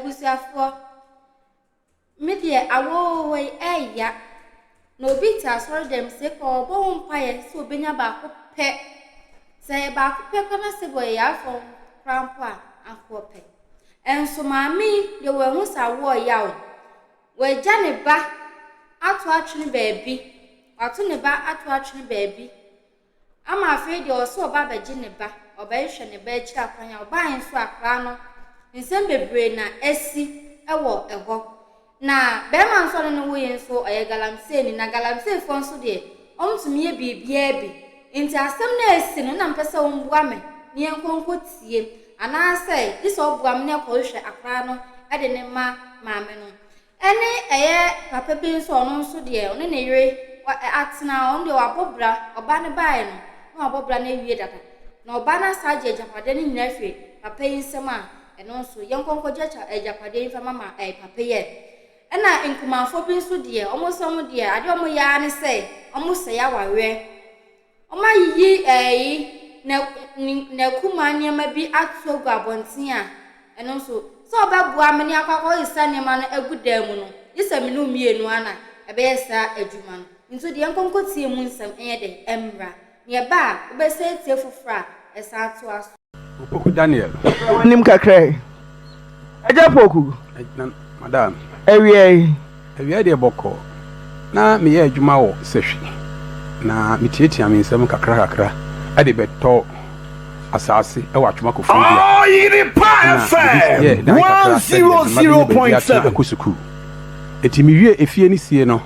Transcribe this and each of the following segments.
Abusuafoɔ, me deɛ awɔwɔwɔ yi ɛɛya. Na obi te asɔre dɛm sɛ kɔ ɔbɔ ho mpaeɛ sɛ ɔbɛnya baako pɛ. Sɛ ɛyɛ baako pɛ koraa na sɛ ɔyɛ yarefoɔ koraa mpo a, anka ɔpɛ. Nso maame yi deɛ wahu sɛ awoɔ ɔya o. Wagya ne ba ato atwene baabi. Wato ne ba ato atwene baabi. Ama afei deɛ ɔwɔ sɛ ɔba abɛgye ne ba, ɔbɛhwehwɛ ne ba akyiri akwan a ɔbaeɛ nso akwadaa no, nsɛm bebree na asi wɔ ɛhɔ. Na barima nso a ɔne no woeɛ nso ɔyɛ galamseyni, na galamseyfoɔ nso deɛ wɔntumi yɛ biribiara bi. Nti asɛm no a asi no na mepɛ sɛ womboa me na yɛnkɔ nkɔtie, anaasɛ gye sɛ woboa me na yɛkɔhwehwɛ akwadaa no de no ma maame no. Ɛne ɛyɛ papa bi nso a ɔno nso deɛ ɔne ne yere atena, ɔno deɛ wabɔ bra, ɔbaa no baeɛ no na wabɔ bra no awie dada. Na ɔbaa no asan agye agyapadeɛ no nyinaa afiri papa yi nsam a ɛno nso yɛnkɔ nkɔgye agyapadeɛ yi mfa ma ma ɛɛ papa yi ɛ. Ɛna nkumanfoɔ bi nso deɛ wɔn nso wɔn deɛ adeɛ a wɔyɛ ara ne sɛ wɔsɛe awareɛ. Wɔayiyi ɛyi na n'akumaa nneɛma bi ato agu abɔnten a, ɛno nso, sɛ ɔbɛboa me ne akɔ akɔsesa nneɛma no agu dan mu no, gye sɛ me ne wo mmienu ara na ɛbɛyɛ saa adwuma no. Nti deɛ nkɔ nkɔtie mu nsɛm nyɛ dɛn mmra. Na ɛba a, wobɛsan atie foforɔ a ɛsan toa so. Opoku Daniel. W'anim kakra yi. Agya Poku. Na madam. Awia yi. Awia deɛ bɔkɔɔ. Na meyɛ adwuma wɔ Sahwi. Na metiatia me nsam kakra kakra de bɛtɔ asaase wɔ Atwoma Koforidua. Ɔyerepa Ɛna mede yɛɛ FM dan kakra sɛdeɛ me mma bɛnya baabi atena 100.7. akɔ sukuu. Enti mewie efie no sie no,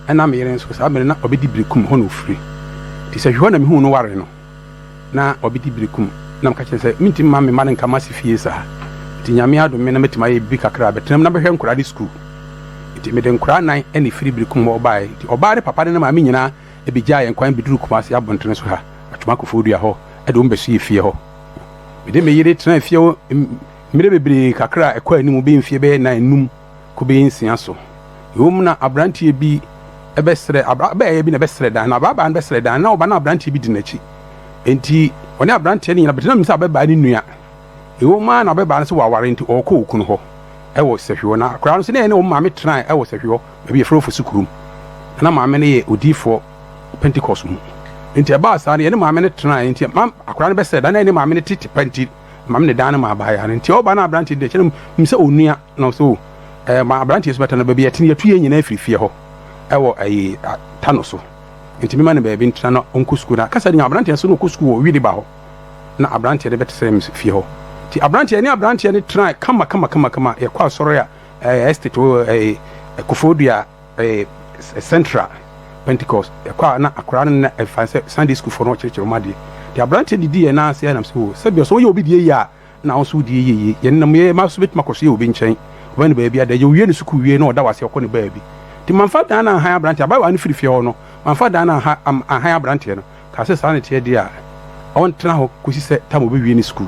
ɛna me yere nso saa bere no na ɔbɛdi Berekum hɔ na ɔfiri. Nti Sahwi hɔ na mehuu no ware no. na ɔbedi berekum na meka kyerɛ no sɛ mentumi mma me mma no nka m'ase fie saa nti Nyame adom me na mɛtumi ayɛ biribi kakra a bɛtena mu na bɛhwɛ nkwadaa no sukuu nti mede nkwadaa nan na ɛfiri berekum hɔ baeɛ nti ɔbaa ne papa ne ne maame nyinaa bɛgyaa yɛn kwan bɛduruu Kumasi abɔntene so ha Atwoma Koforidua hɔ de wɔn bɛsoeɛ fie hɔ mede me yere tenaa fie hɔ mmerɛ bebree kakra a ɛkɔ anim bɛyɛ mfie bɛyɛ nan num kube nsia so. Ɛwom na aberanteɛ bi bɛsrɛ, ababaawa bi na ɛbɛsrɛ dan no, ababaawa no bɛsrɛ dan no, na ɔba na aberanteɛ bi di n'akyi. Enti ɔne aberanteɛ no nyina bɛtena mu sɛ ababaa no nua. Ɛwom ara na ababaa no sɛ waware nti ɔrekɔ okunu hɔ ɛwɔ sahwi hɔ. Na akwadaa no nso na ɛne wɔn maame tenae ɛwɔ sahwi hɔ, baabi yɛfrɛ Ofosu kurom. Na na maame no yɛ odiyifoɔ Pentecost mu. Enti ɛbaa saa no yɛne maame no tenae, nti akwadaa no bɛsrɛ dan na ɛne maame no tete pa nti maame no dan no ma abaayewa no. Nti ɔba na aberanteɛ di n'akyi na nim sɛ onua. Na ɔsɛ o ɛɛ ma aberanteɛ so bɛtena no baabi ɛte no yɛtu yɛn nyinaa firi fie hɔ ɛwɔ ɛyi ta no so nti mema no baabi ntena na ɔnkɔ sukuu na kasa nya aberanteɛ so na ɔkɔ sukuu wɔ wili ba hɔ na aberanteɛ no bɛtesrɛ me fie hɔ nti aberanteɛ ne aberanteɛ no tena kama kama kama kama yɛkɔ asɔre a ɛɛ estate wɔ ɛɛ kofodua ɛɛ central pentecost ɛkɔ a na akwaraa no na ɛfa sɛ sunday school fo no ɔkyerɛkyerɛ wɔn adeɛ nti aberanteɛ didi yɛn nan ase ɛnam sɛ o sɛbi ɔsɛ ɔyɛ obi deɛ yie a na wo nso wo deɛ yɛ yie. Yɛn nam yɛ ma nso bɛtumi akɔ so yɛ obi nkyɛn. Ɔbɛn no baabi ada. Yɛwie ne sukuu wie na ɔda wase ɔkɔ ne baabi. Nti mamfa dan no anhan aberanteɛ. Abaayewa no firi fie hɔ no, mamfa dan no anha anhan aberanteɛ no. Kaa sɛ saa na ɛteɛ deɛ a, ɔntena hɔ kɔsi sɛ tam ɔbɛwie ne sukuu.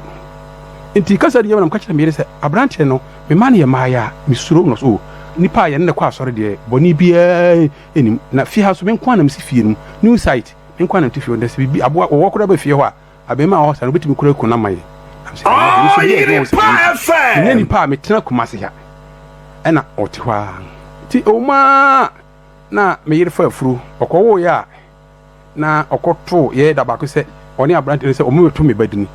Nti kasa deɛ na meka kyerɛ me yere sɛ aberanteɛ no, me mma no yɛ mmaayɛ a, mesuro no. So nipa a yɛne no kɔ asɔre deɛ, bɔne biara nnim. Na fie ha nso, me nko ara na mesi fie no mu. New site, me nko ara na mete fie hɔ. Nti sɛ biribi, aboa, ɔwɔ koraa ba fie hɔ a, Abarimaa a ɔwɔ saa no, obetumi kura aku no ama yɛn. Na mesɛ, Ɛnyɛ den. Nso meyɛ adwuma wɔ sika nti, menyɛ nipa a metena Kumasi ha. Ɛna ɔte hɔ ara. Nti ɛwɔ mu ara na me yere fa afuru. Ɔkɔwoeɛ a, na ɔkɔtoo yɛn da baako sɛ ɔne aberante no sɛ wɔmmɛto me ba dini.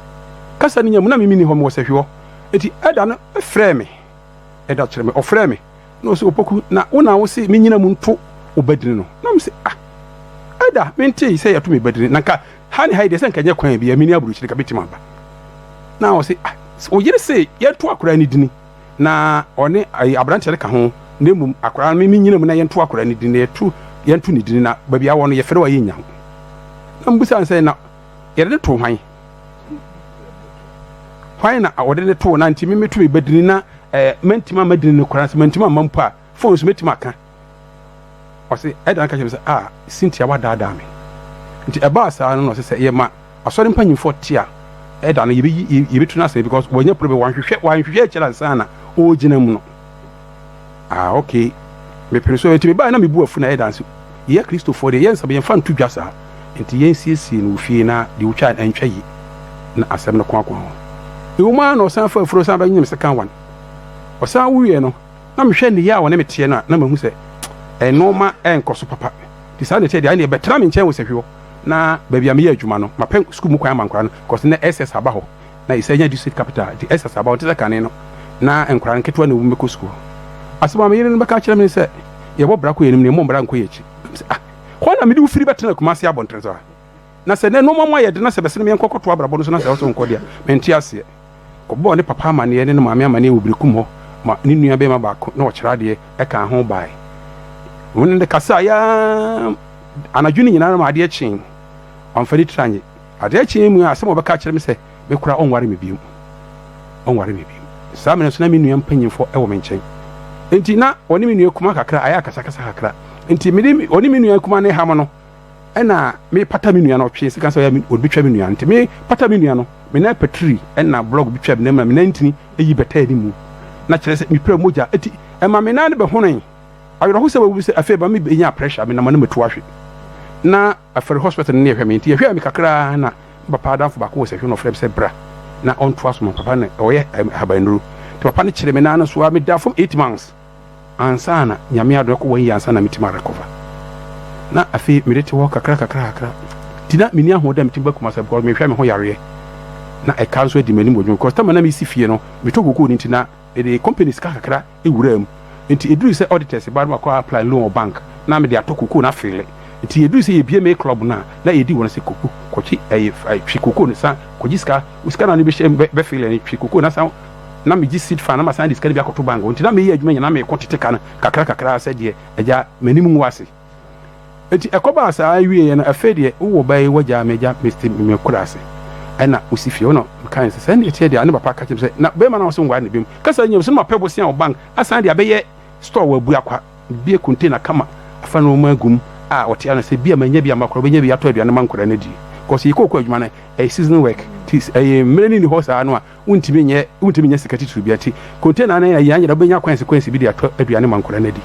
Kasa no nya mu na me menni hɔ, mewɔ sahwi hɔ. Nti ɛda no frɛɛ me. Ɛda kyerɛ me, ɔfrɛɛ me. Na ɔse, Opoku, na wo na wose mennyina mu nto wo ba dini no? Na mese, Ah, ɛda, mentee sɛ yɛto me ba dini. Na nka Ha ne ha yi deɛ sɛ nka nyɛ kwan bi a meni aburokyire nka bɛtumi aba. Na ɔse ah wo yere se yɛnto akwadaa no dini na ɔne ayi aberanteɛ no ka ho na mmom akwadaa no me nyina mu na yɛnto akwadaa no dini na yɛto yɛnto ne dini na baabi awɔ no yɛfrɛ wa yɛnya ho. Na mbusa no sɛ na yɛde ne to hwan? Hwan na ɔde ne to na nti me meto me ba dini na eh, mantimi amma dini no koraa sɛ mantimi amma mpo a phone so mɛtumi aka. Ɔse ɛda no ka kyerɛ me sɛ ah Cynthia wadaadaa me. Nti ɛbaa saa no na ɔse sɛ yɛma asɔre mpanyinfoɔ te a ɛda no yɛbɛyi yɛbɛtu no asɛn because wanya problem wanhwehwɛ wanhwehwɛ akyire ansa na ɔregyina mu no. Ah okay mepene so nti mebaeɛ na mebu afu na ɛda nso yɛ Kristofoɔ deɛ yɛn nsɛm yɛmfa nto dwa saa nti yɛnsiesie no wɔ fie na deɛ wotwa no ɛntwa yie na asɛm no koakoa ho. Ɛwɔ mu ara na ɔsan fa afuro san bɛnyem second one. Ɔsan wuiɛ no, na mehwɛ nneyɛɛ a ɔne me teɛ no a, na mahu sɛ nnoɔma nkɔ so papa. Nti saa na ɛteɛ deɛ, ɛnneɛ bɛtena me nkyɛn wɔ sahwi hɔ na baabi a meyɛ adwuma no, mapɛ sukuu mu kwan ama nkwadaa no, cause nnɛ SS aba hɔ, na yɛsan nya district capital, nti SS aba hɔ, nte sɛ kane no, na nkwadaa nketewa na wɔn bɛkɔ sukuu hɔ. Asɛm a me yere no bɛka akyerɛ me ne sɛ, yɛbɔ bra kɔ yɛn anim na yɛmmɔ bra nkɔ yɛn akyi. Na mesɛ, ah, hɔ na mede wo firi bɛtena Kumasi abɔntene so ha? Na sɛ nnɛ nnoɔma mu ayɛ den na sɛ bɛsene me yɛnkɔ kɔto abrabɔ no so na sɛ ɔsɛ nkɔ deɛ a, mente aseɛ. Kɔbɔɔ ne papa amaneɛ ne ne maame amaneɛ wɔ Berekum hɔ ma ne nua barima baako na ɔkyerɛ adeɛ kaa ho baeɛ. Wɔne no kasaeɛ ara anadwo no nyinaa ma adeɛ kyee. Wamfa ne tiri anye. Adeɛ kyee mu a asɛm a ɔbɛka akyerɛ me sɛ me koraa ɔnware me bio. Ɔnware me bio. Saa mmerɛ nso na me nua mpanyinfoɔ wɔ me nkyɛn. Enti na ɔne me nua kumaa kakra ayɛ akasakasa kakra. Enti mede ɔne me nua kumaa no ham no ɛna me pata me nua no ɔtwe sika sɛ ɔyɛ ɔde betwa me nua no nti me pata me nua no me nan patiri ɛna blɔg bi twa me nan mu na me nan ntini eyi bɛtɛɛ ne mu na kyerɛ sɛ mepira mogya eti ɛma me nan no bɛhonoe awerɛho sɛ wawu sɛ afei ɛma me benya pressure me nam na matu ahwe na afɛre hospital no ne yɛhwɛ me nti yɛhwɛ me kakra na me papa adamfo baako wɔ sɛhwɛ no ɔfrɛ me sɛ bra na ɔntoa so ma papa no ɔyɛ ahabannuro nti papa no kyerɛ me nan no so a meda fam 8 months ansa na Nyame adom ɛkɔ one year ansa na metumi a recover na afei mede te hɔ kakra kakra kakra nti na menni ahoɔden a metumi ba Kumasi because mehwɛ me ho yareɛ na ɛka nso adi m'anim wɔ dwuma because tama na mesi fie no metɔ kokoo no nti na mede company sika kakra ewuraa mu nti eduru sɛ auditors ba no makɔ apply loan wɔ bank na mede atɔ kokoo no afeele nti eduru sɛ yɛbie me club no a na yɛdi wɔn sɛ koko kɔkye ɛyɛ twe kokoo no san kɔgye sika sika na ne bɛhyɛ bɛfeele no twe kokoo no asan na megye seed fund na masan de sika no bi akɔto bank hɔ nti na meyɛ adwuma nyinaa na meko tete ka no kakra kakra sɛ deɛ agya m'anim ngu ase nti ɛkɔbaa saa wieɛ no afei deɛ wowɔ ba yi wagya m'agya mete mekura ase ɛna wosi fie ɔno mekae sɛ sɛ ɛne ɛteɛ deɛ ne papa ka kyerɛ me sɛ na bɛrima no a wɔsɛ nware ne bɛm kasa nyam sɛ no mapɛ bosea wɔ bank asan de abɛyɛ store wɔ abua kwa bie container kama afa nneɛma agum a ɔte ano sɛ bi a manya bi ama koraa ɔbɛnya bi atɔ aduane ma nkwadaa no adi kɔsɛ yɛkɔkɔ adwuma no ɛyɛ season work ti ɛyɛ mmerɛ no ni hɔ saa no a Wontumi nyɛ wontumi nyɛ sika titiriw biara nti, container no yɛ anyera wobenya kwansi kwansi bi de atɔ aduane ma nkwadaa no adi.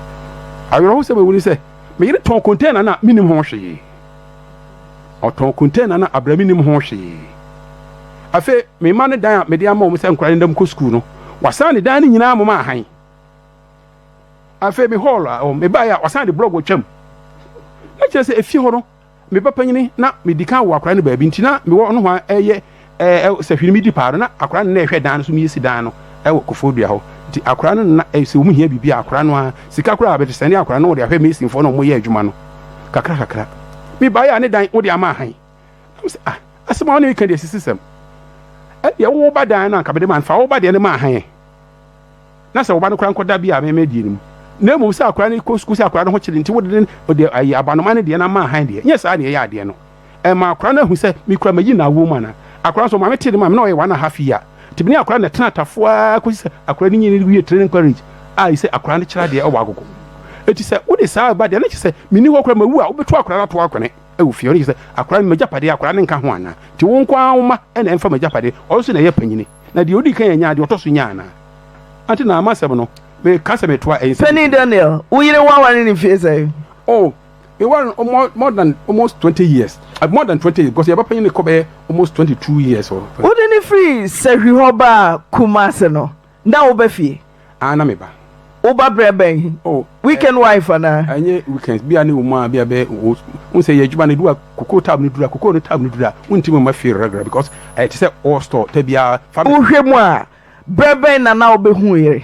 Awerɛhosɛm a ɛwɔ mu ne sɛ, me yere tɔn container no a minnim ho hwee. Ɔtɔn container no a bere a minnim ho hwee. Afei, me mma no dan a mede ama wɔn sɛ nkwadaa no nna mu kɔ sukuu no, wasan ne dan no nyinaa moma ahan. Afei me hall a mebae a wasan de blɔg atwam. Na kyerɛ sɛ efie hɔ no, Me ba panyin na medi kan wɔ akwadaa no baabi nti na mewɔ nohoa ɛyɛ ɛɛ sɛ hwene medi paa no na akwadaa no na ɛhwɛ dan no so meyɛ si dan no ɛwɔ kofoɔ dua hɔ nti akwadaa no na sɛ wɔn hia biribi a akwadaa no a sika koraa bɛte sɛne akwadaa no wɔde ahwɛ masonfoɔ na wɔn yɛ adwuma no kakra kakra me baeɛ a ne dan wode ama ahan na sɛ ah asɛm a wɔne meka deɛ sisi sɛm ɛdeɛ wo ba dan no anka mede ma fa wo ba deɛ no ma ahan na sɛ wo ba no koraa nkɔda bi a mɛmɛ die no mu na mmom sɛ akwadaa no kɔ sukuu sɛ akwadaa no ho kyere nti wode ne ɔde ayi abanoma no deɛ no ama ahan deɛ nyɛ saa na ɛyɛ adeɛ no ɛma akwadaa no ahu sɛ mekura mayi na awoɔ mu ana akwadaa nso maame tee ne maame na ɔyɛ one and a half year nti mene akwadaa no na ɛtena atafoɔ ara kɔsi sɛ akwadaa no nyini wie training college a sɛ akwadaa no kyerɛ adeɛ ɛwɔ agogo eti sɛ wode saa ba deɛ no kyerɛ sɛ menni hɔ koraa mawu a wobɛtu akwadaa no ato akɔne ɛwɔ fie ɔno kyerɛ sɛ akwadaa no magyapadeɛ akwadaa no nka ho ana nti wo nko ara wo ma ɛna ɛmfa magyapadeɛ ɔno nso na ɛyɛ panyini Na deɛ ɔdii kan annya, deɛ ɔtɔ so nyaa anaa? Ante na m'asɛm no, meka sɛ metoa ɛnsɛ Panin Daniel, wo yere woaware no mfie sɛn? Oh, meware no more, more than almost 20 years. Uh, more than 20 years because yɛba panyin no kɔ bɛyɛ almost 22 years. Or, Wode no firi Sahwi hɔ baa Kumasi no, na woba fie? Ah, na meba. Woba berɛ bɛn? Oh, Weekend wife anaa? Ɛnyɛ weekends, bia ne wɔn a bia bɛ wo sɛ yɛ adwuma no edu a koko tab no duru a koko no tab no duru a wontumi mma fie regular because ɛyɛ te sɛ all store ta biara fa Wohwɛ mu a, berɛ bɛn na na wobɛhu wo yere?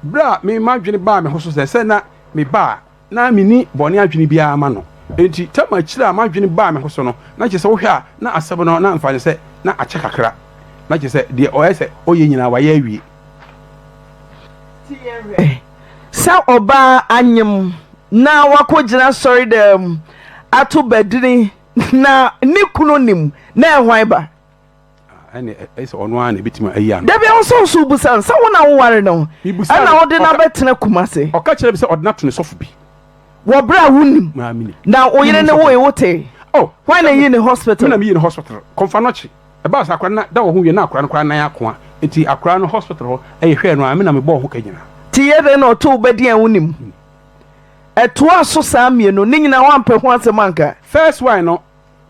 Berɛ a me m'adwene baa me ho so sɛ sɛ na me ba a na menni bɔne adwene biara ma no. Enti tam akyiri a m'adwene baa me ho so no, na kyerɛ sɛ wohwɛ a na asɛm no na mfa no sɛ na akyɛ kakra. Na kyerɛ sɛ deɛ ɔyɛ sɛ ɔyɛ nyinaa wayɛ awie. Nti yɛhwɛ sɛ ɔbaa anyem na wakɔgyina asɔredan mu ato badini na ne kunu nim na ɛyɛ hwan ba? Ɛne ɛyɛ sɛ ɔno ara na ebetumi ayi ano. Dabi ɛwɔ sɛ ɔso busa no sɛ wo na woware no ɛna wode no abɛtena Kumase. Ɔka kyerɛ me sɛ ɔde no ato ne sɔfo bi. Wɔ berɛ a wonim na wo yere ne woe wotee. Oh, Hwan na eyi ne hospital? Me na meyi ne hospital. Kɔmfa nɔkye. Ɛbaa sɛ akora no da wɔ ho wie na akora no koraa nan akoa. Nti akora no hospital hɔ ɛyɛ hwɛɛ no a me na mebɔɔ ho ka nyinaa. Nti yɛ dɛn na ɔtoo wo ba din a wonim? Ɛtoaa so saa mmienu ne nyinaa woampɛ ho asɛm anka? First one no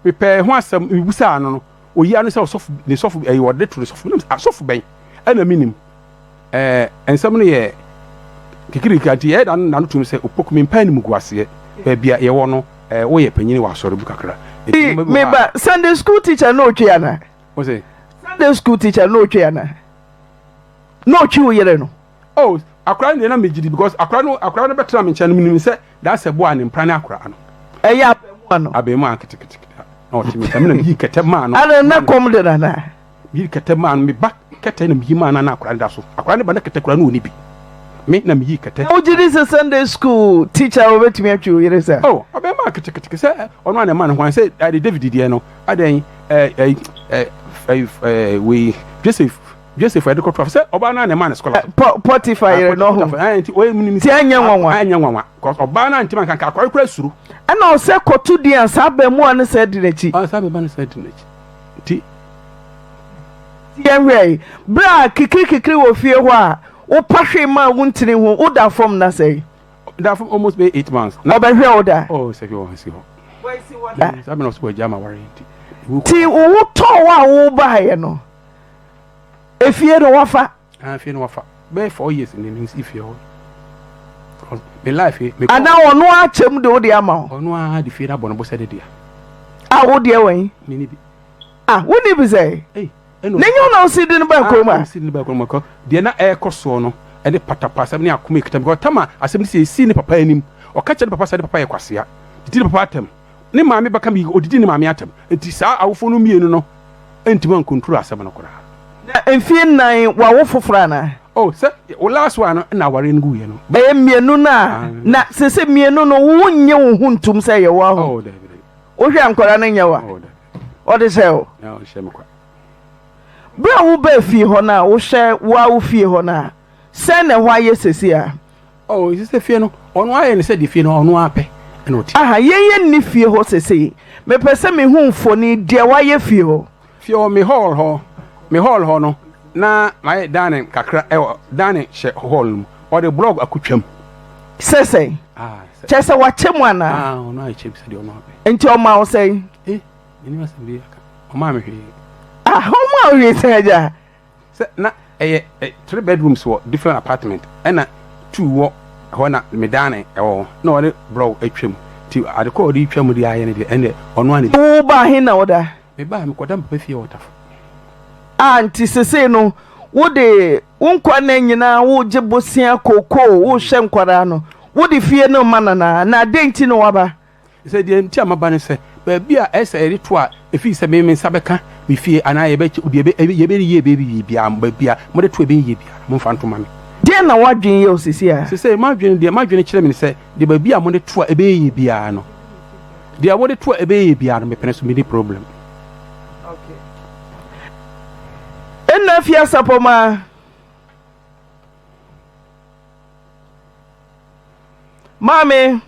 mepɛɛ ho asɛm, mebisaa no no, ɔyi ano sɛ ɔsɔfo, ne sɔfo, ɛyɛ ɔde to ne sɔfo. Menim sɛ asɔfo bɛn ɛna menim. Ɛɛ nsɛm no yɛ Kikirikika nti yɛyɛ da no nano tom sɛ Opoku mempɛ animguaseɛ. Baabi a yɛwɔ no eh, woyɛ panyini wɔ asɔre mu kakra. Nti nneɛma bi wɔ hɔ a. Meba, Sunday school teacher na otwe ana? Wo se? Sunday school teacher na otwe ana? Na otwe wo yere no? Oh, akora no deɛ na megye di because akora no akora no bɛtena me nkyɛn no menim sɛ daa sɛ boa ne mpra ne akora no. Ɛyɛ abɛɛmoa no. Abɛɛmoa nketekete na ɔte me nkyɛn me na meyi kɛtɛ maa no. Ana na kɔm de no anaa? Meyiri kɛtɛ maa no, me ba kɛtɛ na meyi maa no na akwadaa no da so. Akwadaa no ba na kɛtɛ koraa no ɔnni bi. Me na meyii kɛtɛ. Na wogye di sɛ Sunday school teacher obetumi atwi wo yere saa? Oh, ɔbɛma ketekete sɛ ɔno a na ɛma no hwan sɛ ɛde David deɛ no adɛn ɛɛ ɛɛ ɛɛ ɛɛ wei Joseph Joseph ɛde kɔtɔ sɛ ɔbaa no a na ɛma no scholarship. Potiphar yere no ho. Nti ɔyɛ mu Ti ɛnyɛ nwanwa. Ɛnyɛ nwanwa. Ɔbaa no a ntoma nkanka akɔre kora suro. Ɛna ɔsɛ kɔto din a saa abɛɛmoa no sɛ di n'akyi. Saa abɛɛmoa no sɛ di n'akyi. Nti. Nti yɛnhwɛ yi, berɛ a kikirikikiri wɔ fie hɔ a wopa hwee maa wo ntini ho, woda fam nna sɛn? Da fam almost bɛyɛ 8 months. Ɔbɛhwɛ wo da? Oh, sɛ hwɛ wɔn si hɔ. Wɔasi hɔ da. Saa bɛn na ɔsɛ wɔagya ma ware nti. Nti wo ho tɔɔ wo a wobaeɛ no, efie no wafa? Ah, fie no wafa. Bɛyɛ 4 years ni mi nsi fie hɔ. Me life me. Ana ɔno akyɛm de wo de ama wo? Ɔno ara de fie no abɔ no bo sɛ ne dea. A wo deɛ wɛn? Me ni bi. Ah, wo ni bi sɛ? Ei, ɛna. Ne nyɛ na osi de no baa kurom a. Ah, osi de no baa kurom a. Deɛ na ɛrekɔ soɔ no ɛne patapa asɛm ne akoma ekita because tama asɛm no sɛ esi ne papa anim. Ɔka kyerɛ ne papa sɛ ne papa yɛ kwasea. Didi ne papa atɛm. Ne maame bɛka bi odidi ne maame atɛm. Nti saa awofoɔ no mmienu no ntumi ankontro asɛm no koraa. Na mfie nnan wawo foforɔ anaa? Oh, sɛ wo last one no na awareɛ no guiɛ no. Ɛyɛ mmienu no a, na sese mmienu no wonnye wo ho ntom sɛ ɛyɛ wo aho. Oh, dabi dabi. Wohwɛ a nkwadaa no nyɛ wa? Oh, dabi. Ɔde hyɛ wo? Na ɔnhyɛ me kwa. Berɛ a wobaa fie hɔ no a wohwɛ wo a wo fie hɔ no a, sɛn na ɛhɔ ayɛ sese a? Oh, ɛsɛ sɛ fie no, ɔno ayɛ no sɛ deɛ fie no ɔno ara pɛ ɛna ɔte. Aha, yɛn yɛ nni fie hɔ sesei. Mepɛ sɛ mehu mfoni deɛ wayɛ fie hɔ. Fie hɔ, me hall hɔ, me hall hɔ no, na mayɛ dining kakra ɛwɔ, dining hyɛ hall no mu. Ɔde blɔg akotwam. Sɛ sɛn? Ah, sɛ. Kyerɛ sɛ wakyɛ mu anaa? Ah, ɔno ayɛ kyɛ mu sɛ deɛ ɔno apɛ. Nti ɔma wo sɛn? Eh, menim asɛm bi aka. Ɔmaa me hwee. Ah, ɔmaa wo hwee sɛn agya? Sɛ na ɛyɛ three bedrooms wɔ different apartment ɛna two wɔ hɔ na me dan ɛwɔ hɔ na ɔde blɔk atwa mu nti ade koro a ɔde twa mu de ayɛ no deɛ ɛnde ɔno ara na. Wo baa he na woda? Me baa me kɔda me papa fie wɔ Tafo. Ah nti sesei no wode wo nkwa nna nyinaa wogye bosea kookoo wohwɛ nkwadaa no wode fie no rema no anaa na dɛn nti na woaba? Sɛ deɛ nti a maba ne sɛ, baabi a ɛsɛ sɛ yɛde to a ɛfiri sɛ me me nsa bɛka me fie anaa yɛbɛkyɛ deɛ ɛbɛ yɛbɛyɛ yie bɛyɛ yie biara baabi a mode to ɛbɛyɛ yie biara momfa nto ma me. Deɛn na w'adwene yɛ wo seesei a? Seesei m'adwene deɛ m'adwene kyerɛ me ne sɛ deɛ baabi a mode to a ɛbɛyɛ yie biara no deɛ wode to a ɛbɛyɛ yie biara no mepene so menni problem. Okay. Ɛnna afie asapɔmaa. Maame.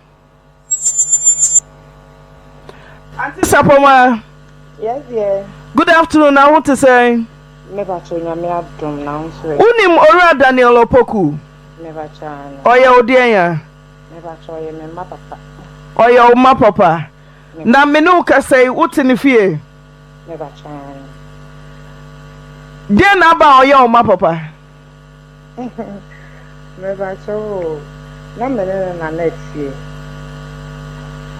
Auntie Sapoma. Yes, dear. Good afternoon, na ho te sɛn? Me pacho nyame adom na ho so. Wonim Owura Daniel Opoku? Me pacho ano. Ɔyɛ wo deɛn ya? Me pacho ɔyɛ me mma papa. Ɔyɛ wo mma papa. Na me ne wo kasa yi, wote ne fie? Me pacho ano. Deɛn na aba a ɔyɛ wo mma papa? Mepakyɛw o, na me ne no na na ɛteɛ.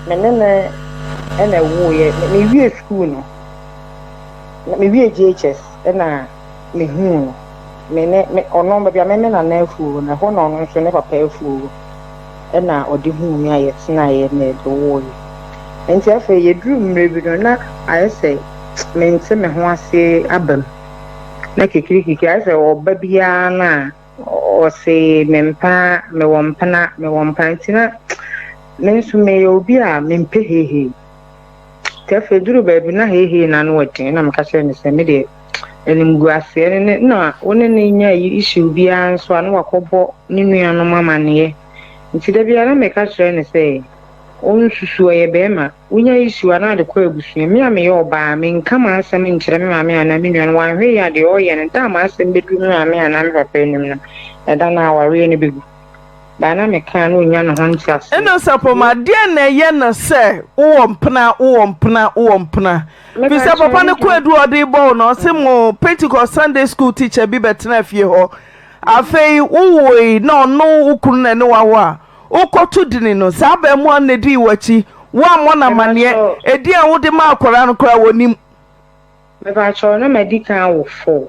Me ne no na ɛwoeɛ. Mewie sukuu no, mewie JHS na mehuu no. Me ne me ɔno baabi a me me nana afuo wɔ no, ɛhɔ na ɔno nso ne papa afuo wɔ. Ɛna ɔde huu me a yɛtenaeɛ na yɛde woeɛ. Nti afei yɛduruu mmerɛ bi no, na ayɛ sɛ mente me ho ase aba mu. Na kikirikiki ayɛ sɛ ɔba biara no a ɔse me mpena mewɔ mpena mewɔ mpena nti na me nso meyɛ obi a mempɛ heihei nti afei duru baabi na heihei na ano ɔden na meka kyerɛ no sɛ me deɛ animguaseɛ ne ne na wo ne ne nya issue biara nso a na wakɔbɔ ne nuanom amaneɛ nti da biara na meka kyerɛ no sɛ ɔnsusu ɔyɛ bɛrima Wonya issue a na ade kɔ abusua. Me a meyɛ ɔbaa, menka m'asɛm nkyerɛ me maame anaa me nua no, wanhwɛ yie a deɛ ɔreyɛ no, da a m'asɛm bɛduru me maame anaa me papa anim no, ɛda no awareɛ no bɛgu. But na meka a na ɔnnya ne ho nteaseɛ. Ɛna Sapoma, deɛn na ɛyɛ no sɛ wowɔ mpena, wowɔ mpena, wowɔ mpena? Firi sɛ papa no kwaadu a ɔde rebɔ wo no, ɔse mo Pentecost Sunday school teacher bi bɛtenaa fie hɔ. Afei wowoe na ɔno wo kunu na ɛne wo awo a, wokɔto dini no, saa abarimaa no na ɛdii w'akyi, woammɔ no amanneɛ, edin a wode maa akwadaa no koraa wɔnnim. Mepakyɛw, na madi kan awo four.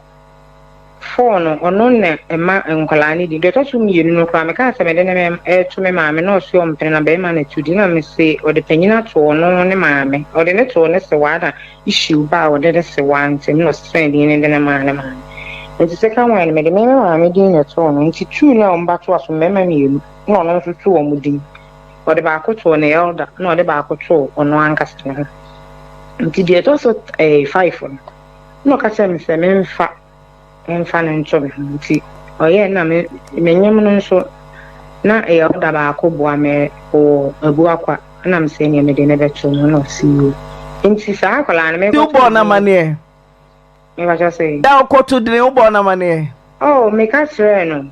Four no, ɔno na ɛma nkwadaa no din. Deɛ ɔtɔ so mmienu no koraa, mekaa sɛ mede no reto me maame na ɔse ɔmpene na barima na ɛto din. Na mese ɔde panyin ato ɔno ne maame. Ɔde no too ne sewaa na issue baa ɔde ne sewaa ntam na ɔsesaa din no de no maa ne maame. Nti second one no, mede me me maame din na ɛtoo no. Nti two no a wɔba toa so, mmarima mmienu, na ɔno nso too wɔn din. Ɔde baako too ne elder na ɔde baako too ɔno ankasa ne ho. Nti deɛ ɛtɔ so eh, five no, na ɔka kyerɛ me sɛ memfa memfa no nto me ho. Nti ɔyɛɛ na me menyem no nso na ɛyɛ elder baako boa me wɔ Abuakwa na mesɛ nea mede no bɛto no na ɔsi yie. Nti saa akwadaa no Nti mekɔto wobɔɔ no no amanneɛ? Mepakyɛ sɛ. Da ɔkɔto dene wobɔɔ no amaneɛ? Oh meka kyerɛɛ no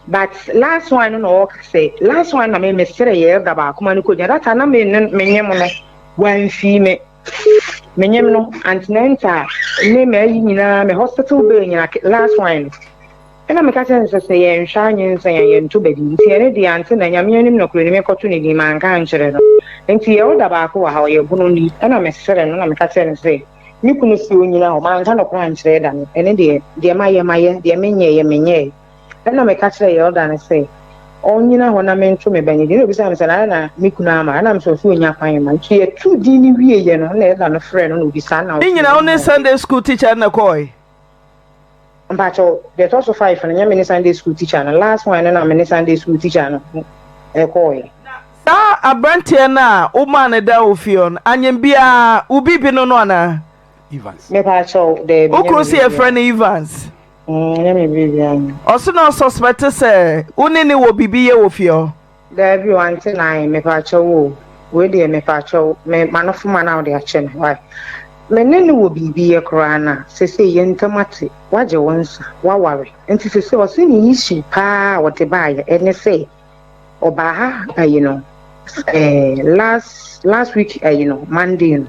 but last one no na ɔka sɛ last one na me mesrɛ yɛ elder baako ma no kɔgyina that time na me ne menyem no wamfii me menyem no antenatal ne m'ayi nyinaa me hospital bill nyinaa last one no ɛna meka kyerɛ no sɛ sɛ yɛnhwɛ anyinsɛn a yɛnto badi nti ɛne deɛ ante na nyame anim nɔkorɛ ni mekɔto ne din manka ankyerɛ no nti yɛ elder baako wɔ ha ɔyɛ bono ni ɛna mesrɛ no na meka kyerɛ no sɛ Me kunu se onyina hɔ, manka nokorɛ ankyerɛ da no, ɛno deɛ, deɛ mayɛ mayɛ, deɛ menyɛeɛ menyɛeɛ. Ɛnna meka kyerɛɛ Yelda no sɛ ɔnnyina hɔ na mento me ba no din. Ɛnna ɔbisaa me sɛ, Na adɛn na me kunu amma? Ɛnna mese, Ɔse ɔnnya kwan mma. Nti yɛtoo din no wieeɛ no, ɛnna Yelda no frɛɛ no na ɔbisaa no na Ne ɔse nyinaa wo ne ɔnnya Sunday school teacher no na ɛkɔɔe? Mpakyɛw, deɛ ɛtɔ so five no, nyɛ me ne Sunday school teacher no, last one no na me ne Sunday school teacher no ɛkɔɔɛ. Na saa abranteɛ no a wo maa no dan wɔ fie hɔ no, anyem biaa wo bibi no no anaa? Evans. Mepakyɛw, daabi, Wo nyɛ kunu me se yɛfrɛ biribiara. no Evans. Mm, nyɛ me biribiara no. Ɔse na ɔsuspect sɛ wo ne no wɔ biribi yɛ wɔ fie hɔ. Daabi o ante nine mepakyɛw o wei deɛ mepakyɛw me manofoma na wode akyɛ me why me ne no wɔ biribi yɛ koraa na sesei yɛn ntam ate wagye wo nsa waware nti sesei ɔse ne issue paa a ɔde baayɛ ɛne sɛ ɔbaa ha ayi no eh, last last week ayi no Monday no.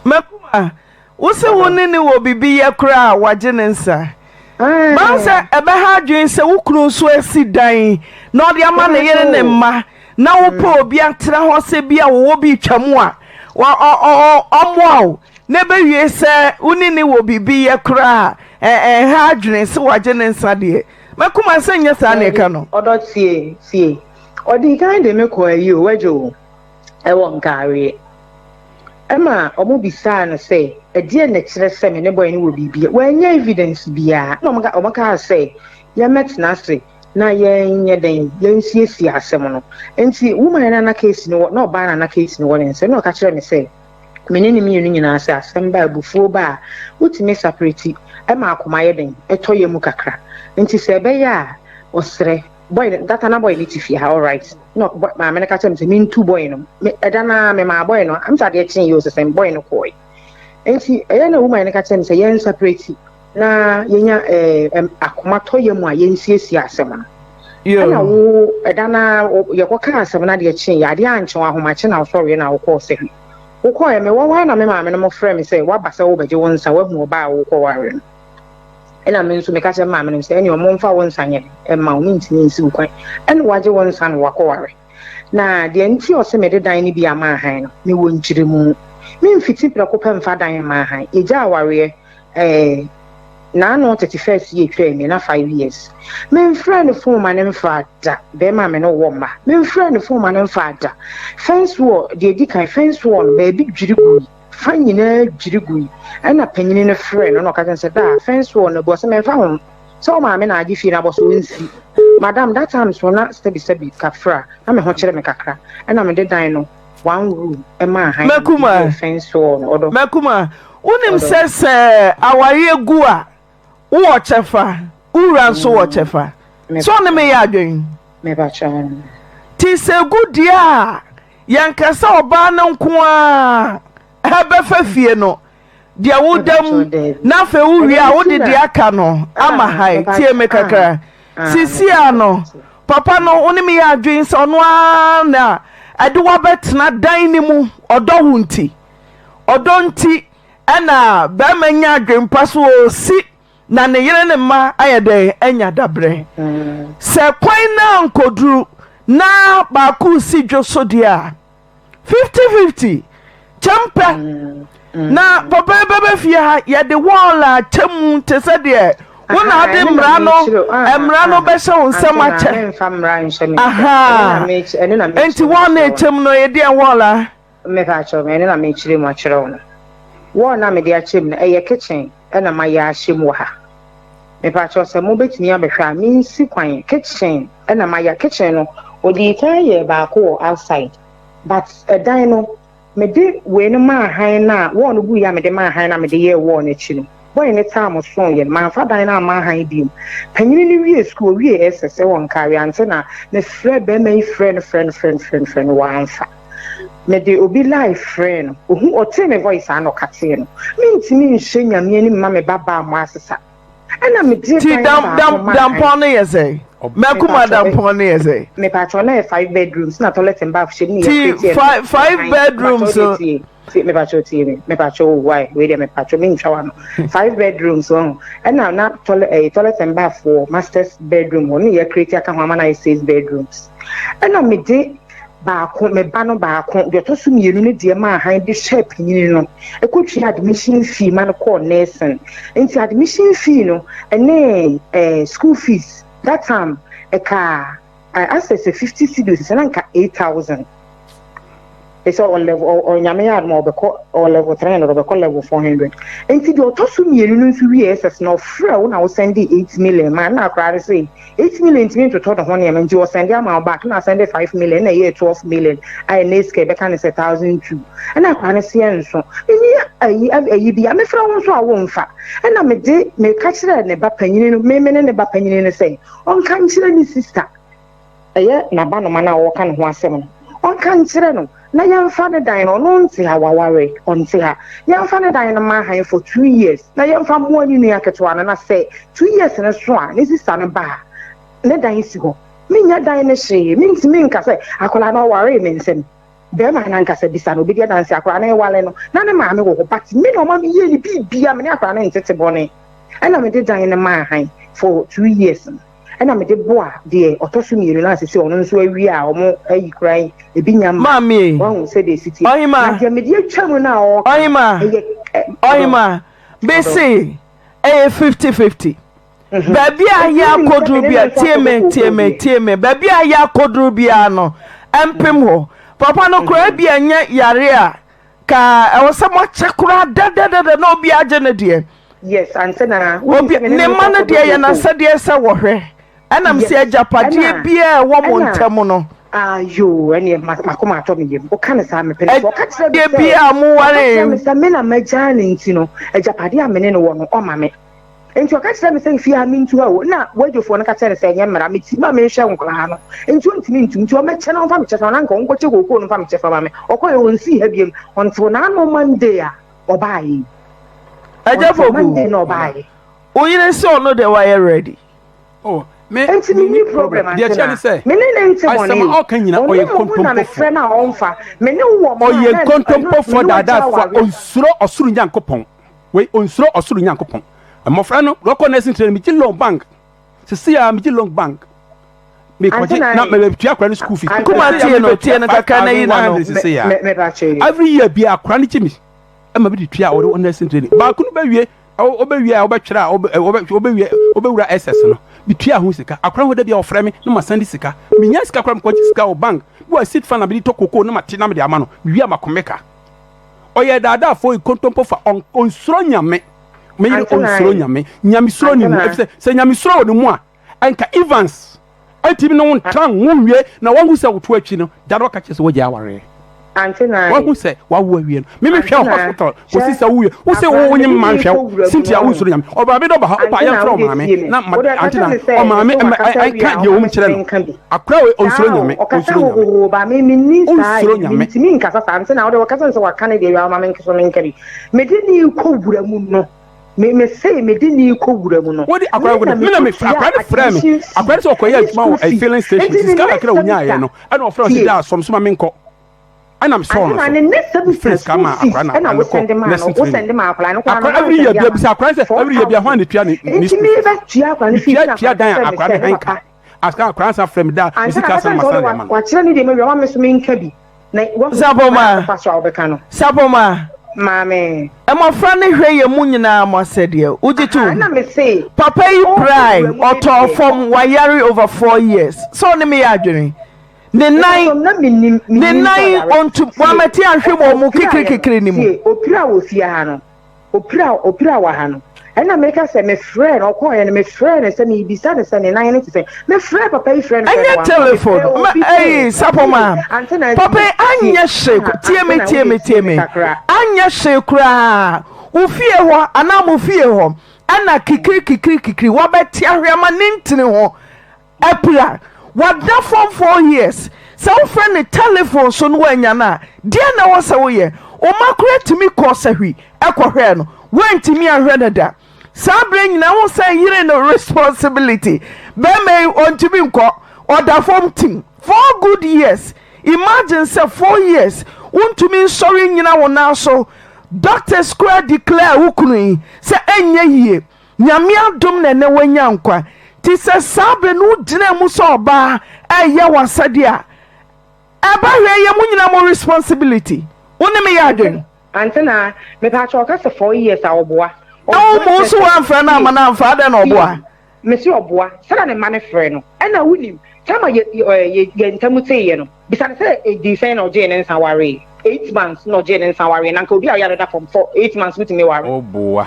Makuma Wo se wo ne no wɔ biribi yɛ koraa a, wagye ne nsa. Mahu sɛ ɛbɛha adwene sɛ wo kunu nso asi dan na ɔde ama ne yere ne mma na wopɛ obi atena hɔ sɛ bi a wɔwɔ bi retwa mu a ɔmmoa wo na ɛbɛwie sɛ wo ne ne wɔ biribi yɛ koraa a ɛnha adwene sɛ wagye ne nsa deɛ. Makuma sɛ nyɛ saa na ɛka no. Ɔdɔ tie tie. Ɔdii kan de me kɔɔ ayi o, wagye o. Ɛwɔ nkaareɛ. Ɛma wɔbisaa no sɛ, Ɛdeɛn na ɛkyerɛ sɛ me ne boy no wɔ biribi? Wannya evidence biara. Ɛna wɔkaa sɛ, Yɛmmɛtena ase na yɛnyɛ dɛn? Yɛnsiesie asɛm no. Enti woman no a na case no wɔ, na ɔbaa no a na case no wɔ ne nsam, na ɔka kyerɛɛ me sɛ, me ne no mmienu nyinaa sɛ asɛm ba a, abufuo ba a, wotumi separate ma akoma yɛ dɛn? Ɛtɔ yam kakra. Enti sɛ ɛbɛyɛ a, ɔsrɛ. Boy no data na boy no te fie ha alright na maame no ka kyerɛ me sɛ mentu boy no me ɛda no ara memaa boy no am sɛ adeɛ kyee yɛ osesɛn boy no kɔɔe nti ɛyɛ na woman no ka kyerɛ me sɛ yɛn separate na yɛnya ɛɛ akoma tɔ yɛ mu a yɛnsiesie asɛm no ɛna wo ɛda no ara yɛkɔka asɛm no adeɛ kyee yɛ adeɛ ankye wo ahomakye na wosɔreɛ na wokɔɔ sɛ wokɔɛ mewɔ hɔ a na me maame no mo frɛ me sɛ woaba sɛ wobɛgye wo nsa woahu ɔbaa a wokɔware no Ɛna me nso meka kyerɛ maame no sɛ ɛne ɔmo mfa wo nsa nyɛ den mma wo, mentumi nsi wo kwan. Ɛna wagye wo nsa no wakɔware. Na deɛ nti a ɔse mede dan no bi ama ahan no, mewɔ nkyerɛmu. Memfiti prɛko pɛ mfa dan mma ahan. Yɛgyaa awareɛ ɛɛ naano 31st yi ɛtwaa mu yi, na 5 years. Memfrɛɛ no phone ma no mfaa da, bɛrima a me ne wo wɔ mma. Memfrɛɛ no phone ma no mfaa da. Fence wall, deɛ ɛdi kan, fence wall no baabi dwiri gui. Fa nyinaa dwiri gui. Ɛnna panyin no frɛɛ no na ɔka kyerɛɛ no sɛ, Daa, fence wall no abu. Ɔse, Memfa ho sɛ wo maame na agye fie no abɔ so, ɔnsi. Madam, that time so na sɛbisɛbi kafra, na me ho kyere me kakra. Ɛnna mede dan no one room maa han na mede yɛɛ fence wall no. Ɔdɔ. Makuma, wonim Ɔdɔ. sɛ sɛ awareɛ gu a, wowɔ kyɛfa, wo wura nso wɔ kyɛfa. So ɔne me yɛ adwene? Nti sɛ egu deɛ a, yɛnka sɛ ɔbaa no nko ara bɛfa fie no, deɛ woda mu na afei wowie a wode deɛ aka no ama ha. Tie me kakra. Sisi a no, papa no wo ne me yɛ adwene sɛ ɔno ara na ɛde wabɛtena dan no mu ɔdɔ wo nti. Ɔdɔ nti ɛna bɛrima nya adwempa so ɔsi. Na ne yere ne mma ayɛ dɛn anya dabrɛ? Sɛ kwan no ankoduru na baako resi dwo so deɛ a, 50-50, kyɛm pɛ na papa yi bɛbɛ fie ha yɛde wɔɔl a kyɛ mu te sɛ deɛ wo na ade mmara no mmara no bɛhyɛ wo nsɛm akyɛ. Aha, nti wɔɔl no ɛkyɛm no yɛdeɛ wɔɔl a. Mepa kyɛw, ɛno na mekyerɛ mu akyerɛ wo no. Wɔɔl no a mede akyɛ mu no, ɛyɛ kitchen na mayɛ ahyɛ mu wɔ ha. Mepa kyɛw sɛ mobɛtumi abɛhwɛ a, mensi kwan. Kitchen na mayɛ. Kitchen no, wɔdii kan yɛɛ baako wɔ outside. But ɛdan no, mede wei no maa han no a, wɔɔl no guiɛ a mede maa han no a mede yɛɛ wɔɔl no akyi no, boy no time soeɛ no, mamfa dan no amma han biom. Panyini no wiee sukuu, ɔwiee SS wɔ Nkawie, ante na mefrɛɛ barima yi frɛɛ no frɛɛ no frɛɛ no frɛɛ no frɛɛ no, wamfa. Mede obi live frɛɛ no, ohu ɔtee me voice a na ɔkatee no. Mentumi nhyɛ Nyame anim mma me ba baa mo asesa. Ɛna mede Ti dan dam baako dam maa han. dampɔn no yɛ sɛn? Mɛkuma Mepakyɛw ɛ dampɔn no yɛ sɛn? mepakyɛw na yɛ 5 bedrooms na toilet and bath hyɛ mu na Ti yɛcreate ɛno five five han. Mepakyɛw bedrooms deɛ no. tie tie mepakyɛw tie me mepakyɛw o why wei deɛ mepakyɛw mentwa w'ano 5 bedrooms wɔn ɛna na toilet ɛyɛ toilet and bath wɔ masters bedroom hɔ ne yɛcreate aka ho ama na yɛ 6 bedrooms ɛna mede baako me ba no baako deɛ ɔtɔ so mmienu no deɛ maa han de hyɛɛ panyini no ɛkɔtua admission fee ma no kɔɔ nursing nti admission fee no ɛne school fees that time ɛka asɛ sɛ 50 cedis sɛ na nka 8,000 ɛsɛ ɔ level ɔnyame yɛ adom a ɔbɛkɔ ɔ level 300 ɔbɛkɔ level 400 nti deɛ ɔtɔ so mmienu no nso wie SS na ɔfrɛ wo na wosend 8 million ma na akora no sɛ 8 million ntumi ntotɔ ne ho nneɛma nti ɔsend ama wo back na asend 5 million na ɛyɛ 12 million a ɛnɛ sika ɛbɛka ne sɛ 1,200 ɛna akora no seɛ nso ɛni ayi ayi bi a mefrɛ wo nso a womfa ɛna mede meka kyerɛ ne ba panyini no meme ne ne ba panyini no sɛ ɔnka nkyerɛ ne sister ɛyɛ n'abanoma no a wɔka ne ho asɛm no ɔnka nkyerɛ no na yɛmfa ne dan no ɔno nte ha waware ɔnte ha yɛmfa ne dan no ma han for 2 years na yɛmfa mmoa ne nua ketewa no na sɛ 2 years no so a ne sister no ba a ne dan si hɔ menya dan no hwee mentumi nka sɛ akwadaa no ɔwaree me nsɛm bɛrima no ankasa bisa no obɛdi adanse akwadaa no ɛwale no na ne maame wɔ hɔ but me na ɔma me yie ne biribia me ne akwadaa no ntete bɔne ɛna mede dan no maa han for 2 years no ɛna mede boa deɛ ɔtɔ so mmienu no asese ɔno nso awie a ɔmo ayi kora yi ebi nya mma Maame. wahu sɛdeɛ esi tie Ɔhema. na deɛ mede atwa mu no a ɔka Ɔhema. ɛyɛ ɛ Ɔhema. Bese ɛyɛ 50-50. Baabi a yɛ akɔduru bia tie me tie me tie me baabi a yɛ akɔduru bia no ɛmpem hɔ papa no koraa bi ɛnyɛ yare a ka ɛwɔ sɛ moakyɛ koraa dadadada na obi agye ne deɛ. Yes, ansa na obi ne mma no deɛ yɛ n'asɛdeɛ sɛ wɔhwɛ ɛnam sɛ agyapadeɛ biara ɛwɔ mo ntam no. Ayo, ɛneɛ makoma atɔ me yam woka ne saa mepɛ no so ɔka kyerɛ me Agyapadeɛ sɛ biara mo ɔka kyerɛ me ware. sɛ me na magyaa ne nti no agyapadeɛ a me ne no wɔ no ɔma me nti ɔka kyerɛ me sɛ fie ha mentu ha o na wadwofoɔ no ka kyerɛ no sɛ ɛnyɛ mmara meti ma menhwɛ nkwaraa no nti ɔntumi ntum nti ɔmɛkyɛ no ɔmfa me kyɛfa na nka ɔnkɔkyɛ kookoo no mfa me kyɛfa ma me ɔkɔyɛ ɔnsii ha biam ɔntew n'ano Monday a ɔbaeɛ yi Agya ɔntew Monday Poku na ɔbaeɛ. wo yere sɛ ɔno deɛ wayɛ ready. Oh, me Nti me menni ni problem problem. Deɛ ante kyerɛ ne na sɛ me ne ne nte bɔne asɛm a o ɔka nyina ɔno ɔyɛ mmom na mefrɛ nkontompofoɔ. no a ɔmfa me ne wo wɔ mma a Ɔyɛ na ɛno me nkontompofoɔ ne wagya daadaafoɔ a awareɛ ɔnsuro ɔsoro Nyankopɔn. Wei ɔnsuro ɔsoro Nyankopɔn. Mmɔfra no wɔkɔ nursing training megye loan bank. Sisi a megye loan bank. ante Mekɔgye na na mebɛtua akora no school fees. ante Kuma na Sisi a tie no tie mebɛtua no kakra na yi na no. 5100 sisi a. me mepakyɛ yi Every year bi akora no gye me ɛma bi de tua a wɔde wɔ nursing training. Baako no bɛwie wobɛwie a wobɛtwerɛ a wobɛwie wobɛwura SS no metua ho sika akora ho da bi a ɔfrɛ me na masan de sika menya sika kora mekɔgye sika wɔ bank bi wɔ seed fund na mede tɔ kokoo na mate na mede ama no mewie a makɔmeka ɔyɛ daadaafoɔ yi kontompo fa ɔnsuro nyame meyere ante na ɔnsuro nyame nyamesuro ne ante mu na ɛfisɛ sɛ nyamesuro wɔ ne mu a ɛnka Evans ɛntimi ne wo ntra wo nwie na wahu sɛ woto akyi no da no ɔka kyerɛ sɛ wagya awareɛ ante na wahu sɛ wawo awie no meme hwɛ ante wo na hospital kɔsi hwɛ sɛ wowie wo sɛ akora wo no wonye mede mma ne nhwɛ kɔ wo wura mu Cynthia no wonsuro nyame ɔmaame dɛ ɔba ha wopa ante na yɛmfrɛ wode ɔmaame tie me na ma wode ɔka ante kyerɛ na me sɛ ɔmaame mese wakasa awie ɛnka a deɛ ɔma wɔm me kyerɛ no menka bi akora wei ɔnsuro saa o nyame ɔkasa ɔnsuro nyame hohoho ba me menni saa ɔnsuro yi nyame mentumi nkasa saa nti na wode wɔkasa sɛ waka ne deɛ wie a ɔma me nso menka bi mede ne kɔ wura mu no me me se mede ne kɔ wura mu no wode me akora na no me na me mekɔtua akora no frɛ me admission fee akora no sɛ ɔkɔyɛ ɛne adwuma school wɔ fee filling station nti nti ne sika next kakra a onyaeɛ semester no ɛna ɔfrɛ ɔsɛ tie da asɔm so ma menkɔ. Ɛna mesɔɔ no so. Mefrɛ sika maa akwadaa na akwadaa no kɔ nursing training. Akwadaa every year bia bisa akwadaa sɛ every year bia hwan na etua ne ne school fees. Metua tua dan a akwadaa no hɛn ka. Asa akwadaa nsa frɛ me da me sika asan ma san de ama no. Sapoma, Sapoma, Maame. Mmɔfra no hwɛ yɛn mu nyinaa mo asɛdeɛ. Wogye Aha, tom? na me se. Papa yi Ɔɔkɔ pirae, wura mu ne ɔtɔɔ deɛ. fam, wayare over 4 years. Sɛ ɔne me yɛ adwene? Ne Mepatɔ nan, na menim, ne menim sɛ nan ɔyare. ɔntu, Tie, wammɛte anhwe wɔ mo ɔpiraeɛ no, kikirikikiri no mu. tie, ɔpira wɔ fie ha no, ɔpira, ɔpira wɔ ha no. Ɛna meka sɛ mefrɛɛ no, ɔkɔɔeɛ no, mefrɛɛ no sɛ merebisa no sɛ ne nan no te sɛn. Mefrɛɛ papa yi frɛɛ no frɛɛ no Ɛnyɛ wamfa. telephone, Mefrɛɛ ma obi ɛyi sɛ, Sapoma. tie, ante na Papa tie, yi tie, anyɛ hwee, aha, tie ante me, na tie wode me, tie tie me me. kakra. Anyɛ hwee koraa. Wo fie hɔ anaa mo fie hɔ ɛna kikiri kikiri kikiri wabɛte ahwe ama ne ntini ho apira. Wada fam 4 years. Sɛ wofrɛ no telephone so na woannya no a, deɛn na ɛwɔ sɛ woyɛ? Wo mma koraa tumi kɔɔ sahwi kɔhwɛɛ no, woantumi anhwɛ no da. Saa berɛ nyinaa wo sɛ yere no responsibility. Bɛrima yi ɔntumi nkɔ, ɔda fam tim. 4 good years. Imagine sɛ 4 years wontumi nsɔre nnyina wo nan so. Doctors koraa declare wo kunu yi sɛ ɛnyɛ yie. Nyame adom na ɛnɛ wanya nkwa. Nti sɛ saa berɛ no wogyinaa mu sɛ ɔbaa ɛyɛ w'asɛdeɛ a, ɛba hwɛ yɛ mo nyinaa mo responsibility. Wo ne me yɛ adwene? Ante na, mepaakyɛw ɔka sɛ 4 years a ɔboa. Na wo Ɔboa mo kyerɛ nso sɛ, woamfrɛ no tie, amma no amfa, adɛn na tie, ɔboa? mese ɔboa, sɛdeɛ ne mma no frɛ no, ɛna wonim, time a yɛ, yɛ, yɛn ntam teeɛ no, bisa no sɛ ɛdii sɛn na ɔgyee ne nsa waree, 8 months na ɔgyee ne nsa waree, na nka obi a ɔyare da fam for 8 months wotumi ware? Ɔboa,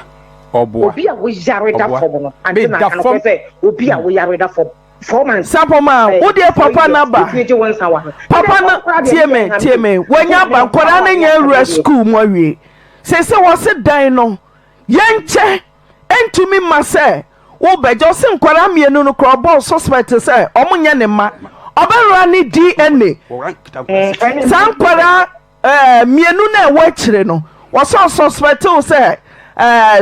ɔboa, Obi a woyare da ɔboa. fam no, ante na Meda aka nokorɛ fam. sɛ obi a woyare da fam 4 months, Sapoma, wo deɛ four papa years, no aba. wotumi gye wo nsa ware. Papa Ɛnna no, ɔno koraa deɛ tie ne me, deɛ nha tie me. me. Wanya Sɛ aba, ne nkwadaa no awareɛ anya asɛm awura deɛ. sukuu mu awie. Seesei wɔse dan no, yɛnkyɛ ntumi mma sɛ wobɛgye. Ɔse nkwadaa mmienu no koraa ɔbɔɔ suspect sɛ ɔmo nyɛ ne mma. Ɔbɛwura ne DNA. Saa nkwadaa mmienu no a ɛwɔ akyire no, wɔsɛ ɔsuspect wo sɛ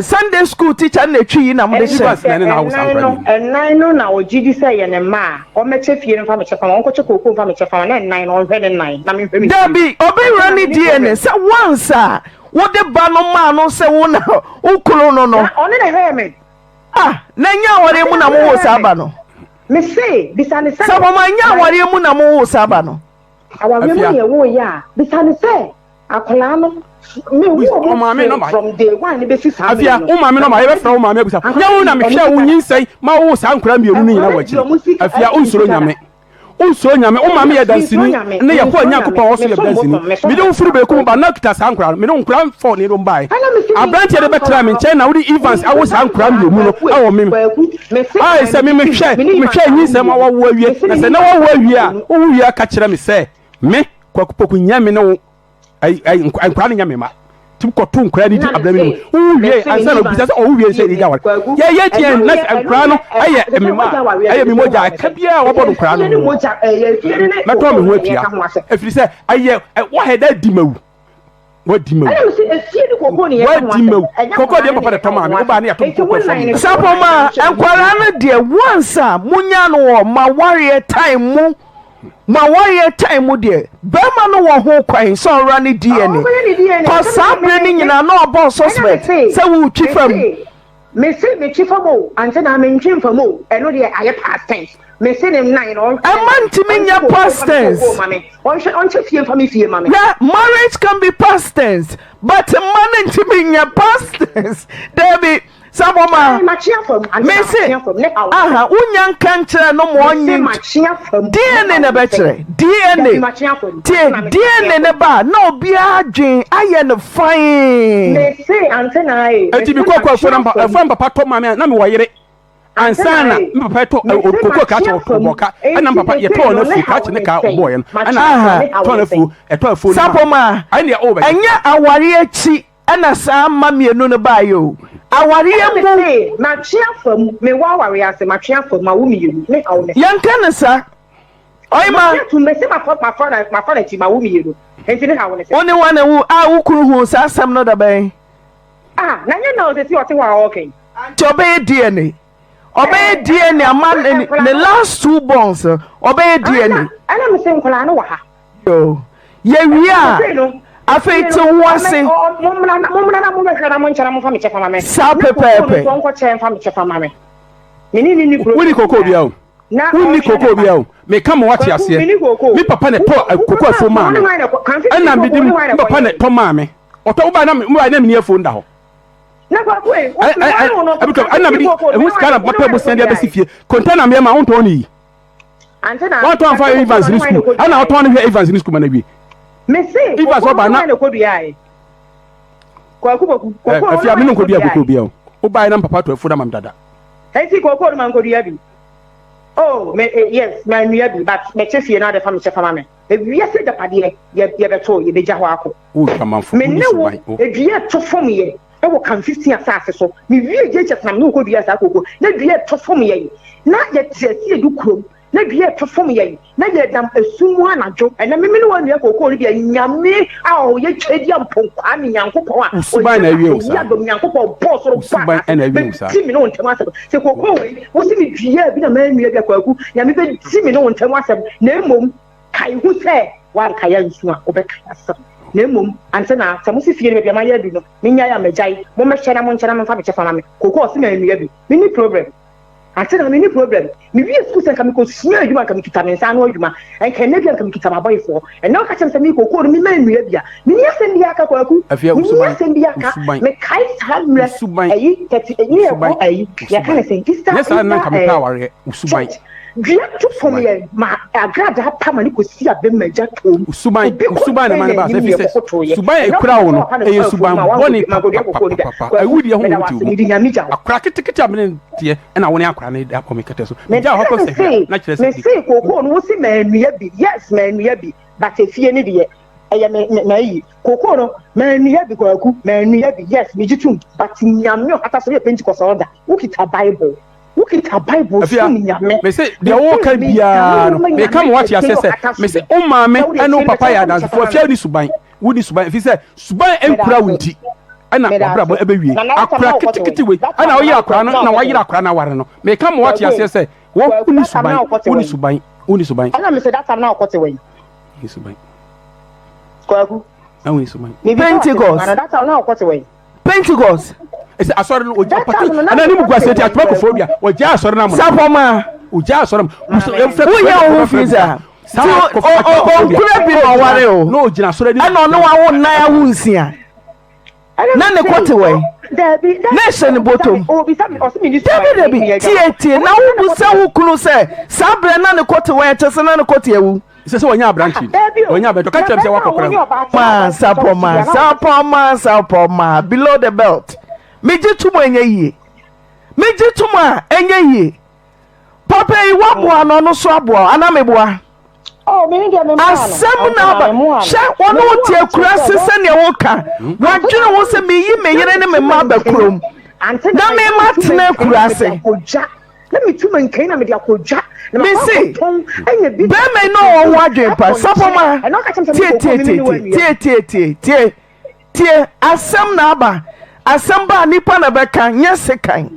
Sunday school teacher na etwi yi na mo de hyɛ. Evans na ɛne na awo saa Ɛnan nkwadaa no mmienu. ɛnan no na ɔgye di sɛ ɛyɛ ne mma a, ɔmmɛkyɛ fie no mfa me kyɛfa ma, ɔnkɔkyɛ kookoo mfa me kyɛfa ma, na ɛnan no ɔnhwɛ ne nan na menhwɛ me fie. Dabi, ɔbɛwura Ante na ne menni DNA problem. sɛ once a wode ba no maa no sɛ wo na wo kunu no no. Na ɔne na ɛhwɛɛ me. Ah, na ɛnyɛ awareɛ Ante mu na na ɔne na mowoo ɛhwɛɛ saa me. ba no. Mese, bisa no sɛ Sɛ moma ɛnyɛ my awareɛ mu na mowoo saa ba no. awareɛ mu Afia. na yɛwoeɛ a, bisa no sɛ akwadaa no me Who is wo wo maame mo nɔmba? from day one ne bɛsi saa Afia, mmerɛ no. wo maame nɔmba, yɛbɛfrɛ wo maame abusa. Nyɛ wo na mehwɛ wo nyinsɛn ma wo saa nkwadaa mmienu no nyinaa wɔ akyiri. Afia, wonsuro Nyame. Wonsuro Nyame. Wo maame yɛ danseni ne Yehowa Nyankopɔn a ɔso yɛ danseni. Mede wo firi berekum ba na kita saa nkwadaa no. Mede wo nkwadaa fɔ ne de bae. Aberanteɛ de bɛtraa me nkyɛn na wode Evans awo saa nkwadaa mmienu no wɔ me. Ae sɛ me mehwɛ mehwɛ nyinsɛn ma wawo awie na sɛ na wawo awie a wowo wie aka kyerɛ me sɛ me Kwaku Poku nyɛ me ne wo nkwadaa no nyɛ me mma ti kɔto nkwadaa no di abira mi mu wowu wie ansa na obisa sɛ ɔwo wie sɛ ɛdi aware yɛyɛ deɛ na nkwadaa no ɛyɛ me mma ɛyɛ me mogya ɛka biara wɔbɔ no nkwadaa no ho mɛtɔn me ho atua ɛfiri sɛ ɛyɛ wɔhɛ dɛ di mawu wadi mawu wadi mawu koko deɛ papa de tɔ maa me wobaa ne yɛtɔ koko fam Sapoma nkwadaa no deɛ once a monya no wɔ mo awareɛ time mu mo awareɛ time mu deɛ bɛrima no wɔ ho kwan sɛ ɔwura ne DNA kɔ saa berɛ no nyinaa na ɔbɔ suspect sɛ wotwi fam. Mese metwi fam o, ante na mentwi mfam o, ɛno deɛ ayɛ past tense. Mese ne nan no ɔnhwɛ Ɛma ntumi nyɛ past tense. Ɔnhwɛ ɔnkyɛ fie mfa me fie ma me. Hwɛ marriage can be past tense but mma no ntumi nyɛ past tense. Dabi Saboma mese aha wonya nka nkyerɛ no ma ɔnye DNA na ɛbɛkyerɛ DNA tie DNA ne ba na obiara dwen ayɛ no fine. Eti mi kɔ kɔ ɛfɔ na ɛfɔ papa tɔ maame na mi wɔ yere ansa na me papa tɔ koko ka kyɛ ɔbɔ ka ɛna me papa yɛtɔɔ no afuo ka kyɛ ne ka ɔbɔɔ yɛ no ɛna tɔɔ no afuo ɛtɔ afuo no ma Sapoma ɛne ɔwɔ bɛgye. Ɛnyɛ awareɛ akyi ɛna saa mma mmienu no baeɛ o. Awareɛ Ɛna mu. mese, Matwe afa mu, mewɔ awareɛ ase, matwe afa mu, mawo mmienu, me haw ne sɛ. Yɛnka no saa. Ɔyema. Matwe atum, mese mafa, mafa, mafa n'akyi, mawo mmienu, enti ne haw ne sɛ. Wo ne wan na wo a wo kunu huu saa asɛm no da bɛn? Ah, na nyɛ na ɔsɛ si ɔte hɔ a ɔɔka yi. Nti ɔbɛyɛ DNA. Ɔbɛyɛ DNA ama ne last two borns no, ɔbɛyɛ DNA. Ɛna mese nkwadaa no wɔ ha. Yoo. Yɛwie a, afei te wo ho ase. Mommra na mommɛhwɛ na monkyɛ na momfa me kyɛfa ma me. Saa pɛpɛɛpɛ. Na kokoo no nso ɔnkɔkyɛ mfa me kyɛfa ma me. Me ne ne ni problem. Wonni kokoo bia o. Wonni kokoo bia o. Meka ma wate aseɛ. Me papa na ɛtɔ kokoo afuo maa me. Ɛna mede me papa na ɛtɔ maa me. Ɔtɔ wobae na wobae na menni afuo nda hɔ. Ɛna mede ɛho sika na mapɛ bosea de abɛsi fie. Container meyɛ ma wontɔn ne yi. Wɔntɔn afa Evans ne sukuu. Ɛna ɔtɔn ne hwɛ Evans ne sukuu ma no awie. Evans ɔba na afia me ne nkɔdua kokoo bia o. Wobae na papa tɔ afuo no ama me dada. Enti kokoo no mankɔdua bi. Oh, me, eh, yes, mannua bi, but mɛkyɛ fie na abɛfa me kyɛfa ma me. Ewiase agyapadeɛ, yɛ, yɛbɛto, yɛbɛgya hɔ akɔ. Wo dwamanfo, Me wonni ne wo, suban, wo. edua ɛto fam yɛ, ɛwɔ Camp 15 asase so. Me wie JHS na me ne wo kɔdua saa kooko. Na dua ɛto fam yɛn, na yɛte ase yɛdu kurom. Na dua ɛto fam yɛn, na yɛnam esum mu anadwo. Ɛnɛ me me ne wo anua kookoo no deɛ, Nyame a ɔyɛ Tweaduampɔn Kwame Nyankopɔn a Wo suban ɔyɛ na awie wo Ayi saa. Adom Nyankopɔn bɔɔ soro Wo bɔɔ suban asase na awie wo saa. bɛdi me ne wo ntam asɛm. Sɛ kookoo wei, wo se me duaa bi na mannua bi a, Kwaku, Nyame bɛdi me ne wo ntam asɛm. Na mmom, kae hu sɛ woankae ansu a, wobɛkae asɛm. Na mmom, ansa na, sɛ mose fie no baabi a mayɛ adu no, mennyae a magyae, mommɛhwɛ na monkyɛ na momfa me kyɛfa ma me. Kookoo ɔse mannua bi. Menni problem. Ante na menni problem. Mewie sukuu sɛ nka mekɔsua adwuma nka mekita me nsa ano adwuma. Nka ɛnnɛ bi a nka mekita m'abɔyefoɔ. Ɛnnɛ woka kyerɛ me sɛ meekɔ kuo no mema nnua bi a, menni asɛm biara ka Kwaku. Afia, wo Menni suban, asɛm biara wo ka. suban, Mekae saa wo mmerɛ suban, ɛyi tɛte wo ne yɛkɔ suban, ɛyi wo yɛka suban. ne sɛn Easter Nyɛ saa na Easter nka mepɛ ɛɛ awareɛ, wo suban, church. Dua to wo fam suban. yɛn ma agradaa pa ma ne kɔsi abɛ ma agya toom. Wo suban, Obi wo suban na ɛma no container baa saa anim ɛfiri ne sɛ yɛkɔkotoeɛ. suban a Ɛnɛ ɛkura woka wo sɛ no wapa ne ɛyɛ kɔ afuom suban ma bɔne wankɔdua mankɔdua kokoo no bi a, papapapapa. Kwaku Awudie meda honhom wo te ase wo mu. mede Nyame gya wo. Akora ketekete a mene no teɛ ɛna wo ne akora no da wɔ me kɛtɛ so. Megyaa hɔ Mese kɔ sahwi a mese na kyerɛ sɛ mese kookoo no wose mannua bi yes mannua bi but efie no deɛ ɛyɛ me me mayi kookoo no mannua bi kwaku mannua bi yes megye tom but nyame ɔhata so yɛ Pentecost ɔda wokita bible wokita bible Afia, som nyame mese deɛ mese woka medane biara no wo ma meka nyame ma woate kɛse aseɛ sɛ ɔhata so mese bi wo maame sɛ wode ne wo efie no papa bɛkyɛ yɛ wo fa me kyɛfa adansefoɔ ma afia me wonni suban wonni suban ɛfiri sɛ suban meda nkura wo ase nti ɛna meda wabrabɔ ase ɛbɛwie na na wata akora na wokɔte ketekete wɛn wei that ɛna time woyere na akora wokɔ no na na wokɔte wayere wɛn akora no aware no meka ma woate kwaku aseɛ sɛ wo kwaku wonni that time suban na wokɔte wonni wɛn suban wonni suban ɛna mesɛ that time na wokɔte wɛn wonni suban kwaku na wonni suban mebisa wo asɛm Pentecost. ano that time na wokɔte wɛn Pentecost. ɛsɛ asɔre no ɔgya That pati time no na ɛna ne mu gu wokɔte aseɛ ti wɛn atoma kɔfɔ kwaku dua ɔgya asɔre no amona Sapɔma. ɔgya asɔre no Amen. Woyɛ wo ho fi saa. Ti ɔnkura bi na ɔware o. na ɔgyina asɔre anim Ɛna ɔne wawo nnan awo nsia. ɛna Na ne mese kɔte wɛn. daabi Na ɛhyɛ ne bɔtɔm. obisa me ɔse menni Dabi suban dabi meyɛ tie adwuma tie na ɔmo sɛ na wobu kɔte sɛ wɛn wo kunu sɛ saa berɛ na ne kɔte wɛn ɛkyɛ sɛ na ne kɔte awu. sɛ sɛ wɔnyɛ aberante daabi o wɔnyɛ aberante ɔka na kyerɛ me sɛ bɛrima a wakɔkora wo ne mu ɔbaa tena Ma ɔbaa tena sapɔma ɔte bia na wokɔte sapɔma sapɔma below the belt. Megye tom a ɛnyɛ yie. Megye tom a ɛnyɛ yie. Papa yi woaboa no ɔno so aboa wo anaa meboa? Oh, me deɛ me mmoa no. Asɛm na Ansa na aba me mmoa no. hwɛ wɔne Me wo mmoa te no kyerɛ akura sɛ se bɛ sɛdeɛ woka ante wadwene na ho sɛ meyi me na yere ne metu me mma aba mankan kurom ante na na mema na metu tena mankan akura na mede ase akɔdwa na metu mankan na mede akɔdwa na makɔ mese akɔtɔn anya bi de bɛrima yi akɔ na ɔwɔ ho kantin adwene pa atɔ nkyene sapɔma ɛna ɔka kyerɛ me sɛ tie me tie kookoo me me tie ne tie wannua tie bi tie tie tie Tie, asɛm na aba, asɛm ba a nnipa na ɛbɛka, nyɛ sekan.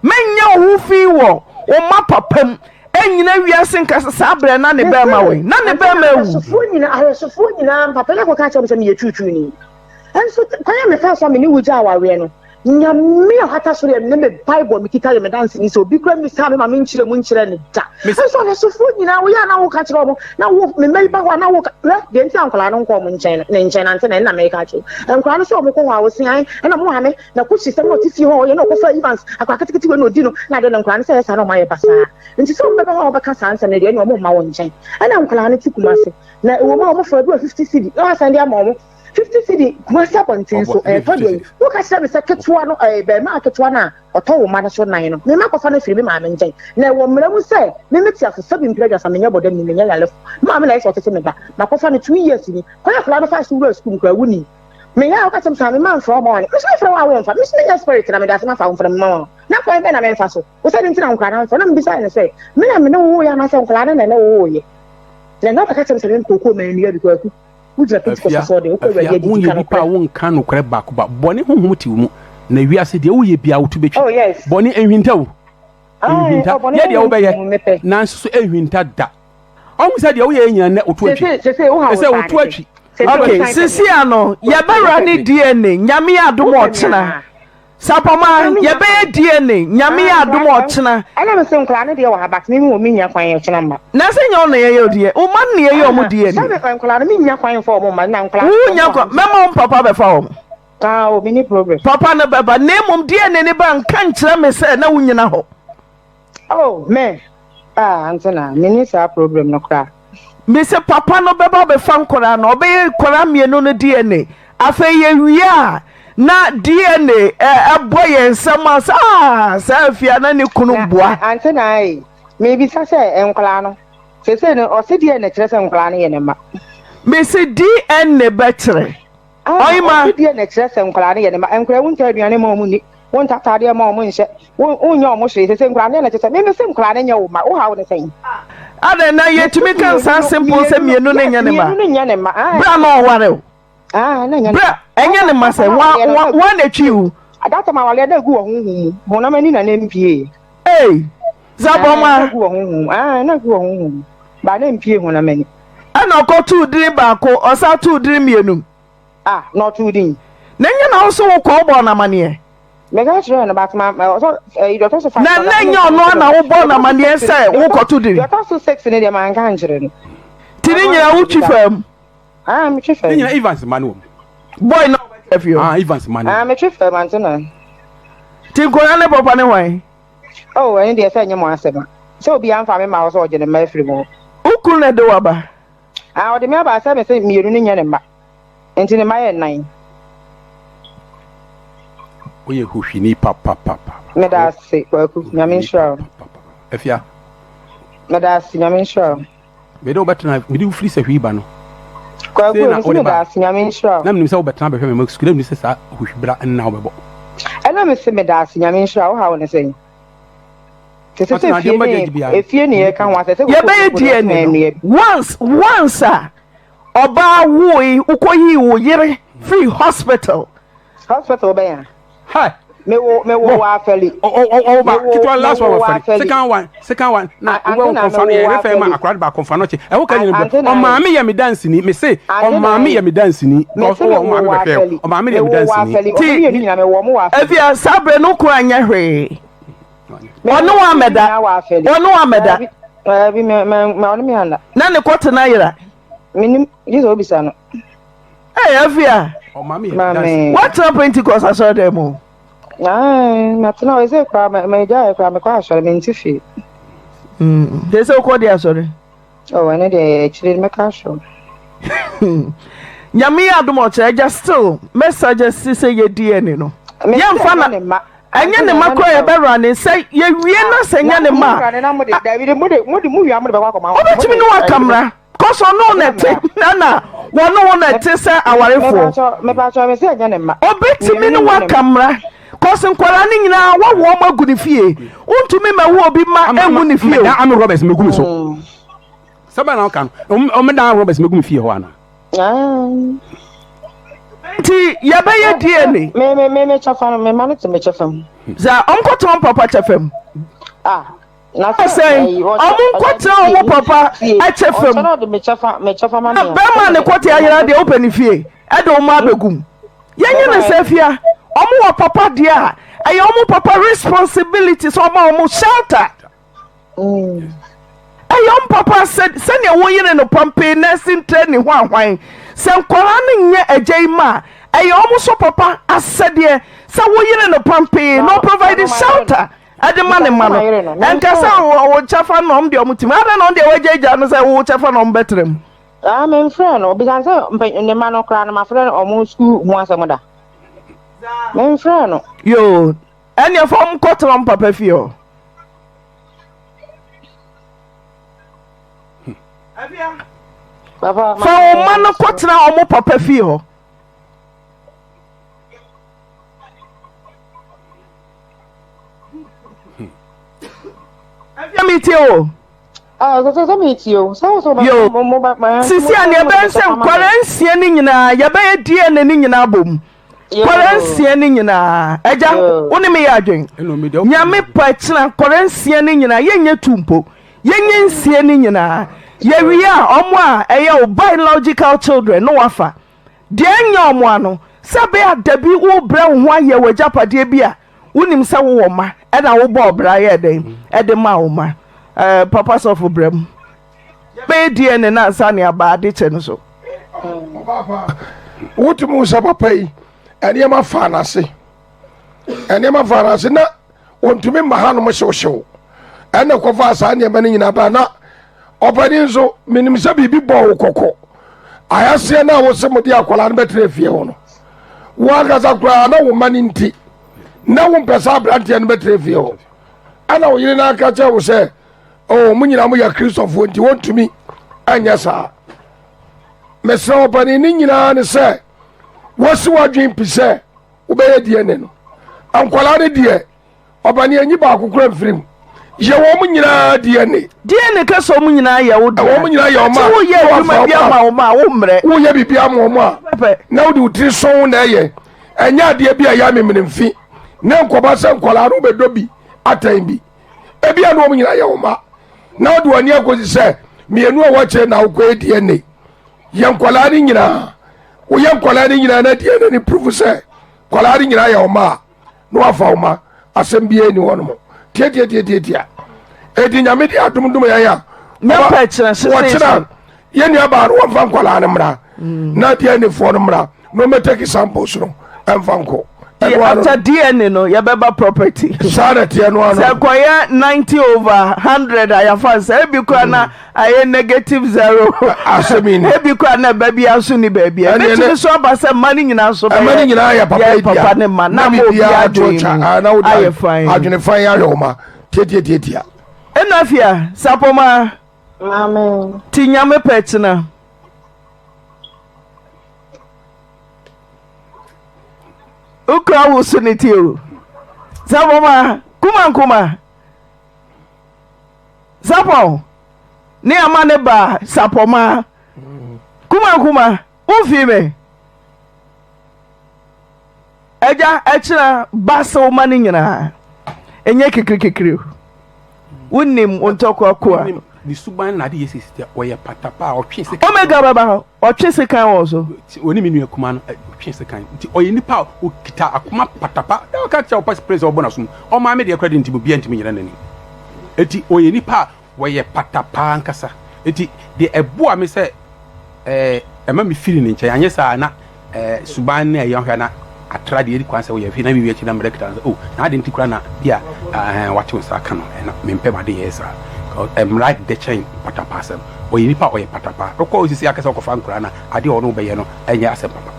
Menyɛ wo ho fi wɔ wo mma papa mu, ɛnnyina wiase nka sɛ saa berɛ na ne Mese, bɛrima wɔ he, na ne ante na bɛrima awu. ahwɛsofoɔ nyinaa, ahwɛsofoɔ nyinaa, papa yi akɔka akyerɛ me sɛ meyɛ tuutuuni. Nso kwan a mefaa so a me ne wo gyaa awareɛ no, Nyame a ɔhata soro yɛ ne me Bible a mekita yɛ me danseni sɛ obi koraa mmisaa me ma menkyerɛ mu nkyerɛ no da. Nso ahwɛsofoɔ nyinaa woyɛ a na woka kyerɛ wɔn, na wo me mma yi ba hɔ a na woka, hwɛ deɛ nti a nkwadaa no nkɔ wɔn nkyɛn no, ne nkyɛn no ante na ɛnna meka akyerɛ wo. Nkwadaa no sɛ wɔkɔ hɔ a wɔse ae, ɛna mo maame na kɔsi sɛm na ɔte fie hɔ a ɔyɛ na ɔkɔfa Evans akwadaa ketekete wei na ɔdi no na adeɛ no nkwadaa no sɛ ɛyɛ saa na wɔayɛ basaa. Nti sɛ wɔbɛba hɔ a wɔbɛka saa nsɛm no deɛ ɛnneɛ wɔmma wo nkyɛn. Ɛna nkwadaa no te Kumasi na ɛwɔ mu a wɔfa bi wɔ 50 cedi na wɔasan de ama wɔn. 50 cedi Kumasi abɔnten so ɛtɔ deɛ yi woka kyerɛ me sɛ ketewa no ɛɛ bɛrima ketewa no a ɔtɔ wo mma no so nan no mema kɔfa no afiri me maame nkyɛn na ɛwɔ mmara mu sɛ me mete ase sɛbi mpere aduasa menyɛ bɔdam ni menyɛ yalefo me maame na ɛsɛ ɔtete me ba makɔfa no 2 years ni kwan akwadaa no fa so wura sukuu mu koraa wuni meyɛ a woka kyerɛ me sɛ mema mfrɛ ɔma wane mesɛ mefrɛ wo a womfa mesɛ menyɛ spirit na mede asɛm afa wo mfrɛ mema wo na kwan bɛn na memfa so wo sɛ de nti na nkwadaa no mfrɛ na mebisa no sɛ me na me ne wo woyɛ anaasɛ nkwadaa no na ɛne wo woyɛ na ɛna ɔbɛka kyerɛ me sɛ menkɔkuo mannua bi kwaku wogyina Pentecost Afia, asɔre dɛm, wokɔ Awurade Afia, adidi wonyɛ ka nipa a nokorɛ. wonka nokorɛ baako ba. Bɔne honhom te wo mu, na wiase deɛ woyɛ biara woto bɛtwi. Oh yes. Bɔne nhwinta o, Ae, nhwinta. oh, bɔne Yɛ deɛ honhom te wobɛyɛ, mu mepɛ. nanso so nhwinta da. Ɔhu sɛ deɛ woyɛ nyina nnɛ woto atwi. Sese, sese, wo ha wo Ɛsɛ saa woto ne sɛ. atwi. Ok sisi ano yɛbɛwura ne DNA nyame yɛ adom ɔkyena sapɔma yɛbɛyɛ DNA nyame yɛ adom ɔkyena. Ɛna me se nkwadaa no deɛ wɔ ha but me wɔ me nya kwan ɔkyena mma. Na sɛ nyɛ ɔno yɛyɛ odiɛ wo ma no na yɛyɛ ɔmo DNA. Sɛ nkwadaa no me nya kwan nfa ɔmo mma na nkwadaa. Wo nya kwan mɛma wo papa bɛfa ɔmo. Ah o me ni problem. Papa no bɛba na mmom DNA ne ba nka nkyerɛ me sɛ na wo nyina hɔ. Oh me ah ante na me ni saa problem no koraa. Me se papa no bɛba abɛfa nkwadaa no, ɔbɛyɛ nkwadaa mmienu no DNA. Afei yɛwie a, na DNA ɛbɔ yɛn nsam a sɛ ah saa afie a na ne kunu boa. Na ante na ee, mebisa sɛ nkwadaa no, sese no ɔse DNA kyerɛ sɛ nkwadaa no yɛ ne mma. Me se DNA bɛkyerɛ. Ah, ɔse DNA kyerɛ sɛ nkwadaa no yɛ ne mma. Nkwadaa wontɔ aduane ma wɔn nni. Wontɔ ataadeɛ mma wɔn nhyɛ. Wo wonyɛ wɔn hwee. Sese nkwadaa no deɛ na kyerɛ sɛ me mese nkwadaa no nyɛ wo mma. Wo haw ne sɛn? Adɛn na yɛtumi ka saa simple sɛ mmienu no nyɛ ne mma? Mmienu no nyɛ ne mma. Berɛ a na ɔware wo. Ah, na nyɛ ne mma. Ɛnyɛ ne mma sɛ wa wa na etwi wo. That time awareɛ na egu wɔ honhom mu. Honam ani na na mpie. Ei, Zabɔma. Na egu wɔ honhom mu. Ah, na egu wɔ honhom mu. Ba na mpie honam ani. Ɛna ɔkɔtoo dini baako, ɔsan too dini mmienu. Ah, na ɔtoo din. Na ɛnyɛ na wo so wokɔ wobɔɔ no amaneɛ? Meka kyerɛɛ no but ma ɔsɔ ɛyi deɛ ɔtɔ so five. Na na ɛnyɛ ɔno ara na wobɔɔ no amaneɛ sɛ wokɔto din? Deɛ ɔtɔ so six no deɛ manka ankyerɛ no. Nti ne nyinaa wotwi faa mu? Ah, metwi faa mu. Ne nyinaa Evans mma no wɔ mu. Boy na ɔbɛtena fie hɔ? Ah, Evans mma no wɔ mu. Ah, metwi faa mu ante na. Nti nkwadaa ne papa ne hwan? Oh, ɛno deɛ sɛ ɛnyɛ mo asɛm a. Sɛ obiara mfa me mma hɔ sɛ ɔgye ne mma afiri mo hɔ. Wo kunu na ɛde wo aba? Ah, ɔde me aba sɛ mese mmienu no nyɛ ne mma. Nti ne mma yɛ nnan. Woyɛ hohwini papapapa. Meda ase Kwaku, Nyame nhyira wo. Afia. Meda ase, Nyame nhyira wo. Mede wo bɛtena, mede wo firi sahwi ba no. Kwaku, mese meda ase, Nyame nhyira wo. Na menim sɛ wobɛtena bɛhwɛ me ma sukuu, na menim sɛ saa hohwi bra nna wobɛbɔ. Ɛna mese meda ase, Nyame nhyira wo, wo haw ne sɛn? Te sɛ sɛ fie ne efie ne yɛka ho asɛ sɛ yɛbɛyɛ DNA no once once a ɔbaa woe wokɔyii wo yere firi hospital. Hospital bɛn a? Hi. Mewo mewo wɔ afɛli. Ɔwɔ ba ketewa last one wɔ afɛli second one second one na wɔ nkɔnfa no yɛ refɛ ma akora de ba akɔnfa no kye ɛwɔ ka nyina bi ɔmaame yɛ me dansini me se ɔmaame yɛ me dansini because ɔwɔ ɔmaame bɛhwɛ ɔmaame yɛ me dansini. Ti efia saa bere no kura nyɛ hwee. Ɔne wo amɛda. Ɔne wo amɛda. Na ne kɔte no ayera. Menim, gye sɛ wobisa no. Ee, Afia. Woatena Pentecost asɔredan mu? Matena hɔ sɛ koraa magyaeɛ koraa mekɔ asɔre mente fie. Te sɛ wokɔ de asɔre? Oh, ɛno deɛ akyire no mɛka ahyɛ wo. Nyame yɛ adom ɔkyerɛ agya still mɛ suggest sɛ yɛ DNA no. Yɛmfa na ɛnyɛ ne ma koraa yɛbɛwura ne sɛ yɛwie na sɛ nyɛ ne ma wobɛtumi ne waka mmara kɔsɔ ɔne wo na ɛte na wɔne wo na ɛte sɛ awarefoɔ obɛtumi ne waka mmara kɔsi nkwadaa no nyinaa wɔwɔ wɔn agu ne fie wontumi ma wo obi ma engu ne fie o. Ami Roberts megu mi so. Sɛbɛn na ɔka no ɔmo dan Roberts megu mi fie hɔ ana. Nti yɛbɛyɛ DNA. Me me me me kyɛfa no me ma no te me kyɛfa mu. Sɛ ɔmo kɔ tena ɔmo papa kyɛfa mu. Ah. Na sɛ ɔmo nkɔ tena ɔmo papa kyɛfa mu. Ɔkyɛn ɔde me kyɛfa me kyɛfa ma me. Bɛrima ne kɔte ayera deɛ wopɛ ne fie ɛde ɔmo abɛgu mu. Yɛnyɛ ne sɛ fia ɔmo wɔ papa deɛ a ɛyɛ ɔmo papa responsibility sɛ ɔma ɔmo shelter. Ɛyɛ ɔmo papa sɛ sɛnea wo yere no pɔmpee nursing training ho ahwan sɛ nkwadaa no nyɛ agya yi ma a ɛyɛ ɔmo so papa asɛdeɛ sɛ wo yere no pɔmpee na ɔprovide shelter ɛde ma ne ma no ɛnka sɛ wo kyɛfa no ɔmo deɛ ɔmo tim adɛn na ɔmo deɛ wagyaagyaa no sɛ wo kyɛfa na ɔmo bɛtena mu. Ah, memfrɛ no. Obisa sɛ mpɛ ne mma no koraa no mafrɛ no ɔmo sukuu ho asɛm da. Memfrɛ no. Yoo, ɛnneɛ fa ɔmo kɔtena ɔmo papa fie hɔ. Papa, Fa wo mma no kɔtena ɔmo papa fie hɔ. Afia metie o. Ah, sɛ sɛ metie o. Sɛ wo sɛ Yo. mo mo ba ma. Sisi a nea ɛbɛyɛ sɛ nkwara nsia no nyinaa yɛbɛyɛ DNA no nyinaa bom. Kwara nsia no nyinaa. Agya, wo ne me yɛ adwen. Nyame pa kyena kwara nsia no nyinaa yɛnyɛ tu mpo. Yɛnyɛ nsia no nyinaa. Yɛwie a, wɔn a ɛyɛ wo biological children no wafa. Deɛ ɛnyɛ wɔn a no, sɛ ɛbɛyɛ a dabi worebrɛ wo ho ayɛ w'agyapadeɛ bi a, wonim sɛ wowɔ mma ɛna wobɔɔ bra yɛɛ dɛn ɛde maa wo mma. Ɛɛ papa sɔfo brɛ mu. Yɛbɛyɛ DNA no ansa ne aba adekyɛ no so. Ɔbaapa, wotumi hu sɛ papa yi nneɛma faa n'ase. Nneɛma faa n'ase na wɔntumi mma hanom hyewhyew. Ɛna kɔfaa saa nneɛma no nyinaa baa na ɔpanin nso menim sɛ biribi bɔɔ wo kɔkɔ. Ayaseɛ no a wose mode akwadaa no bɛtena fie hɔ no, wo ankasa koraa na wo mma no nti na wompɛ sɛ aberanteɛ no bɛtena fie hɔ. Ɛna wo yere no aka kyerɛ wo sɛ oh, mo nyinaa moyɛ Kristofoɔ nti wɔntumi anyɛ saa. Mesrɛ ɔpanin no nyinaa ne sɛ wɔsi w'adwene pi sɛ wobɛyɛ DNA no. Nkwadaa no deɛ ɔpanin anyi baako kura mfiri mu. Yɛ wɔn nyinaa DNA. DNA ka sɛ wɔn nyinaa yɛ wo deɛ. Wɔn nyinaa yɛ wɔn a. Ti woyɛ adwuma bi ama wɔn a wo mmerɛ. Woyɛ biribi ama wɔn a. Na wode wo tiri sɔn na ɛyɛ. Ɛnyɛ adeɛ bi a ɛyɛ amemenemfi. Na nkɔba sɛ nkwadaa no wobɛdɔ bi atɛn bi. Ebia na wɔn nyinaa yɛ wɔn ma. Na wode w'ani akɔsi sɛ mmienu a wɔkyerɛ na wokɔyɛ DNA. Yɛ nkwadaa no nyinaa. Woyɛ nkwadaa no nyinaa na DNA no prove sɛ nkwadaa no nyinaa yɛ wɔn a na wafa wɔn ma asɛm biara ni hɔ nom. Tiatiatiatiatia. Eti nyame de adom dom yɛn a. Wɔkyerɛ yɛn nua baa no wɔmfa nkwadaa no mmra mm. na DNA foɔ no mmra na wɔmɛtɛki samples no ɛmfa nkɔ. After DNA no yɛbɛba property. Saa na teɛ no ano. Sɛ kɔyɛ 90 over 100 a yɛafa sɛ ebi kora na mm. ayɛ negative zero. Asɛm yi ni. Ebi kora na ɛba bi nso ni baabi. Ebetumi so aba sɛ mma no nyinaa nso bɛyɛ. Mma no nyinaa yɛ papa yi papa ne mma na ama obi adwene mu ayɛ fan. Adwene fan ayɛ ɔma tiatiatiatia. Ɛna fia sapɔma. Maame. Ti nyame pɛ kyena. Wokura wo so ne ti o. Sapɔma kuma nkuma. Sapɔn ne ama ne ba sapɔma. Kuma nkuma womfii me. Agya ɛkyena ba sɛ woma no nyinaa ɛnyɛ kikirikikiri o. Wonim wo ntɔkwa ko a. Ne suban na ade yɛ sisi ɔyɛ patapa a ɔtwe sekan. Omega bɛba hɔ ɔtwe sekan wɔ so. Ɔne me nua kuma no ɔtwe sekan nti ɔyɛ nipa a ɔkita akoma patapa na ɔka kyerɛ ɔpa pere sɛ ɔbɔ n'asom ɔmaa me deɛ kora de nti obiara ntumi nyina n'anim eti ɔyɛ nipa a Wɔyɛ pata paa ankasa. Enti deɛ ɛboa me sɛ ɛɛ ɛma me firi ne nkyɛn anyɛ saa na ɛɛ suban ne ɛyɛ ɔhwɛ na atra deɛ ɛdi kwan sɛ woyɛ fi na mewie akyi na mmerɛ kita no sɛ oh na ade nti koraa na bi a ɛɛ wate wo nsa aka no ɛna mempɛ m'ade yɛ saa mmara dɛ kyɛn patapa asɛm ɔyɛ nipa a ɔyɛ patapa wokɔ osisi akasɛ ɔkɔfa nkoraa na adeɛ ɔno wobɛyɛ no ɛnyɛ asɛm papa.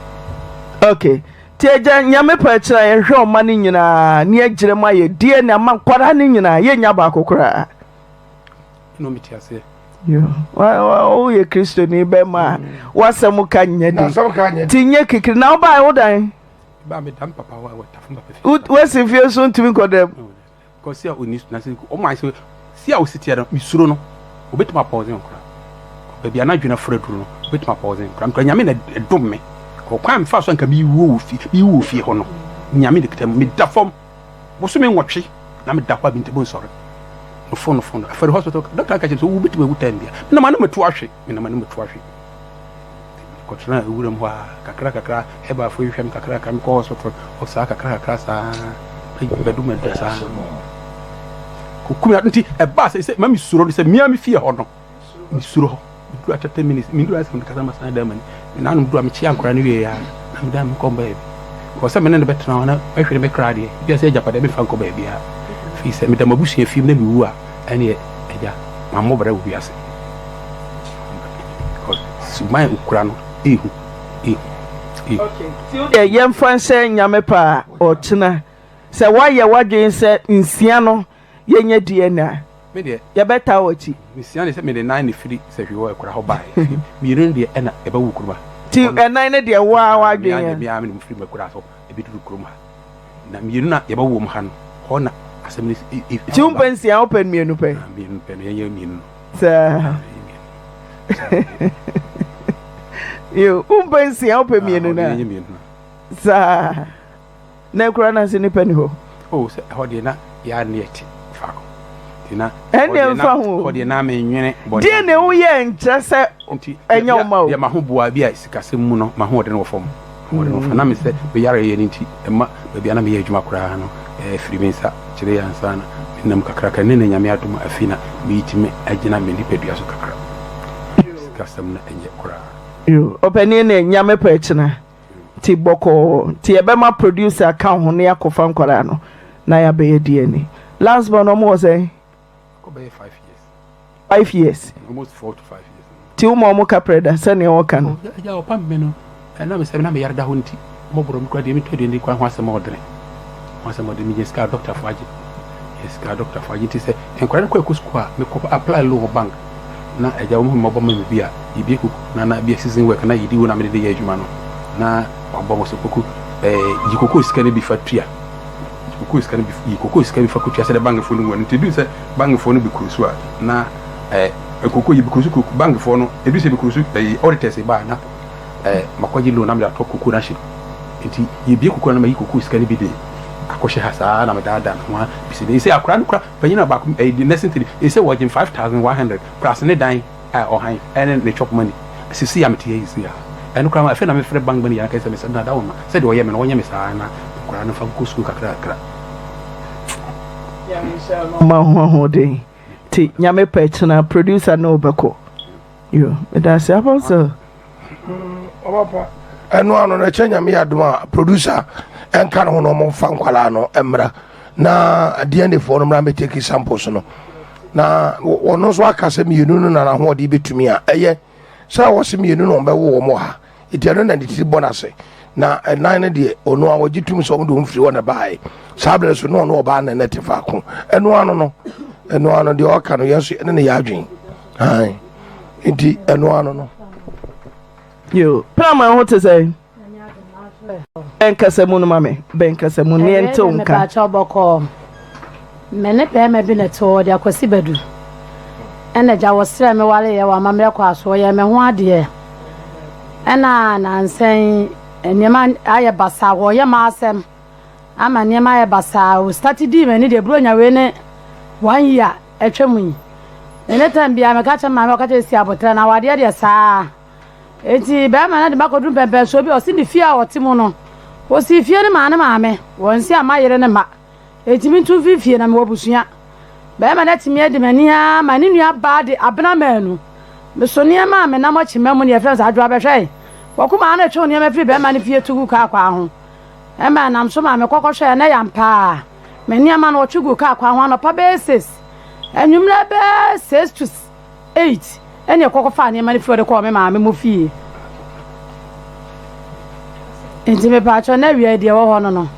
Okay. Nti agya nyame pɛ kyerɛ yɛhwɛ ɔma no nyinaa ne agyerɛ mu ayɛ DNA ama nkwadaa no nyinaa yɛnnya baako koraa. Ɛna ɔmo te aseɛ. Woyɛ kristoni bɛma a w'asɛm ka nyɛ de nti nyɛ kikiri na wobae wo dan woasi fie so ntumi nkɔ dɛm si a ɔni na sɛ ɔmo ayɛ sɛ si a ɔsi teɛ no mesuro no obɛtumi apɔɔsen kora baabi a n'adwene afura duru no obɛtumi apɔɔsen kora mekora nyame na ɛdom me ɔkwan mefa so anka mewu wɔ fie mewu wɔ fie hɔ no nyame na kita mu meda fam Bosome nwɔtwe na meda hɔ a mentumi nsɔre. Nofo nofo no, afɛre hospital, doctor ka kyerɛ me sɛ wobɛtumi awu time bia. Menam ano matu ahwe, menam ano matu ahwe. Kɔtena wuram hɔ a kakra kakra, herbafo hwehwɛ me kakra kakra, mekɔ hospital, saa kakra kakra saa, bɛdu madu saa. Kɔkum nti ɛbaa sɛ sɛ ma mesuro no sɛ mea me fie hɔ no. Mesuro hɔ. Meduru a 30 minutes, meduru a sɛ mekasa masan dan m'ani. Me nanom duru a mekyea nkwadaa no wie a, na medan me kɔ baabi. Kɔ sɛ me ne no bɛtena hɔ na mɛhwere me kra deɛ, ebia sɛ agyapadeɛ memfa nkɔ baabiara. Firi sɛ meda m'abusua fie mu na mewu a, ɛneɛ agya, mammɔ bra wɔ wiase. Because suban a okura no, ehu, ehu, ehu. Okay, nti wo deɛ yɛmfa nhyɛ Nyame pɛ a ɔkyena sɛ woayɛ w'adwene sɛ nsia no yɛnyɛ DNA a, Me deɛ, yɛbɛtaa w'akyi. Mesia ne sɛ mede nan na ɛfiri sahwi hɔ akura hɔ baeɛ. Mmienu no deɛ ɛna ɛbɛwo kurom ha. Nti ɛnan no deɛ wo ara w'adwene yɛ. Me ara me na mefiri m'akura so ɛbɛduru kurom ha. Na mmienu na yɛbɛwo wɔn ha no, hɔ na asɛm no si. Nti wompɛ nsia, wopɛ mmienu pɛ? Mmienu pɛ no, yɛnyɛ mmienu no. Saa. Yo, wompɛ nsia, wopɛ mmienu no a? Yɛnyɛ mmienu no. Saa. Na akura no ase nnipa nni hɔ. Oh, sɛ ɛhɔ deɛ na yɛa ne yɛte faako. Nti na Ɛndeɛ mfa ho o. hɔ deɛ na menwene bɔne Deɛ na adwene. woyɛ nkyerɛ sɛ Nti ɛnyɛ wo mma o. deɛ maho boa bi a sikasɛm mu no mahoɔden wɔ fam. Mahoɔden wɔ fam. Na me sɛ meyare yɛ no nti ɛma baabi a na meyɛ adwuma koraa no ɛfiri me nsa kyerɛ yɛ ansa na menam kakraka ne na Nyame adom a afei na metumi agyina me nipadua so kakra. Sikasɛm no ɛnyɛ koraa. Yo, ɔpanin ne Nyame pɛ kyena nti bɔkɔɔ nti yɛbɛma producer aka ho na yɛakɔfa nkwadaa no na yɛabɛyɛ DNA. Last born ɔmo wɔ sɛn? Akɔ bɛyɛ 5 years. 5 years. Almost 4 to 5 years. Nti woma ɔmo kaprɛ da sɛnea wɔka no? Oh, agya ɔpam me no ɛnam sɛ na meyare da hɔ nti mɔborɔ me kora deɛ metɔ aduane kora ho asɛm a ɔdene ho asɛm ɔdene menya sika doctor fo agye yɛ sika doctor fo agye nti sɛ nkwadaa no kɔ ɛkɔ sukuu a mekɔ apply loan wɔ bank na agya wɔn mmɔbɔ ma me bi a yɛbie kuku na bi a season work na yɛdi wo na mede de yɛ adwuma no na wabɔ mo so koko yi koko sika no bi fa tua koko sika no bi yi koko sika bi fa kɔtua sɛ de bankfoɔ no mu no nti edu sɛ bankfoɔ no bi kuro so a na koko yi bi kuro so koko bankfoɔ no edu sɛ bi kuro so auditors ba na makɔgye loan na mede atɔ koko no ahyɛ nti yɛbie koko no na mayi koko sika no bi de akɔhyɛ ha saa na medaadaa me ho a bisi ne sɛ akora no kora panyin a baako the nursing thing ɛsɛ wɔgye 5100 plus ne dan a ɔhan ɛne ne chop money sisi a mete yɛ yi a ɛno koraa afei na mefrɛ bank manager na kɛsɛ mesɛ dada wo ma sɛdeɛ ɔyɛ me no ɔnyɛ me saa na koraa no fa nkɔ sukuu kakra kakra. Ma ho ahoɔden nti Nyame pɛ kyena producer ne wobɛkɔ. Yo, meda ase apostle. Ɔbapa ɛno ano no ɛkyɛ Nyame yɛ adom a producer ɛnka ne ho na ɔmomfa nkwalaa no mmra na DNA foɔ no mmra mɛtake samples no na ɔno nso aka sɛ mmienu no na n'ahoɔden bɛtumi a ɛyɛ sɛ wɔse mmienu na ɔmbɛwo wɔn wɔ ha nti ɛno na ne tiri bɔ n'ase na ɛnan no deɛ ɔno a wɔgye tum sɛ ɔmo de wɔn firi hɔ na baeɛ saa berɛ so na ɔno ɔbaa na ɛnɛ te faako ɛno ano no ɛno ano deɛ ɔka no yɛn nso ɛne ne yɛ adwene ae nti ɛno ano no. Yo, Prama ho te sɛ bɛn kasa mu no ma me bɛn kasa mu ne ɛnte wo nka. Mepaakyɛw bɔkɔɔ. Me ne bɛrima bi na ɛte hɔ ɔde Akwasi Badu. Ɛna agya wɔsrɛ me wareyɛ wɔ amammerɛ kɔ so ɔyɛ me ho adeɛ. Ɛna nansa yi nneɛma ayɛ basaa wɔyɛ m'asɛm ama nneɛma ayɛ basaa. O start dii m'ani deɛ Buronya wei ne one year atwa mu yi. Me ne time biara meka kyerɛ maame ɔka kyerɛ si abotrɛ na awadeɛ deɛ saa. Enti bɛrima no de makɔduru mpɛmpɛnsoɔ bi a ɔse ne fie a ɔte mu no, ɔsii fie no maa ne maame, wansi amma yere ne mma. Enti mentu mfiri fie na mewɔ abusua. Bɛrima no atumi adi m'ani ara ma ne nua baa de abena maanu. Meso nneɛma a menam akyima mu ne yɛfrɛ no sɛ adwoa bɛhwɛe. Wɔko maa no twee nneɛma firi bɛrima no fie to gu kaa kwan ho. Ɛma ɛnam so maa mekɔ kɔhwɛɛ na ɛyɛ ampa ara. Me nneɛma no wɔtwe guu kaa kwan ho anɔpa bɛyɛ 6, anwummerɛ bɛyɛ 6 to 8 ɛne ɛkɔ kɔfaa nneɛma no firi hɔ de kɔɔ me maame mo fie. Nti mepaakyɛw na awia deɛ ɛwɔ hɔ no no.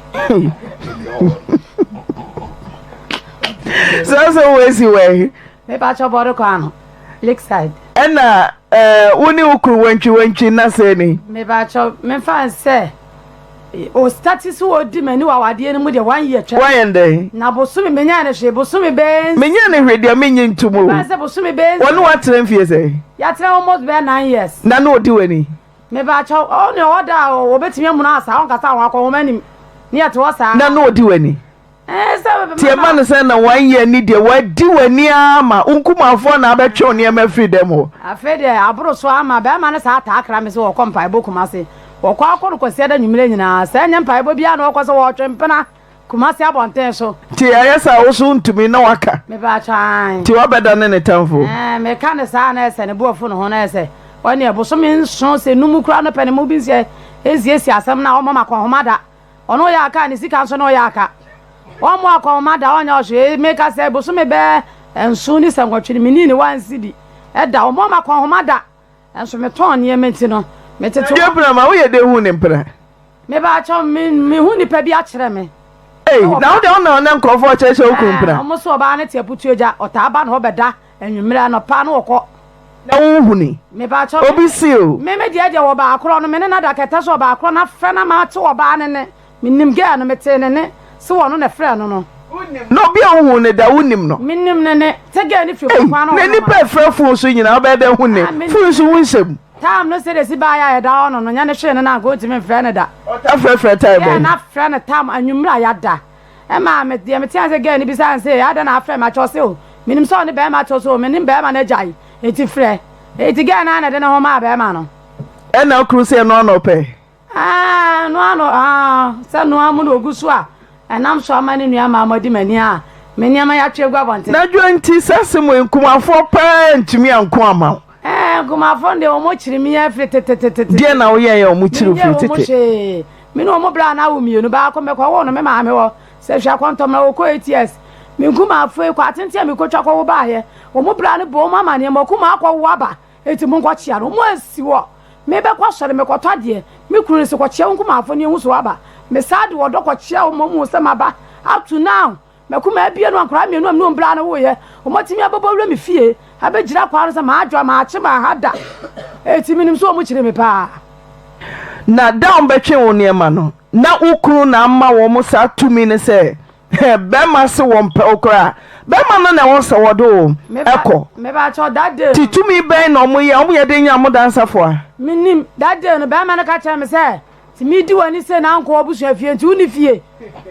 Saa sɛ wo esi wɔ Mepaakyɛw bɔde kwan no Lakeside. Ɛna ɛɛ wo ne wo kunu wantwi wantwi na sɛ ni. Mepaakyɛw memfa nsɛ o stati so odi m'ani wɔ awadeɛ no mu deɛ one year twɛ. Wayɛ ndɛn? Na bosome menya ne hwee bosome bɛyɛ. Menya ne hwee deɛ menye ntum o. Mepɛ sɛ bosome bɛyɛ. Wɔne watena mfie sɛ? Yɛatena almost bɛyɛ 9 years. Na ne odi w'ani? Mepaakyɛw ɔne ɔda a wɔbɛtumi amuna asa ɔnkasa ho akɔ nhoma anim ne yɛte hɔ saa. Na ne odi w'ani? Nti ɛba no sɛ na one year ni deɛ wadi w'ani ara ma wo nkumafoɔ na abɛtwe wo nneɛma afiri dɛm hɔ. Afei deɛ aboro so ama bɛrima no saa taa kra me sɛ wɔkɔ mpaebɔ Kumase. Wɔkɔ akɔ no Kwasiada anwummerɛ nyinaa. Sɛ ɛnyɛ mpaebɔ biara na wɔkɔ sɛ wɔretwe mpena Kumase abɔnten so. Nti ayɛ sɛ wo so wontumi na waka. Mepatwa ae. Nti woabɛdane ne tamfo. Ɛɛ meka no saa na ɛsɛ ne bo afu ne ho na ɛsɛ ɔne bosome nson sɛ num koraa no pɛ ne mo bi nsia nsiesie asɛm no a ɔmmɔ makɔnhoma da. Ɔno ɔyɛ aka a ne sika nso na ɔyɛ aka. Ɔmmɔ akɔnhoma da ɔnyɛ ɔhwee. Meka sɛ bosome bɛyɛ nson ne sɛ nwɔtwe no menii ne one cedi da. Ɔmmɔ makɔnhoma da. Nso metɔn nneɛma nti no metete hɔ. Dua ma woyɛ dɛ hu ne mpena? Mebaakyɛw me mehu nipa bi akyerɛ me. Ei, na wo deɛ wo na ɔne nkurɔfoɔ kyerɛkyerɛ wo kunu mpena? Wɔn so ɔbaa no te aputuo gya, ɔtaa ba na hɔ bɛda anwummerɛ anɔpa na ɔkɔ. Na wo huni? Mebaakyɛw Obi si o. Me me deɛ deɛ wɔ baakorɔ no me ne no ada kɛtɛ so ɔbaakorɔ no afrɛ no ama ate ɔbaa no nne. Menim girl no, metee ne nne se wɔno na ɛfrɛɛ no no. Na obi a wohuu no da wonim no? Menim ne nne. Sɛ girl no firi Ei, kwan no na hɔ no nipa ma. ɛfrɛ phone so nyinaa wobɛyɛ dɛn hu ne? Ah, menim. Phone so wo nsɛm. Time no sɛdeɛ ɛsi baeɛ a yɛda hɔ no no, nyɛ ne hwee no na anka ɔntumi mfrɛ no da. Ɔtaa frɛfrɛ time Girl bɛn? no afrɛ no tam anwummerɛ a yɛada. Ɛmaa me, deɛ metee ase girl no bisaa no sɛ, adɛn na afrɛ me akyɛ? Ɔse o, Menim sɛ ɔne bɛrima te so, me ne bɛrima no agyae, enti frɛ. Enti gɛɛ no ara na ɛde ne ho maa bɛrima no. Ɛna wo kunu sɛ ɛno ara na ɔpɛ? Ɛɛ, ɛno ara na, aa, sɛ ɛno ara mu na ɔgu so a, ɛnam so ama ne nua mmaa mo adi m'ani a, me nneɛma yi atwe agu abɔnten. Na dwo nti saa asɛm wei nkumafoɔ paa ntumi anko ama wo. Ɛɛ, nkumafoɔ no deɛ wɔn kyiri me afiri tetetete. Deɛ na woyɛeɛ a wɔn kyiri wo firi tete? Menyɛɛ wɔn hwee. Me ne wɔn braa no awo mmienu, baako mekɔwoo no me maame hɔ, Sɛ hwɛ akɔntɔmmra wɔkɔ ATS. Me nkumafoɔ yi, kɔ atenten a mekɔtwa kɔwo baeɛ. Wɔn bra no bɔ wɔn amaneɛ, mo akumaa akɔwo aba, enti monkɔkyea no. Wɔn ansi hɔ. Mebɛkɔ asɔre, mekɔtɔ adeɛ. Me kunu no se, kɔkyea wo nkumafoɔ no yɛhu sɛ woaba. Mesan de ɔdɔ kɔkyea wɔn ma wɔhu sɛ maba. Up to now, m'akumaa abien no a nkwadaa mmienu a me ne wɔn bra no woeɛ, wɔatumi abɛbɔ wura me fie abɛgyina kwan no sɛ m'adwoa, makye, maha da. Enti menim sɛ wɔkyiri me paa. Na da a wɔbɛtwe wo nneɛma no, na wo kunu na ama wɔn saa tumi no sɛ bɛrima se wɔmpɛ wo koraa bɛrima no na ɛwɔ sɛ wɔde wo ɛkɔ. Mebakyɛw that day no. Ti tumi bɛn na wɔn yɛ wɔn yɛ de nya mo dansafo a. Menim that day no bɛrima no ka kyerɛ me sɛ ti mi di w'ani se na nkɔ w'abusua fie nti wonni fie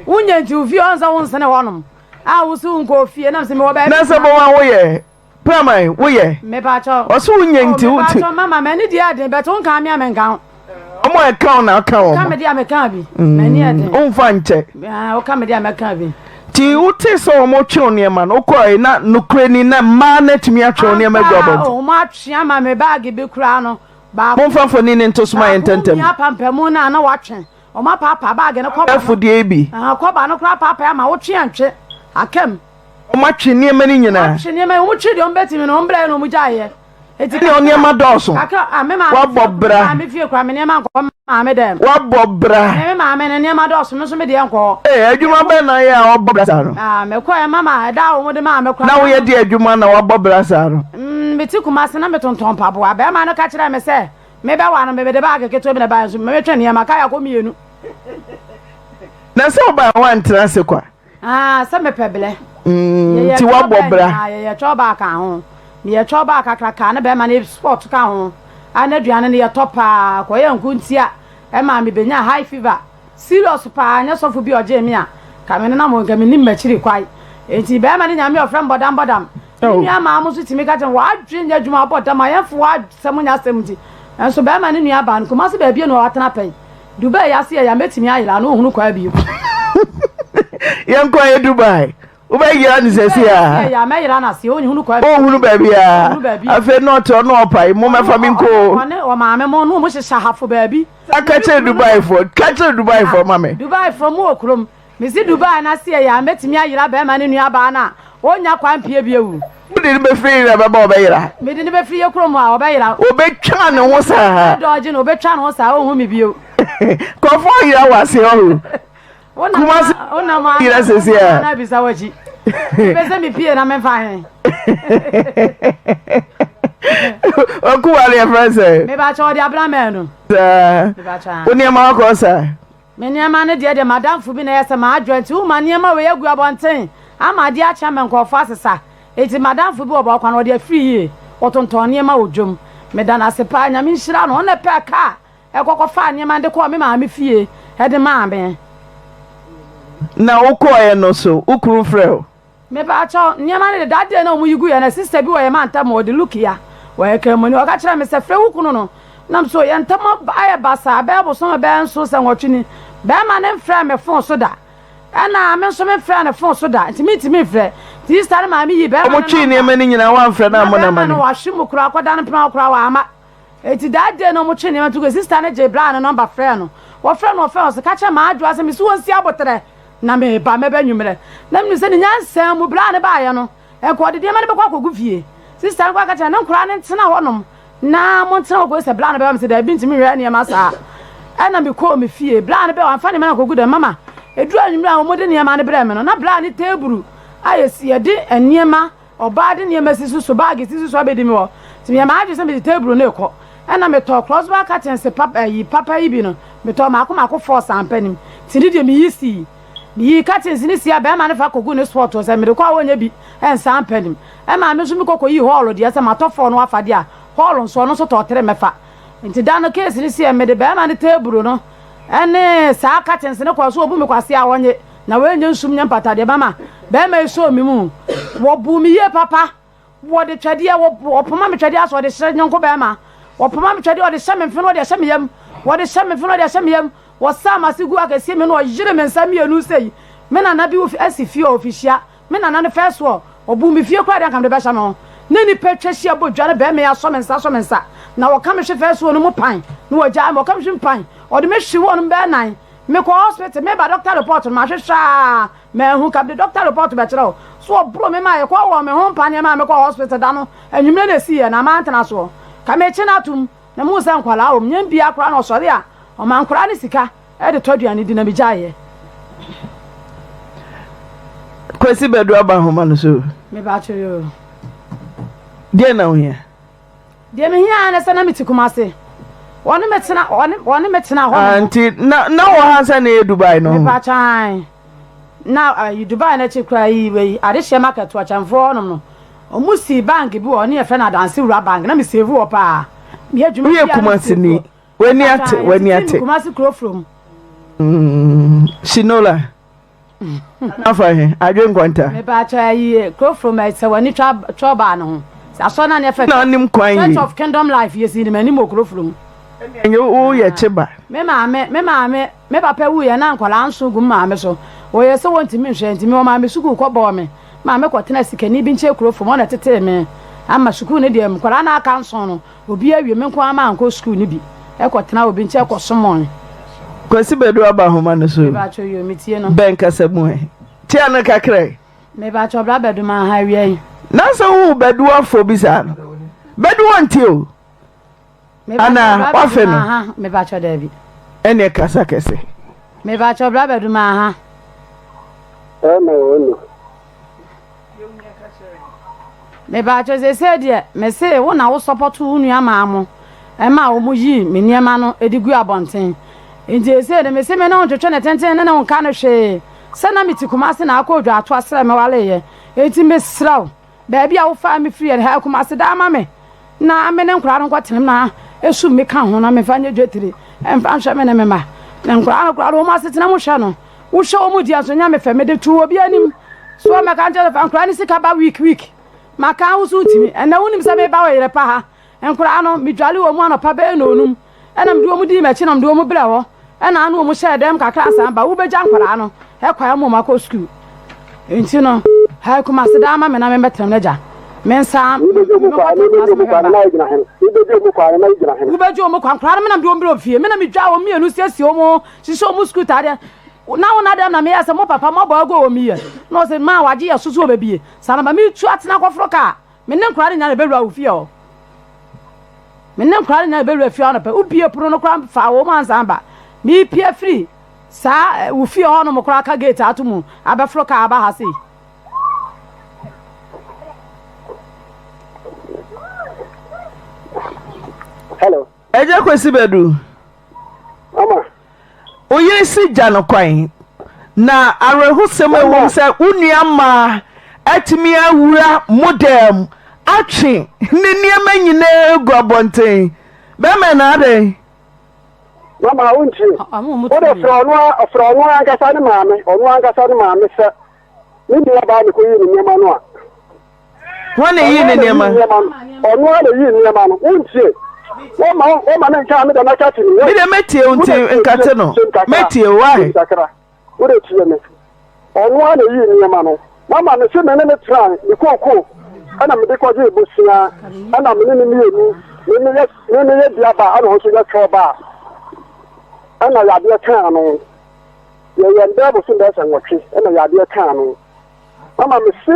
wonyɛ nti wo fie ɔn sɛ wonsene hɔnom a wo se wonkɔ fie nam sɛ mewɔ baabi. Na sɛ bɔ wɔn a woyɛ. Praman, wo yɛ. Mepakyɛw. Ɔse wo nyɛ nti wo ti. Mepakyɛw mama m'ani deɛ ɛden but wo nkaa me a menka ho. Ɔmo a ɛka wo na aka wɔn. Woka me deɛ a meka bi. M'ani ɛden. Wo nfa nkyɛ. Woka me deɛ a mɛka bi. Nti wo tee sɛ wɔn twe wo nneɛma no wokɔɛ na nokorɛ ni na mmaa no atumi atwe wo nneɛma agu abɔnten. Ampa wɔn atwe ama me baage bi koraa no. Baako. Momfa mfoni no nto so ma yɛn ntɛntɛm. Baako mia apampamu no a na watwe. Wɔn apaapaa baage no kɔba no. Abɛɛfo deɛ yi bi. Kɔba no koraa apaapaa ama wotwe antwe akam. Wɔatwe nneɛma no nyinaa. Wɔatwe nneɛma yi, wɔtwe deɛ wɔbɛtumi no, wɔn brɛ na wɔn gyaeɛ. Eti Ɛnna nneɛma dɔɔso. Kakra a me maame Wabɔ bra. Me maame fie kura me nneɛma nkɔ me maame dɛm. Wabɔ bra. Me me maame ne nneɛma dɔɔso, me nso me deɛ nkɔ hɔ. Ee, adwuma bɛn na ayɛ a wabɔ bra saa no? Ah, mekɔ ɛ mama ɛda a wɔn de maa me kora. Na woyɛ de adwuma na wabɔ bra saa no? Mm, mete Kumasi na metontɔn mpaboa. Bɛrima no ka kyerɛɛ me sɛ mebɛwa no, mede baage ketewa bi na ɛbaeɛ nso metwe nneɛma kaya kɔ mmienu. Na sɛ wobae woantena ase kwa? Ah, sɛ mepɛ blɛ. Mm, nti woabɔ bra. Yɛyɛ twɔba ka ho. Meyɛ twɔba kakraka ne bɛrima ne sport ka ho. A n'aduane no yɛtɔ paa. Kɔyɛ nko ntia. Ɛma mebenya high fever. Serious paa, nyɛ sɔfo bi a ɔgyee me a, ka me nenam hɔ nka mennim m'akyiri kwae. Enti bɛrima ne nyame ɔfrɛ me bɔdam bɔdam. Me Oh. nua maa mo nso tumi ka kyerɛ me, w'adwene nyɛ adwuma abɔ dam, ayɛnfo w'asɛm nyɛ asɛm nti. Nanso bɛrima ne nua baa no, Kumasi baabi na watena pɛn. Dubai ase yɛ ya mɛtumi ayera na ɔhunu kwaa bio. Yɛnkɔ yɛ Dubai. Wobɛyera no sɛsi a. Yɛ ya mɛyera no ase ɔnhunu kwaa bio. Ɔnhunu baabi a. Afei na ɔte ɔno ɔpae mo mɛfa me nko. Ɔne ɔmaame mo no mo hyehyɛ ahafo baabi. Ka kyerɛ Dubai foɔ ka kyerɛ Dubai foɔ ma me. Dubai foɔ mo wɔ kurom. Mesi Dubai no ase yɛ a mɛtumi ayera bɛrima ne nua baa no a ɔnnya kwan mpue bio wu. Wode no bɛfiri yera bɛba ɔbɛyera. Mede no bɛfiri yɛ kurom a ɔbɛyera. Ɔbɛtwa ne ho saa. Mɛdɔɔgye no ɔbɛtwa ne ho saa ɔnhu me bio. Nkurɔfoɔ yera wɔ aseɛ hɔ o. Kumasi yera sɛsi a. Wonam a bisa w'akyi. Mepɛ sɛ mepie na memfa he. Ɔkuwa no yɛfrɛ sɛ. Mebakyɛ ɔde abena mɛnu. Saa. Wo nneɛma wakɔ saa. Me nneɛma no deɛ deɛ m'adamfo bi na ɛyɛ sɛ m'adwoa nti woma nneɛma wei agu abɔnten ama adeɛ akye ama nkurɔfoɔ asesa nti m'adamfo bi wɔ bɔkwa no ɔde afiri yie ɔtontɔn nneɛma wɔ dwam meda no ase paa Nyame nhyira no ɔno na ɛpɛɛ kaa ɛkɔ kɔfaa nneɛma no de kɔɔ me maame fie ɛde maa me. Na wokɔɔɛ no so wo kunu frɛ wo? Mepaakyɛw, nneɛma no de, that day na wɔyi gu yɛ na sister bi wɔ yɛn mantam hɔ, ɔde Lukia, ɔyɛ Kramoni, ɔka kyerɛɛ me sɛ frɛ wo kunu no, na me so yɛn ntam ayɛ basaa bɛyɛ bosome bɛyɛ nson sɛ nwɔtwe ni, bɛrima no mfrɛɛ me fon so da, ɛna me nso memfrɛɛ no fon so da, nti mentumi mfrɛ, nti sister no maa me yii bɛrima no Wɔtwee nɔmba, nneɛma no nyinaa woamfrɛ no na ammɔ no bɛrima amanneɛ? no wahwe mu koraa, kɔda no mpena hɔ koraa wamma. Enti that day no wɔtwee nneɛma to gu, sister no gyee braa no nɔmba frɛɛ no, wɔfrɛ no wɔfrɛ no, ɔse ka kyerɛ m'adwoa sɛ mese wɔnsi aboterɛ. Na mereba, mɛba anwummerɛ. Na menim sɛ ne nyansa mu, berɛ a ne baeɛ no, nka ɔde nneɛma no bɛkɔ akɔgu fie. Sista no kɔka kyerɛɛ no, ne nkoraa no ntena hɔnom, na montena hɔ kɔsi sɛ berɛ a no bɛba. Mese, daabi, ntumi nhwɛ nneɛma saa. Ɛna mekɔɔ me fie. Berɛ a no bɛba, wamfa nneɛma no ankɔgu dɛm. Mama, ɛduru anwummerɛ a wɔde nneɛma no brɛɛ me no, na berɛ a ne teeburu a yɛsi, yɛde nneɛma Ɔbaa de nneɛma si so so baage si so so abɛdi me hɔ. Nti meyɛɛ m'adwene sɛ mede teeburu no rekɔ. Ɛnna metɔɔ crossbar curtains papa ayi papa yi bi no, metɔɔ mmaako mmaako four saa mpa no mu. Nti ne deɛ meyi sii. Meyii curtains no sii a barima no fa kɔguu ne spot hɔ sɛ mede kɔ a ɔnyɛ bi nsaa mpa no mu. Ɛmaa me nso mekɔ kɔyii hall deɛ sɛ matɔ four no afa deɛ a, hall nso ɔno nso tɔɔ three mɛfa. Nti da no case no siiɛ mede barima no teeburu no ne saa curtains no kɔɔ so ɔbu me kwasea a ɔnye. Na wei nyɛ nsum nyɛ mpata deɛ mama. Bɛrima yi sɔɔ me mu. Wɔbuu me yie papa. Wɔde twɛdeɛ, wɔpoma me twɛdeɛ asɛ wɔde hyɛ nyɔnko bɛrima. Wɔpoma me twɛdeɛ wɔde hyɛ me mfene wɔde ahyɛ me yam. Wɔde hyɛ me mfene wɔde ahyɛ me yam. Wɔsaa m'ase guu akɛseɛ mmienu wɔyere me nsa mmienu sei. Me nana bi wɔ asi fie ɔfihyia. Me nana no first wɔ ɔbuu me fie koraa deɛ anka mede bɛhyɛ me ho. Ne nnipa atwa ahyia bɔ dwa no bɛrima yi asɔ me nsa asɔ me nsa. Na wɔka me hwe first wɔ no mu pan na wɔgyaa me. Wɔka me hwe mu pan. Ɔde me hwe wɔ no mu bɛyɛ nan. Mekɔ hospital meba doctor report no mahwehwɛ a Manhu ka mede doctor report bɛkyerɛ wo. So ɔboro me ma yɛkɔ wɔ me ho mpaneɛ maa mekɔɔ hospital da no anwummerɛ na ɛsiiɛ na mantena soɔ. Ka mekye no atom na mehu sɛ nkwadaa wɔ mu. Nyɛ bia koraa na ɔsɔre a ɔma nkwadaa no sika de tɔ aduane di na megyaeɛ. Kwasi Badu aba nhoma no so. Mepakyɛ yoo. Deɛ na ohia? Deɛ mehia ara ne sɛ na mete Kumasi. Wɔne me tena wɔne wɔne me tena hɔ. Ah, nti na na wɔ ha sɛ na yɛ Dubai no. Mepa kyan. Na ayi Dubai n'akyi kura yi wei adehyeɛ market wɔ Kyɛnfoɔ hɔnom no. Wɔn si bank bi wɔ hɔ ne yɛfrɛ no Adanse Wura Bank na me save wɔ paa. Meyɛ adwuma Woyɛ bi a na me Kumasi save ni. wɔ. W'ani Mepa ate, kyan, w'ani yɛtete me ate. Kumasi kuro from. Mm, Shinola. Afa he, adwe nkwanta. Mepaakyɛ ayi kuro from sɛ w'ani twa twɛ ɔbaa no ho. Sɛ asɔ na ne fɛ. Na ɔnim kwan Church yie. of Kingdom Life yɛsi ne m'anim wɔ kuro from. Ɛnyɛ wo yɛ kyeba. Me maame me maame me papa wuiɛ na nkwadaa nson gu me maame so. Wɔyɛ sɛ wɔntumi nhwɛ nti me wɔmaa me sukuu kɔbɔɔ me. Maame kɔtena sikani bi nkyɛn kuro from hɔ na ɛtetee me ama sukuu no deɛ nkwadaa no aka nson no Obi awie me nko ara mankɔ sukuu no bi kɔ tena obi nkyɛn kɔ som wɔn. Kwasi Badu aba ahoma no so. Mepakyɛw yoo metie no. Bɛn kasa mu ɛ? Tia no kakra ɛ. Mepakyɛw bra Badu ma ha awia yi. Na sɛ wohu Badu afɔ bi saa no. Badu wɔntie o. Ana wafe no. Mepakyɛw daabi. Ɛneɛ kasa kɛse. Mepakyɛw bra Badu ma ha. Ɛna ɔno. Mepaakyɛw seesei deɛ mese wo na wo sɔpɔto wo nua maa mo ɛma wɔn yii me nneɛma no de guu abɔnten nti seesei de mese me ne wo ntwetwe ne tenten ne ne wo nka no hwee sɛ na mete Kumasi na akɔ Odwaato asrɛ me waleeɛ nti mesrɛ wo baabi a wofaa me firi yɛ ha Kumasi daa ma me na me ne nkwadaa no nkɔtena mu na esum me ka ho na memfa nyɛ dwetire mfa nhwɛ me ne me mma na nkwadaa no koraa no wɔn asetena mu hwɛ no Wohwɛ wɔn deɛ nso nyɛ me fɛ. Mede too obi anim. So mɛka nkyerɛ sɛ fa nkwadaa no sika ba week week. Maka wo so wotumi. Ɛnɛ wonim sɛ meba wɔ yere pa ha. Nkwadaa no, medwale wɔn mu anɔpa bɛyɛ nnɔnum. Ɛna mede wɔn dii m'akyi na mede wɔn brɛ hɔ. Ɛna ano wɔn hyɛɛ dɛm kakra ansa ba. Wobɛgya nkwadaa no kwan ama wɔn akɔ sukuu. Nti no, ha Kumasi daa ma me na memmɛtena mu n'agya. Me nsa mekɔtena Kumasi mehwɛ mma. Wobɛgye wɔn kwan. Nkwadaa no me na mede wɔn brɛ fie. Me na medwaa wɔn mmienu siesie wɔn hyehyɛ wɔn sukuu taadeɛ. Na wo na dɛm na meyɛ sɛ mo papa mɔbɔ ago wɔ meyɛ na ɔsɛ maa wagye yɛ so so ɔbɛbie saa na ma metu atena kɔforo kaa me ne nkora no nyinaa na ɛbɛwura wo fie hɔ me ne nkora no nyinaa na ɛbɛwura fie hɔ anɔpɛ wobie pono no koraa fa wɔ mu ansa ba mepie firi saa eh, wo fie hɔ nom koraa ka gate ato mu abɛforo kaa aba ha sei Hello. Ɛgya Kwesi Badu. Mama. Wo yere si gya no kwan. Na awerɛhosɛm a ɛwom sɛ wo nua mmaa atumi awura mo dan mu atwe ne nneɛma nyinaa agu abɔnten. Bɛrima na adɛn? Mama wontie. Wode frɛ ɔno frɛ ɔno ankasa ne maame, ɔno ankasa ne maame sɛ ne nua baa ne kɔyi ne nneɛma no a. Hwan na eyii ne nneɛma? Ɔno ara na eyii nneɛma no. Wontie. Wɔma wɔma ne nka me dɛ mɛka te ne. Me deɛ mɛtie wo nti nkate no. Mɛtie wo why? Kakra. Wode tie me. Ɔno ara na eyii nneɛma no. Mama me se me ne ne tra me kookoo ɛna mede kɔgye bosea ɛna me ne ne mmienu me meyɛ me meyɛ duaba ɛna ɔno nso yɛ twɔba ɛna yadeɛ kaa no. Yɛyɛ mbɛɛ bosom bɛyɛ sɛ nwɔtwe ɛna yadeɛ kaa no. Mama me se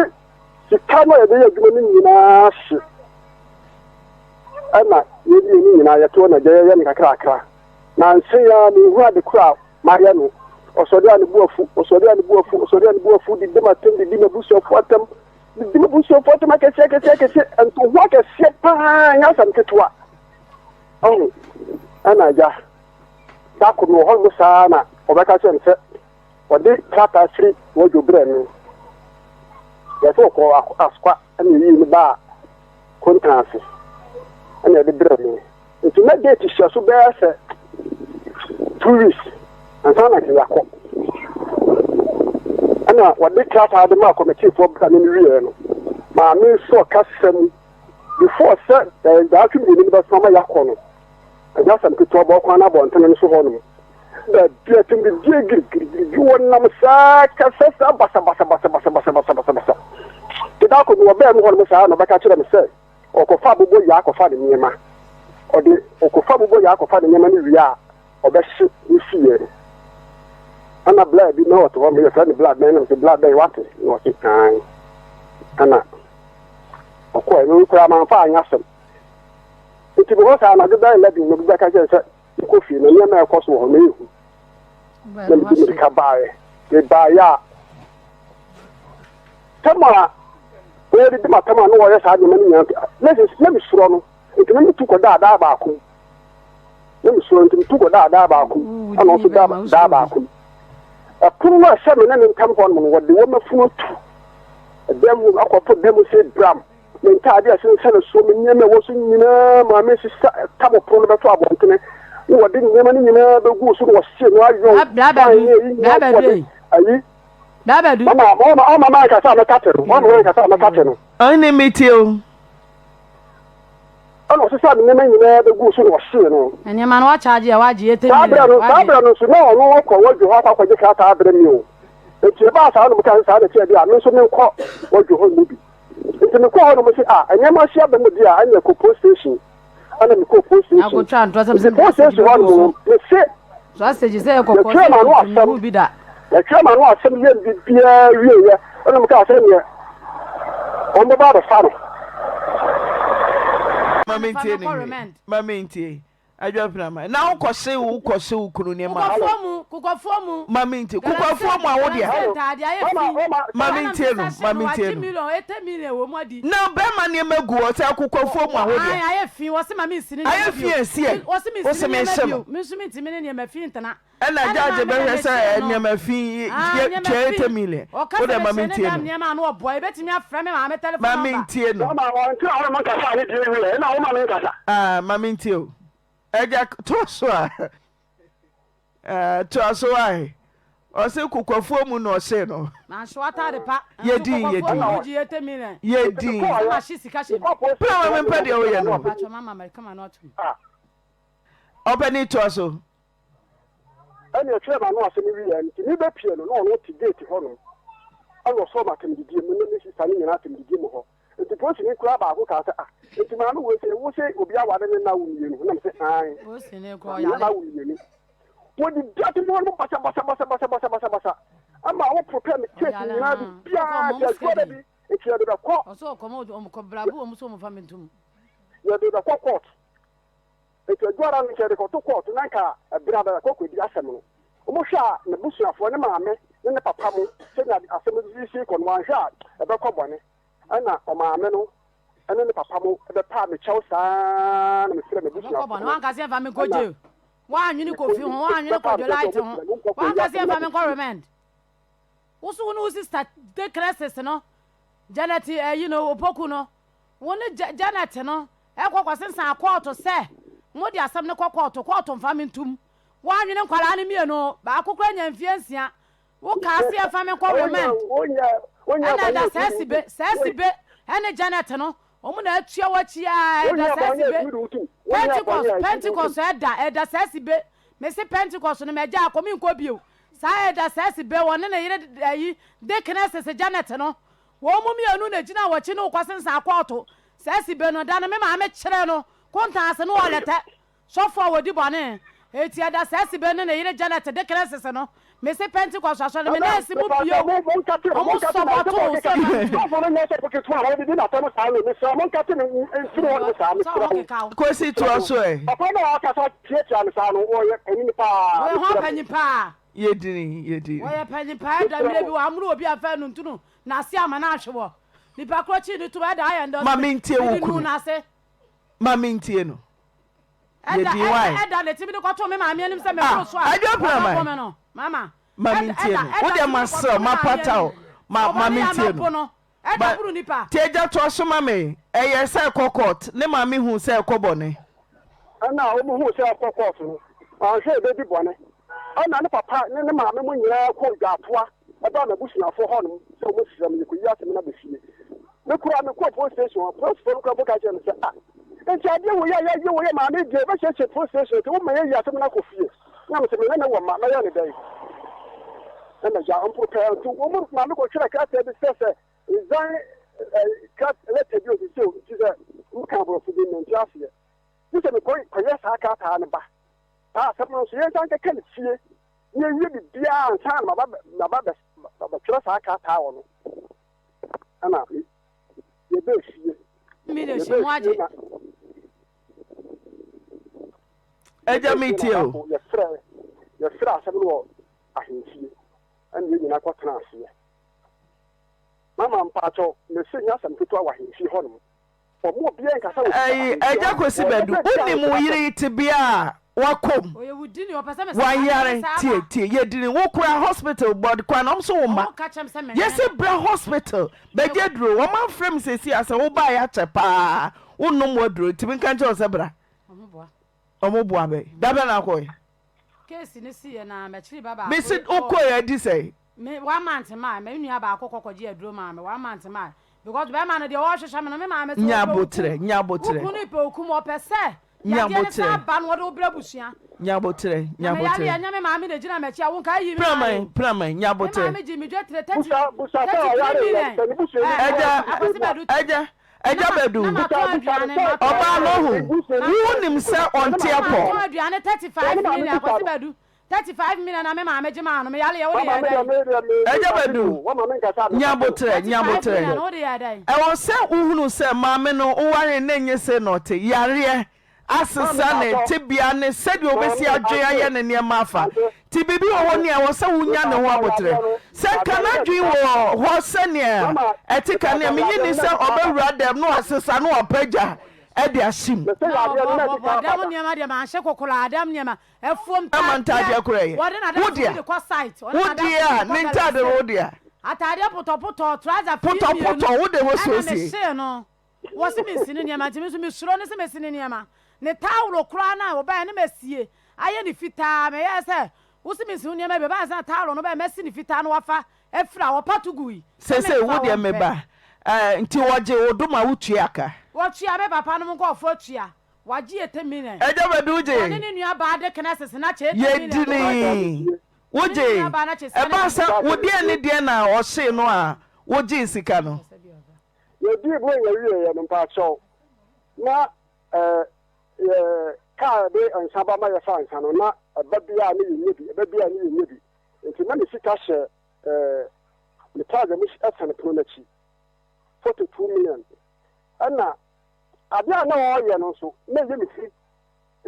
sika no a yɛde yɛ adwuma no nyinaa hye ɛna yɛde ne nyinaa yɛto na gya yɛyɛ no kakrakra. Nansa yi ara menhu ade koro a mayɛ no. Ɔsɔre a ne bo afu, ɔsɔre a ne bo afu, ɔsɔre a ne bo afu, didi m'atam, didi m'abusuafo atam, didi m'abusuafo atam akɛseɛ akɛseɛ akɛseɛ, ntoho akɛseɛ paa, nyɛ asɛm ketewa. Ɔho, ɛna agya, da koro no wɔ hɔ nom saa na ɔbɛka kyerɛ me sɛ Ɔde krataa firi Wɔdwo brɛɛ me. Yɛsɛ ɔkɔɔ Asokwa ɛna yɛyii no baa Kontan ase ɛna yɛde brɛɛ me. Nti na date hyɛ so bɛyɛ sɛ 2 weeks ansa na nka yɛakɔ. Ɛna wɔde krataa de maa kɔmitiifoɔ berɛ a me mewieɛ no. Maame nso ɔkasa mu before sɛ daatwe mmienu no bɛso ama yɛakɔ no, ɛnyɛ asɛm ketewa bɔ kwan no abɔntene no so hɔnom. Baabi a tɛmdidie girigirigirigi wɔnam saa kasa saa basabasabasabasabasabasa. Te da koro bi wɔbɛɛ mu hɔnom saa na ɔbɛka kyerɛ me sɛ ɔkɔfa abobo yaa akɔfa ne nneɛma. Ɔde ɔkɔfa abobo yaa akɔfa ne nneɛma no wie a ɔbɛhye ne fie no. Ɛna bla bi na ɔte hɔ no yɛfrɛ no bla bɛn na ɔse bla bɛn wate na ɔse ae. Ɛna ɔkɔɛ no koraa mamfa anyɛ asɛm. Nti mewɔ saa anadwo bɛyɛ 11 na obi bɛka kyerɛ sɛ mekɔ fie na nneɛma a ɛkɔ so wɔ hɔ no ɛyɛ hu. Na mede mmirika baeɛ. Mebaeɛ a tam a wɔdidi m'atam a na wɔyɛ saa nneɛma no nyinaa na mesuro no. Nti na metu kɔdaa daa baako mu. Na mesuro nti metu kɔdaa daa baako mu. Ɛna ɔnso da daa baako mu. Ɛpono no a ɛhyɛ me ne ne ntam hɔ nom no, wɔde wɔn afunu atu ɛdan mu akɔto dan mu sɛ bram. Me ntaade a ɛsensɛn soɔ, me nneɛma a ɛwɔ so nyinaa maa mesesa tam pono no bɛto abɔntene. Na wɔde nneɛma no nyinaa bɛguu so na wɔhyee no ayɔn ban ne ayi nyinaa wɔde ayi. Mama, ɔma ɔma mankasa a mɛkate no, ɔma mankasa a mɛkate no. Ɔhene metie o. Ɛna ɔsesaa ne nneɛma nyinaa bɛguu so na ɔhyee no. Nneɛma no wakyagye a wagye 80 Saa million berɛ no, saa wagye. berɛ no nso na ɔno ɔkɔ wadwo hɔ akɔ akɔgye krataa abrɛ me o. Enti ɛbaa saa na mekaa sɛ saa na ɛteɛ deɛ a, me nso menkɔ wadwo hɔ mu bi. Enti mekɔɔ hɔ na wɔse ah, nneɛma ahye aba mu deɛ a, ɛnneɛ kɔ post station. Ɛna mekɔɔ post station. Akotwa ntorɔ sɛ Enti post station hɔ nom no, mese Sausage sɛ yɛ kɔkɔɔ yɛtwerɛ sɛ m'ano tuntum asɛm mehu bi da. yɛtwerɛ m'ano asɛm yɛ biribiara wieeɛ ɛna mekaa sɛ neɛ wɔn bɛba abɛfa no. Ma mentie ne nwie. Ma mentie. Adwapenama. Na wokɔhye wokɔhye wo kunu nneɛma. Kukɔfoɔ mu kukɔfoɔ mu. Ma mentie. Kukɔfoɔ mu a wo deɛ. Galamsey ntaade ayɛ fi. Ma mentie no. Ma mentie no. Wagye million 80 million wɔ mu adi. Na bɛrima nneɛma gu hɔ sɛ kukɔfoɔ mu a wo deɛ. Ayɛ fi wɔse ma mensini nneɛma Ayɛ bio. fi ɛsi ɛ. Wɔse mensini Wose nneɛma menhye bio. no. Me nso mentumi ne nneɛma fi ntena. Ɛna Ɛna judge maame na bɛhwɛ sɛ mehyee no. nneɛma fi Ah, yɛ nneɛma tua fi. 80 million. Ɔka Wo sɛ deɛ ma mehyee ne mentie dam no. nneɛma a na ɔboa. Yɛbɛtumi afrɛ me maame telephone Ma number. mentie no. Mama ɔnte a ɔma nkasa a ne deɛ wie ɛna woma me nkasa. Ah, ma mentie o. Agya toa so a. Eh, toa so ae. Ɔse kokwafoɔ mu na ɔhyee no. Manhye w'ataade pa. Yɛ Nso din, yɛ kokwafoɔ din. mu wogye 80 million. Yɛ din. Sɛ mahye sika hyɛ mu. Pere ma mempɛ deɛ woyɛ no. Mpakyɛ mama mɛka m'ano atom. Ɔpɛni toa so. Ɛna ɛtwerɛ m'ano asɛm wieɛ nti mebɛpie no na ɔno te gate hɔ nom ɛna ɔsɔɔ m'atɛmdidie mu ne me sista no nyinaa atɛmdidie mu hɔ nti polisini koraa baako kaa sɛ ah nti maame wei sɛ wo sɛ obi aware ne na wo mmienu na mese ae Polisini koraa maame na ɔyare. wo mmienu wɔdidi atɛm hɔ nom basa basa basa basa basa basa basa ama wo prepare me case Ɔyare nyinaa haa. Ɔkɔ biribiara mom nti adwuma da sika bi nti yɛde bɛkɔ Ɔsɛ ɔkɔ ma ɔmo kɔ brabu ɔmo sɛ ɔmo fa me ntom. yɛde bɛkɔ court Enti Aguara no nka yɛde kɔto kɔɔto na nka ɛberɛ a bɛkɔ kɔdi asɛm no, wɔhwɛ a n'abusuafoɔ, ne maame ne ne papa mo sɛnea asɛm no sisi rekɔ no, wɔanhwɛ a ɛbɛkɔ bɔne. Ɛna ɔmaame no ne ne papa mo bɛpaa me kyɛw saa ara na mefrɛɛ Ɛbɛkɔ m'abusuafoɔ bɔne. no Wanka sɛ yɛmfa me nkɔ ɛna jail. Woannwene mekɔ Kofi ho, woannwene bɛpaa me Kwadwo kyɛw sɛ Light ho, wɔbɛsrɛ me nkɔ kɔyi woanka sɛ asɛm no yɛmfa me aba nkɔ fie. remand. Wo so wo ne wo sister de crisis no, Janet ayi no, Opoku no, Wo ne Janet no kɔ kɔsensan kɔɔto sɛ mode asɛm no kɔ kɔɔto, kɔɔto mfa me ntom. Woannwene nkwadaa no mmienu, baako koraa nya mfeɛ nsia. Wokaa sɛ yɛmfa me nkɔ remand. Ɛna ɛda saa sibe, saa sibe ne Janet no, wɔn na atua w'akyi ara, ɛda saa sibe. Pentecost, Pentecost ɛda, ɛda saa sibe. Mese Pentecost no magya akɔ, menkɔ bio. Saa ɛda saa sibe, wɔne ne yere ayi, Deaconess Janet no, Wɔn mu mmienu na egyinaa wɔkyi ne wo kɔsensan kɔɔto saa sibe no da no me maame kyeree no kontan ase no ɔlɛtɛ sɔfo a wɔdi bɔne eti ɛda saa sibe ne ne yere Janet de kresese no mese Pentecost asɔre no me nan si mu bio ɔmo sɔbɔto wo sɛ ma sɛ ɔmo keka wo. Kwesi toa so ɛ. Wɔyɛ ho apanyin paa. Yɛ dini yɛ dini. Wɔyɛ panyin paa ɛda mmerɛ bi wɔamono obi amfa anuntunu n'ase ama no ahwe wɔ nipa korɔ kyii ne tum ɛda ayɛ ndɛ Ma mentie wo mede nuu kunu. n'ase. Ma mentie no. Yɛ Ɛda din ɛda why? ɛda ne timi de kɔtoo me maame anim sɛ Ah, meboro so a Adwoa wɔbɛbo Praman. me no mama Ma ɛda mentie ɛda no. ɛda Wo deɛ timi de masrɛ kɔtoo wo, me maame mapata anim wo. Ma sɛ ma ɔbɔne yɛ a mentie mɛbo no. no ɛda Ba boro nipa. tie gya toa so ma me. Ɛyɛ sɛ ɛkɔ court. Ne maame hu sɛ ɛkɔ bɔne. Ɛna wɔhuu sɛ ɛkɔ court no, wanhwɛ a ɛbɛdi bɔne. Ɛna ne papa ne ne maame mo nyinaa kɔɔ dwaatoa. Ɛbaa m'abusuafoɔ hɔnom sɛ wɔsrɛ me yɛkɔyi asɛm no aba fie. Me koraa mekɔɔ police station hɔ, polisifoɔ no koraa mpo ka kyerɛɛ me sɛ, ah, nti adeɛ wei a yɛayɛ wei yɛ maame deɛ yɛbɛhyehyɛ police station nti woma yɛyi asɛm no akɔ fie. Na mesɛ me ne ne wɔ mma, mɛyɛ ne dɛn? Ɛna gya mpo pɛɛ nti wɔn maame kɔtwerɛ krataa bi sɛ sɛ resign krat lɛtɛ bi osisi o nti sɛ woka aborɔfo bi mente aseɛ. Gye sɛ mekɔ kɔyɛ saa krataa no ba. Saa asɛm no nso yɛnsan kɛkɛ no fie na yɛwie biribiara ansa na maba maba bɛtwerɛ saa krataa wɔ no. Ɛna yɛbɛɛ fie. Yɛbɛɛ fie na Agya mi tie o. Yɛfrɛ yɛfrɛ asɛm no wɔ ahemfie ɛna yɛn nyinaa kɔtena aseɛ. Mama mpakyɛw mese nyɛ asɛm ketewa wɔ ahemfie hɔnom. Wɔn obiara nkasa wɔ Ɛyi agya Kwesi Badu wonim wo yere yi tebea a wakɔ mu wayare tie tie yɛdini wo kora hospital bɔd kwan ɔm so wo ma yɛsi bra hospital bɛgye duro wɔn afrɛ me sɛsi asɛ wo baa yɛakyɛ paa wonom waduro ntumi nka nkyerɛ wo sɛ bra ɔmo boa bɛ dabɛ na akɔɛ Case no si yɛ na m'akyiri ba baako. Mesi wokɔ yɛ adi sɛn. Me one month maa me nua baako kɔ kɔgye aduro maa me one month maa because bɛrima no deɛ ɔrehwehwɛ me no me maame sɛ nya abotrɛ nya abotrɛ wokunu pɛ okum ɔpɛ sɛ yadeɛ ne saa ba no ɔde wo brɛ busua nya abotrɛ nya abotrɛ na me yadeɛ nyɛ me maame na gyina m'akyi a wo nka ayi me praman praman nya abotrɛ me maame gye me dwa tire 33 million ɛgya ɛgya Agya Badu, ɔbaa no ho, wo nim sɛ ɔnte apɔ. Agya Badu, nya aboterɛ, nya aboterɛ. Ɛwɔ sɛ wohunu sɛ maame no woware no nye se na ɔte, yareɛ asesa ne tebea ne sɛdeɛ ɔbɛsi adwen ayɛ ne nneɛma afa. Nti biribi wɔ hɔ ni a ɛwɔ sɛ wonya ne ho aboterɛ. Sɛ nka n'adwene wɔ hɔ sɛnea ɛte kane a, mennye nni sɛ ɔbɛwura dɛm na wasesa na wapagya de ahye mu. Ama ntaadeɛ koraa yɛ wo dea. Wo dea a, ne ntaade no wo dea. Potɔpotɔ wo de ho siesie. Wɔse mensi ne nneɛma nti me nso mesuro no sɛ mɛsi ne nneɛma. Ne towel koraa no a wɔbaeɛ no masie ayɛ no fitaa. Meyɛɛ sɛ wose mensi wo nneɛma bi ɛbaeɛ sɛ na towel no baeɛ masi no fitaa na wafa afiri a wɔpa to gui. Sɛ Sesei wo memfa deɛ wɔmpɛ. meba eh, nti wɔgye wo do ma wotua ka? Wɔtua me papa nom nkurɔfoɔ atua. Wagye 80 million. Agya Badu Wɔne wogye? ne nua baa de kɛnɛsese no akyɛ 80 million. Yɛdinii. Ne ne Wogye? nua baa no akyɛ sika no Ɛbaa bi. sɛ wo deɛn ne deɛn na ɔhyee no a wogyee sika no? Yɛdii Buronya wieeɛ no, mpaakyɛw, na eh, yɛ kaa a yɛde nsa ba ma yɛfa nsa no, na ɛba biara ne yɛnyɛ bi, ɛba biara ne yɛnyɛ bi. Nti na me sika hyɛ eh, me trouser mu sɛne pono no akyi, 42 million. Ɛna adeɛ a na ɔreyɛ no nso, na ɛyɛ me fi.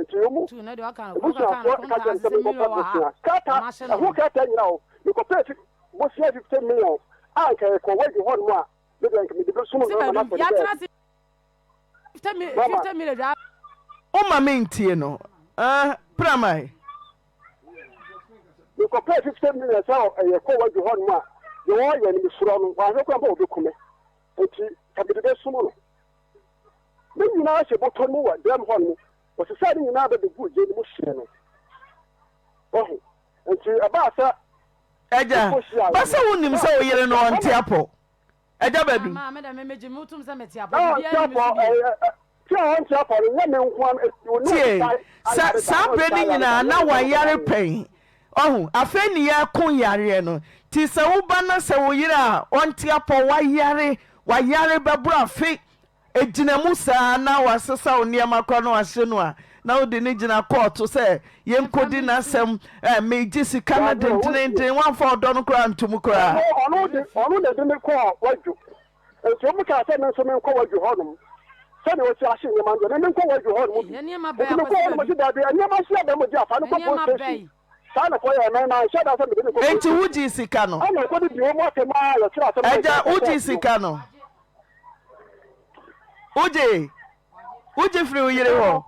Nti wɔn mu Tu na deɛ ɔka no kɔka abusuafoɔ no ka kyerɛ me sɛ kɔntaa sɛ menkɔpɛ million wɔ ha bosea. Krataa, ɔmo ahyɛ no ɛho krataa nyina o, mekɔpɛɛ fi, bosea 50 million a nka yɛkɔ wadi hɔnom a, Me deɛ nka mede bɛsum no ama no afɔre sɛ. Mama. Woma me ntie no eh, Pramai. Mekɔpɛɛ 50 million sɛ ɛyɛ kɔ wadwo hɔ nom a, deɛ wɔyɛ no mesuro no, wɔahwɛ koraa mpo wɔbɛku me. Nti ka mede bɛsum no. Ne nyinaa hyɛ bɔtɔ mu wɔ dɛm hɔ nom. Wɔsesaa ne nyinaa bɛbɛguu gya no mu hyee no. Wahu? Nti ɛbaa sɛ Agya, ba sɛ wonim sɛ wo yere no ɔnte apɔ. Agya Badu. Tie, sɛ saa berɛ no nyinaa na wayare pɛn. Ɔho, afei ne yɛko yareɛ no. Nti sɛ woba na sɛ wo yere a ɔnte apɔ wayare, wayare bɛboro afe Egyina mu saa na wasesaw nneɛma koraa na wahyɛ no a, na wode no gyina kɔɔto sɛ yɛnkɔdi n'asɛm, eh, megye sika no dendenenden, woamfa ɔdɔ no koraa ntom koraa. Ɔno de, ɔno na ɛde me kɔɔ wadwo. Nti wɔn kaa sɛ me nso menkɔ wadwo hɔnom. Sɛdeɛ wɔsi ahye nneɛma no deɛ, me menkɔ wadwo hɔnom bi. Nti mekɔɔ hɔnom, ɔsi daabi, nneɛma hye abɛn mu gye afa no kɔ police station. Saa na ɛkɔyɛɛ, me manhyɛ da sɛ mede no kɔ police Enti station. wogyee sika no? Ɛna ɛkɔdidi wɔn atɛm ara, yɛkyerɛ asɛm no Agya, yɛkɔɔ wogyee kɔɔto no. sika no? Wogye wogye firi wo yere hɔ.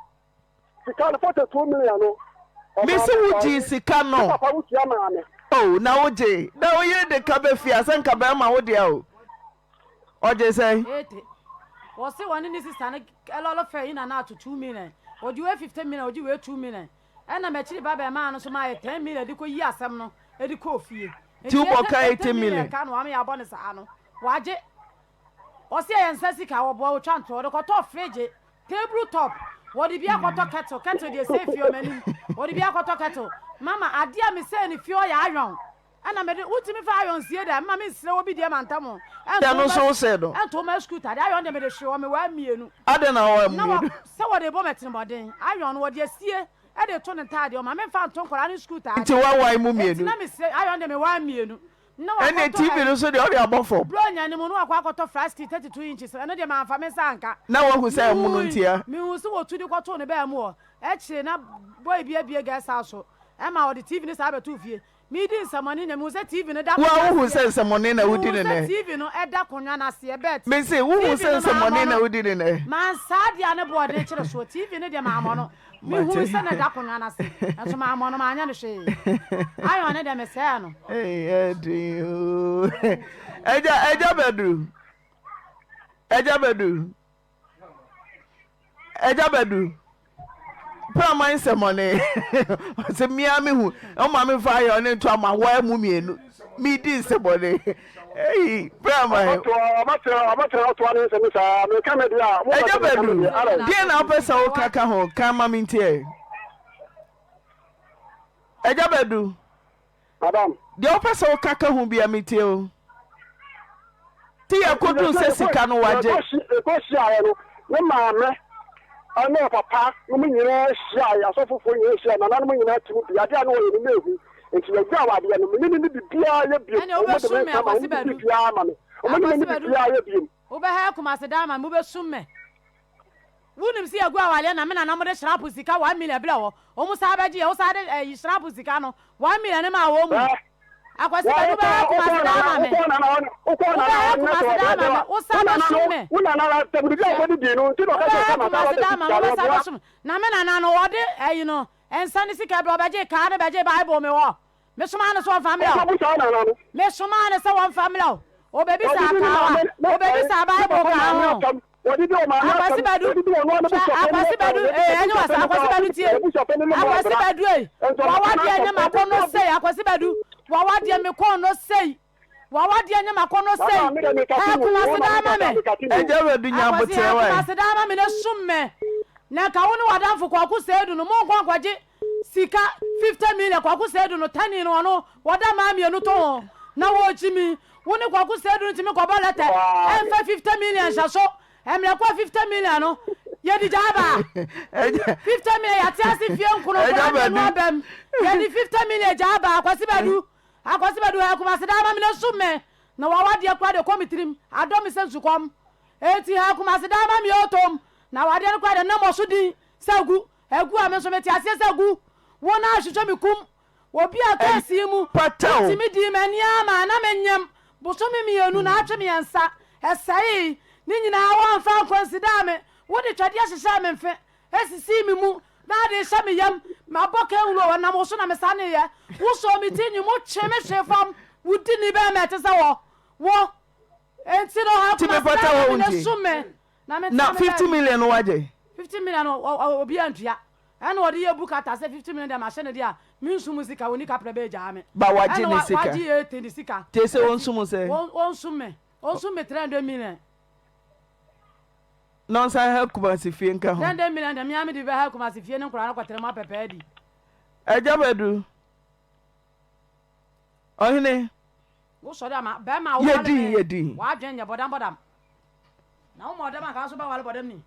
Sika no 42 million no. Mesi wogye sika no. Papa wotua maa me. Oh na wogye na wo yere de ka bɛ fie asɛ nka bɛrima wo deɛ o. Ɔgye sɛn? Ete. Wɔse wɔne ne sista no ɛlɔlɔ fɛ yi na na ato 2 million. Ɔgye wei 50 million, ɔgye wei 2 million. Ɛna m'akyiri ba bɛmaa no nso mayɛ 10 million de kɔ yi asɛm no de kɔɔ fie. Nti wobɔ ka 80 million. Ka no wama yɛabɔ no saa no wagye. Ɔse ɛyɛ nsa sika wɔboa wɔtwa ntorɔ wɔde kɔtɔɔ fridge table top wɔde bi akɔtɔ kettle kettle deɛ ɛsɛe fie ɔmanim wɔde bi akɔtɔ kettle mama adeɛ a mesɛe no fie ɔyɛ iron ɛna mede wotumi fa iron sie da mma mensrɛ wɔ bi deɛ mantam ɛno nso wosɛe no ɛnto ma scooter de iron deɛ mede hwee wɔ mewɔ mmienu adɛn na wɔwɔ mmienu sɛ wɔde bɔ mɛtenebɔden iron no wɔde asie ɛde to ne ntaadeɛ ɔma memfa nto nkwadaa ne scooter nti wawae mu mmienu nti na mesrɛ iron deɛ mewɔ mmienu Ɛnne TV no so deɛ ɔde abɔ fam. Buronya no mu no wakɔ akɔtɔ flat screen 32 inches ɛno deɛ mamfa me nsa anka. Na wahu sɛ ɛmono ntia. Mehu sɛ wɔtu de kɔtoo ne baa mu hɔ. Akyire na boy bi abue guest house so ɛma ɔde TV no saa bɛtoo fie. Medi nsɛmɔne na mehu sɛ TV no da akonnwa aseɛ. Wo a wohu sɛ nsɛmɔne na wodi ne Mehu sɛ nɛ. TV no da akonnwa no aseɛ but. Mese wohu sɛ nsɛmɔne na wodi ne nɛ. Mansaa deɛ a ne boɔden kyere soɔ TV no deɛ mammɔ no. Mehui sɛ na ɛda akonnwa no ase, nanso mammɔ no, manyɛ no hwee. Iron no deɛ mesɛɛ no. Ɛyɛ den oo. Ɛgya ɛgya bɛdu. Ɛgya bɛdu. Ɛgya bɛdu. Praman nsɛmɔne. Ɔsɛ mmea me hu. Ɔma me fa ayɛ ɔne nto ama wɔn mu mmienu. Medi nsɛmɔne. Eyi praman. Ɛgya bɛdu deɛ na wopɛ sɛ woka ka ho ka ma me ntiɛ ɛgya bɛdu deɛ wopɛ sɛ woka ka ho bia metie o ti yɛ kodu sɛ sika no wagye. Ɛkɔhyiaeɛ no ne maame ɛne ɔpapa no mu nyinaa hyiaeɛ asɔfofoɔ nyinaa hyiaeɛ nananom nyinaa te mu bi adeɛ a na wɔyɛ no na ehu Nti yɛgyaw adeɛ no, me ne no ne biribiara yɛ biom. Ɛnneɛ Wɔn de wobɛsum me me, nsa ma, Akwasi wɔn de Badu. biribiara ma me. Wɔn ne me Akwasi ne Badu, biribiara yɛ biom. wobɛha Kumasi dan ama me, wobɛsum me. Wonim sɛ yɛgu awareɛ na me nana mode hyrapo sika 1 million brɛ wɔ. Wɔn san bɛgye yɛ, wo san de ɛyi hyrapo sika no 1 million no maa wɔn mu. Ɛ, Akwasi wɔn Badu wokɔ wobɛha wokɔ Kumasi dan nana ama me. wokɔ nana hɔ wokɔ nana Wobɛha hɔ ne sɛ Kumasi dan ɔbrɛ ama me, wa. wo Wo san nana bɛsum no me. wo nana no asɛm de bi a Hwɛ, ɔkɔdi dii no nti na ɔka kyerɛ wobɛha sɛ masa Kumasi wabɛsi dan ama me, sika no wobɛsan ɔboa. bɛsum me. Na me nana no wɔde ɛyi no nsa ne sika brɛ ɔbɛgye kaa no bɛgye Bible me hɔ. Mesomaa no sɛ ɔmfa mmrɛ wo. Ɔkɔbu saa nana no. Mesomaa no sɛ wɔmfa mmrɛ wo. Ɔbɛbisaa Wɔdidi ne kaa maame wa. ne Ɔbɛbisaa ne Bible papa kaa maame ho. atɛm. Wɔdidi ɔmaame Akwasi atɛm. Badu. Wɔdidi ɔno ara Hwɛ n'abusuapanin Akwasi atɛm. Badu. Ee ɛnyɛ wasa. N'abusuapanin Akwasi koraa Badu tie. n'abusuapanin ne mu Akwasi abra. Badu ei. Nti ɔbɛka Wawadeɛ n'asɛm. nyɛ m'akɔnnɔ Ɔbɛka sei. Akwasi Badu. Wawadeɛ me kɔn no sei. Wawadeɛ nyɛ m'akɔnnɔ sei. Mama me de mekate Hɛ mu. Kumasi Mama daa ma mekasa me. mekate mu. Ɛgya Badu nya Akwasi aboterɛ hɛ wae. Kumasi daa ma me na sum me. Na nka wo ne w'adamfo Kwaku Seidu no monkɔ nkɔgye Sika 50 million Kwaku Seidu no tani no ɔno wɔda maa mienu to ho na wɔregye mi wo ne Kwaku Seidu no ntumi kɔbɔ lɛtɛ ɛmfa 50 million hyɛ so ɛmmerɛ kɔ 50 million no yɛde gyaa baa 50 million yɛate ase fie nkono nkora mmienu abam yɛde 50 million gyaa baa Akwasi Badu Akwasi Badu ha Kumasi daa ma me na sum me na wawadeɛ kora de kɔ me tirim adɔ me sɛ nsukɔm enti ha Kumasi daa ma me otom na wadeɛ no kora de nam ɔso din sɛ gu Agu a me nso mete aseɛ sɛ gu. Wɔn a hwehwɛ me kum. Obi a keesi yi mu wotumi dii m'ani ara maa na menyem bosome mienu na atwe miensa. Ɛsɛee. Ne nyinaa woamfa ankwansidaa me. Wode twɛdeɛ hyehyɛɛ me mfe, esisii me mu, na ade rehyɛ me yam. Mabɔ kanwulo, ɛnam wo so na mesaneeɛ. Wosɔɔ me ti nwi mu twee me hwee fam. Wo dini bɛn na ɛte sɛ wɔ? Wo. Enti no, ha Nti mepata Kumasi hɔ daa na nti. sum me. Na me Na tena me 50 baabi. million no wagye? 50 million no obi antua. Ɛna ɔde yɛ bu kata sɛ 50 million deɛ mahyɛ no deɛ a mensu mu sika wɔni kaprɛ bɛɛ gyaa me. Ba wagye Ɛna ne sika. wagye 80 ne sika. Te sɛ ɔnsu mu sɛ? Ɔnsu me. Ɔnsu me 300 million. Na ɔnsan ha Kumasi fie nka ho. 300 million deɛ mea mede bɛha Kumasi fie ne nkwadaa no kɔtena mu apɛpɛɛ di. Agya Badu. Ɔhene. Wosɔre ama bɛrima a wowale Yɛdin me. yɛdin. W'adwene nyɛ bɔdam bɔdam. Na woma ɔdam anka nso bɛwale bɔdam ni.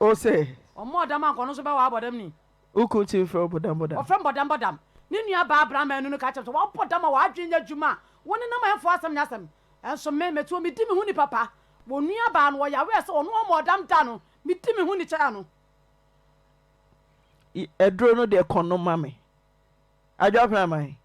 O se. Ɔmo ɔdam anka ɔno nso bɛwale bɔdam ni. Wo kun tumi frɛ wo bɔdam bɔdam. Ɔfrɛ me bɔdam bɔdam. Ne nua baa Brahma nu no ka kyerɛ me sɛ wabɔ dam a w'adwene nyɛ adwuma a wo nenam ɛmfa w'asɛm nyɛ asɛm. Nso me, mete hɔ medi me ho ni papa. Wɔ nua baa no ɔyawee sɛ ɔno ɔma ɔdam da no, medi me ho ni kyɛɛ no. Aduro no deɛ kɔ nom ma me. Adwoa Praman,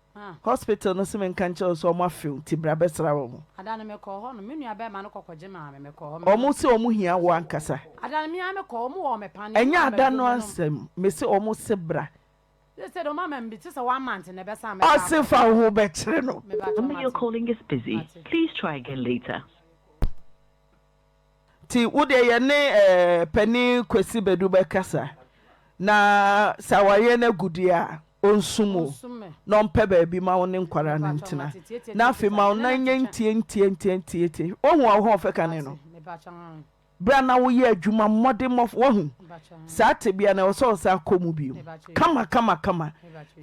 hospital no se menka nkyerɛ wo sɛ ɔmo afe wo nti bra bɛsra wɔn. Ada no mekɔɔ hɔ no, me nua bɛɛma no kɔ kɔgye maa me, mekɔɔ hɔ. Ɔmo se ɔmo hia wo ankasa. Ada no me ara mekɔɔ, ɔmo wɔɔ me paneɛ, Ɛnyɛ ɔmo maa me ada no aduro menom. asɛm, mese ɔmo se bra. Seesei de ɔmo ama me bi, te sɛ one month na ɛbɛsan mɛsan akɔ. Ɔse fa wo ho bɛkyere no. Mebakyɛw Number you're mate, calling is busy. mate. Please try again later. Nti wo deɛ yɛne eh, panin Kwasi Badu bɛkasa na sɛ awareɛ no agu deɛ a. Ɔnsum wo na ɔmpɛ baabi ma wo ne nkwadaa no ntena. Na afei ma wo nan nyɛ ntiantiantiantiantia. Woahu w'ahoɔfɛ kane no? Berɛ a na woyɛ adwuma mmɔdemmɔ, woahu? Saa tebea no, ɛwɔ sɛ ɔsan kɔ mu bio. Kama kama kama.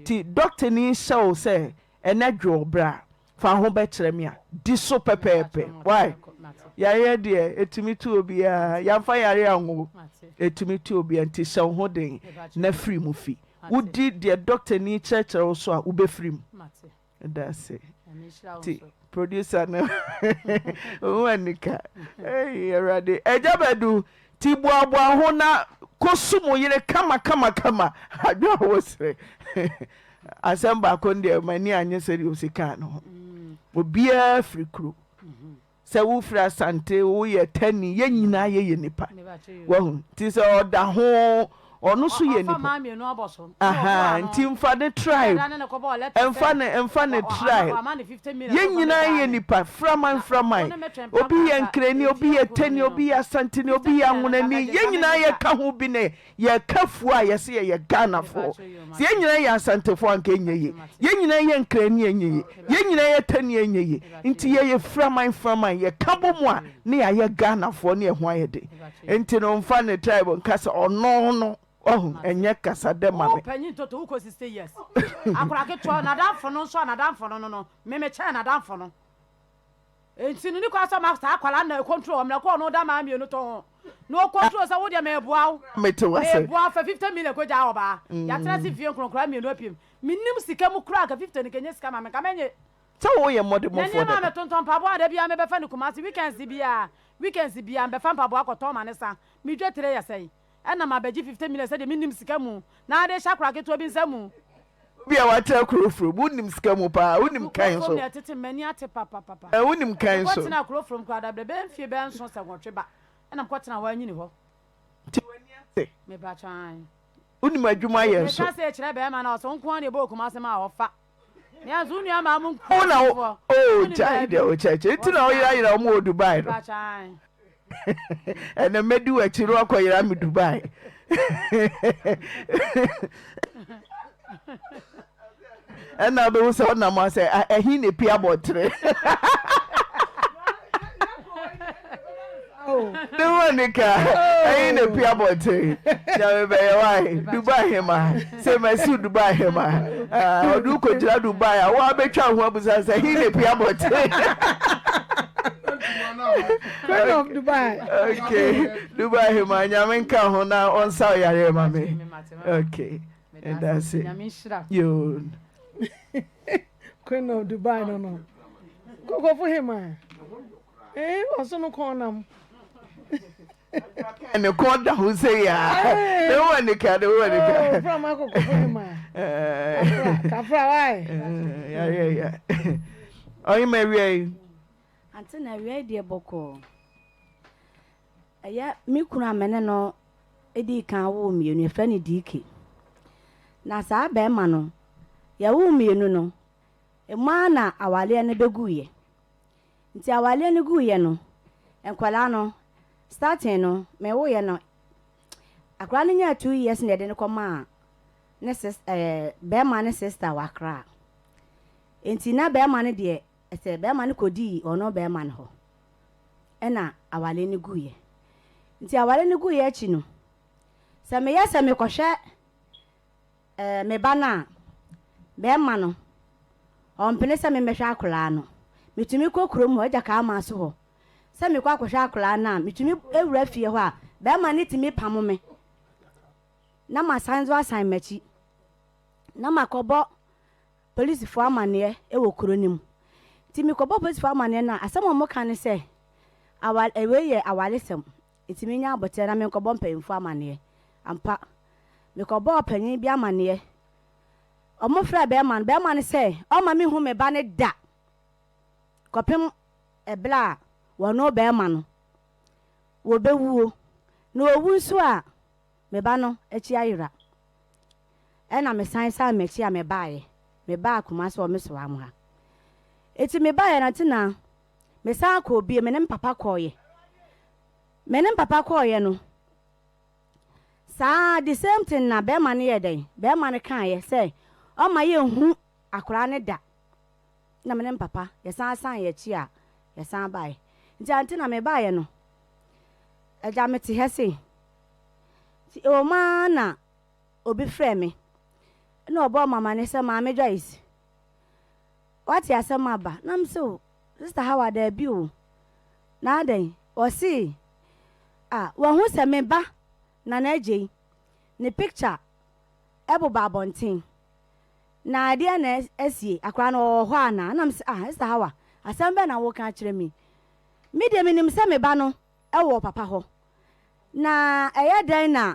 Nti dɔktani hyɛ wo sɛ ɛnɛ dwo bra, fa ho bɛkyerɛ me a, di so pɛpɛɛpɛ. Why? Yareɛ deɛ, ɛtumi to obiara. Yɛamfa yareɛ anwo. Ɛtumi to obiara. Nti hyɛ wo ho den na firi mu fi. Wodi deɛ dɔktani kyerɛkyerɛ wo so a, wobɛfiri mu. Meda ase. Ti producer no ohun anika. Hey, Awurade. Agya Badu, ti boaboa ho na kɔsu mo yere kama kama kama. Adwo a wosere. Asɛm baako no deɛ m'ani anye sɛdeɛ osi kaa no ho. Mm. Obiara firi kuro. Mm-hmm. Sɛ wofiri Asante, woyɛ Tani, yɛn nyinaa yɛyɛ nipa. Wahu? Nti sɛ ɔda ho, ɔno nso yɛ nipa. Aha, nti mfa ne tribe, mfa ne mfa ne tribe. Yɛn nyinaa yɛ nipa, framan framan. Obi yɛ Nkrani, obi yɛ Tani, obi yɛ Asanteni, obi yɛ Anwonani. Yɛn nyinaa yɛka ho bi ne Yɛka fuo a yɛse yɛyɛ Ghanafoɔ. Sɛ yɛn nyinaa yɛ Asantefoɔ anka ɛnyɛ yie. Yɛn nyinaa yɛ Nkrani ɛnyɛ yie. Yɛn nyinaa yɛ Tani ɛnyɛ yie. Nti yɛyɛ firaman firaman. Yɛka bɔ mu a ne yɛayɛ Ghanafoɔ ne ɛho ayɛ den. Nti no mfa ne tribe nka sɛ ɔno no wahu ɛnyɛ kasa dɛ ma me. Wo panyin toto wokɔ 60 years. Akora ketewa nadamfo no nso a nadamfo no no no me me kyɛn nadamfo no. Enti no ne kwan sɛ ɔma saa akwadaa no na ɛcontrol wɔn na kɔɔ no da maa mmienu to ho na ɔcontrol sɛ wo deɛ meboa wo Mete wase. meboa wo fa 50 million kɔgyaa ɔbaa yɛatena se fie nkronkora mmienu apiem menim sika mu koraa nka 50 no kɛnyɛ sika ma me nka mɛnye Sɛ woyɛ na mmɔdemmɔfoɔ nneɛma a dada. metontɔn mpaboa a da biara mebɛfa no Kumasi weekends biara weekends biara mebɛfa mpaboa kɔtɔn ma ne sa me dwetire yɛ sɛn Ɛna mabɛgye 50 million sɛdeɛ mennim sika mu na ade rehyɛ akwadaa ketewa bi nsa mu. Obi a watena kuro from wonim sika mu paa wonim kan Kuro so. from na ɛtete m'ani ate papapapa. Ɛ wonim kan so. Mekɔ tena kuro from koraa da berɛ bɛyɛ mfie bɛyɛ nson sɛ nwɔtwe ba ɛna mekɔ tena hɔ anyini hɔ. Nti w'ani ate. Mepakyɛ ae. Wonim adwuma yɛ nso. Meka sɛ kyerɛ bɛrima no a ɔsɛ wo nko ara na ɛbɔ Kumase ma a ɔfa. Nanso wo nua maa mo Wo na wo oh gyae deɛ wo kyɛkyɛ nti na woyerayera wɔn wɔ Dubai no. Ɛnna mɛdi w'akyi no akɔyera me Dubai. Ɛnna wobɛhu sɛ ɔnam a sɛ ɛhe na epi abɔntere. Ne ho nika ɛyi na epi abɔnten nyame bɛyɛ wae Dubai hema sɛ masiw Dubai hema ɔde wokɔgyina Dubai a woabɛtwa ho abusa sɛ he na epi abɔnten Queen of Dubai. Okay, Dubai hema nyame nka ho na ɔnsa ɔyareɛ ma me. Okay, ɛda ase. Yo. Queen of Dubai no no. Kokofo hema. Eh, ɔso no kɔn nam. Ne kɔn da ho sɛ yaa. Ne ho anika, ne ho anika. Oh, fra ma kokofo hema. Kafra, kafra why? Ya ya ya. Ɔyɛ ma awia yi. Ante na awia yi deɛ bɔkɔɔ. Ɛyɛ me kunu a me ne no dii kan woo mmienu, yɛfrɛ no DK. Na saa bɛrima no, yɛwoo mmienu no, emu ara na awareɛ no bɛguiɛ. Nti awareɛ no guiɛ no, nkwadaa no, starting no, mewoeɛ no, akwadaa no nyaa two years na yɛde no kɔmaa ne sis ɛɛ bɛrima ne sister wɔ Accra. Nti na bɛrima no deɛ, sɛ bɛrima no kɔdii ɔno bɛrima no hɔ. Ɛna awareɛ no guiɛ. Nti awareɛ no guiɛ akyi no, sɛ meyɛ sɛ mekɔhwɛ eh, me ba no a, bɛrima no, ɔmpene sɛ memmɛhwɛ akwadaa no. Metumi kɔ kurom hɔ, agya kaa maa so hɔ. Sɛ mekɔ akɔhwɛ akwadaa no a, metumi wura fie hɔ a, bɛrima no tumi pamo me. Na masan nso asan m'akyi. Na makɔbɔ polisifoɔ amaneɛ wɔ kuro no mu. Nti mekɔbɔ polisifoɔ amaneɛ no a, asɛm a wɔka ne sɛ, awa, wei yɛ awaresɛm. Enti menya aboterɛ na menkɔbɔ mpanyimfoɔ amaneɛ. Ampa, mekɔbɔɔ panin bi amaneɛ. Wɔfrɛɛ barima no, barima no sɛ ɔmma menhu me ba no da kɔpem ɛberɛ a wɔno barima no wɔbɛwuo. Na ɔwu nso a, me ba no akyi ayera. Ɛna mesan san m'akyi a mebaeɛ. Mebaa Kumasi wɔ me soa mu ha. Enti mebaeɛ no, ante na Mesan kɔɔ bio, me ne me papa kɔeɛ. Me ne me papa kɔeɛ no, saa the same thing na bɛrima no yɛ dɛn? Bɛrima no kaeɛ sɛ, Ɔmma yɛnhu akwadaa no da. Na me ne me papa yɛsan san yɛn akyi a yɛsan baeɛ. Nti ante na mebaeɛ no, agya mete ha sei. Nti ɛwɔ mu ara na obi frɛɛ me na ɔbɔɔ me amanneɛ sɛ Maame Joyce, woate asɛm aba? Na mese o, Sister Hawa daabi o. Na adɛn? Ɔse, ah, wahu sɛ me ba Nana Agyei ne picture bobɔ abɔnten. Na ɛdeɛn na asie? Akwadaa no ɔwɔ hɔ anaa? Na mese, ah, Sister Hawa, asɛm bɛn na woreka akyerɛ me yi? Me deɛ menim sɛ me ba no wɔ papa hɔ. Na ɛyɛ dɛn na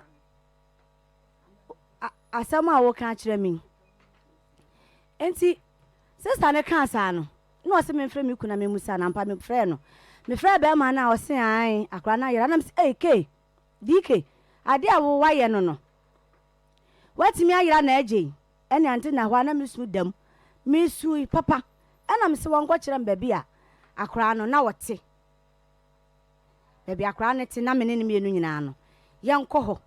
asɛm a woreka akyerɛ me yi? Enti, sista no kaa saa no, na ɔse memfrɛ me kunu na memmusa no. Ampa mefrɛɛ no. Mefrɛɛ bɛrima no a ɔse ae, akwadaa no ayera. Na mese, ei, Kay, DK, adeɛ a wo wayɛ no no, woatumi ayera na agye yi? Ɛne ante na hɔ a na mesu da mu. Mesui papa. Ɛna mese wɔnkɔkyerɛ me baabi a akwadaa no na ɔte. Baabi akwadaa no te na me ne no mmienu nyinaa no, yɛnkɔ hɔ.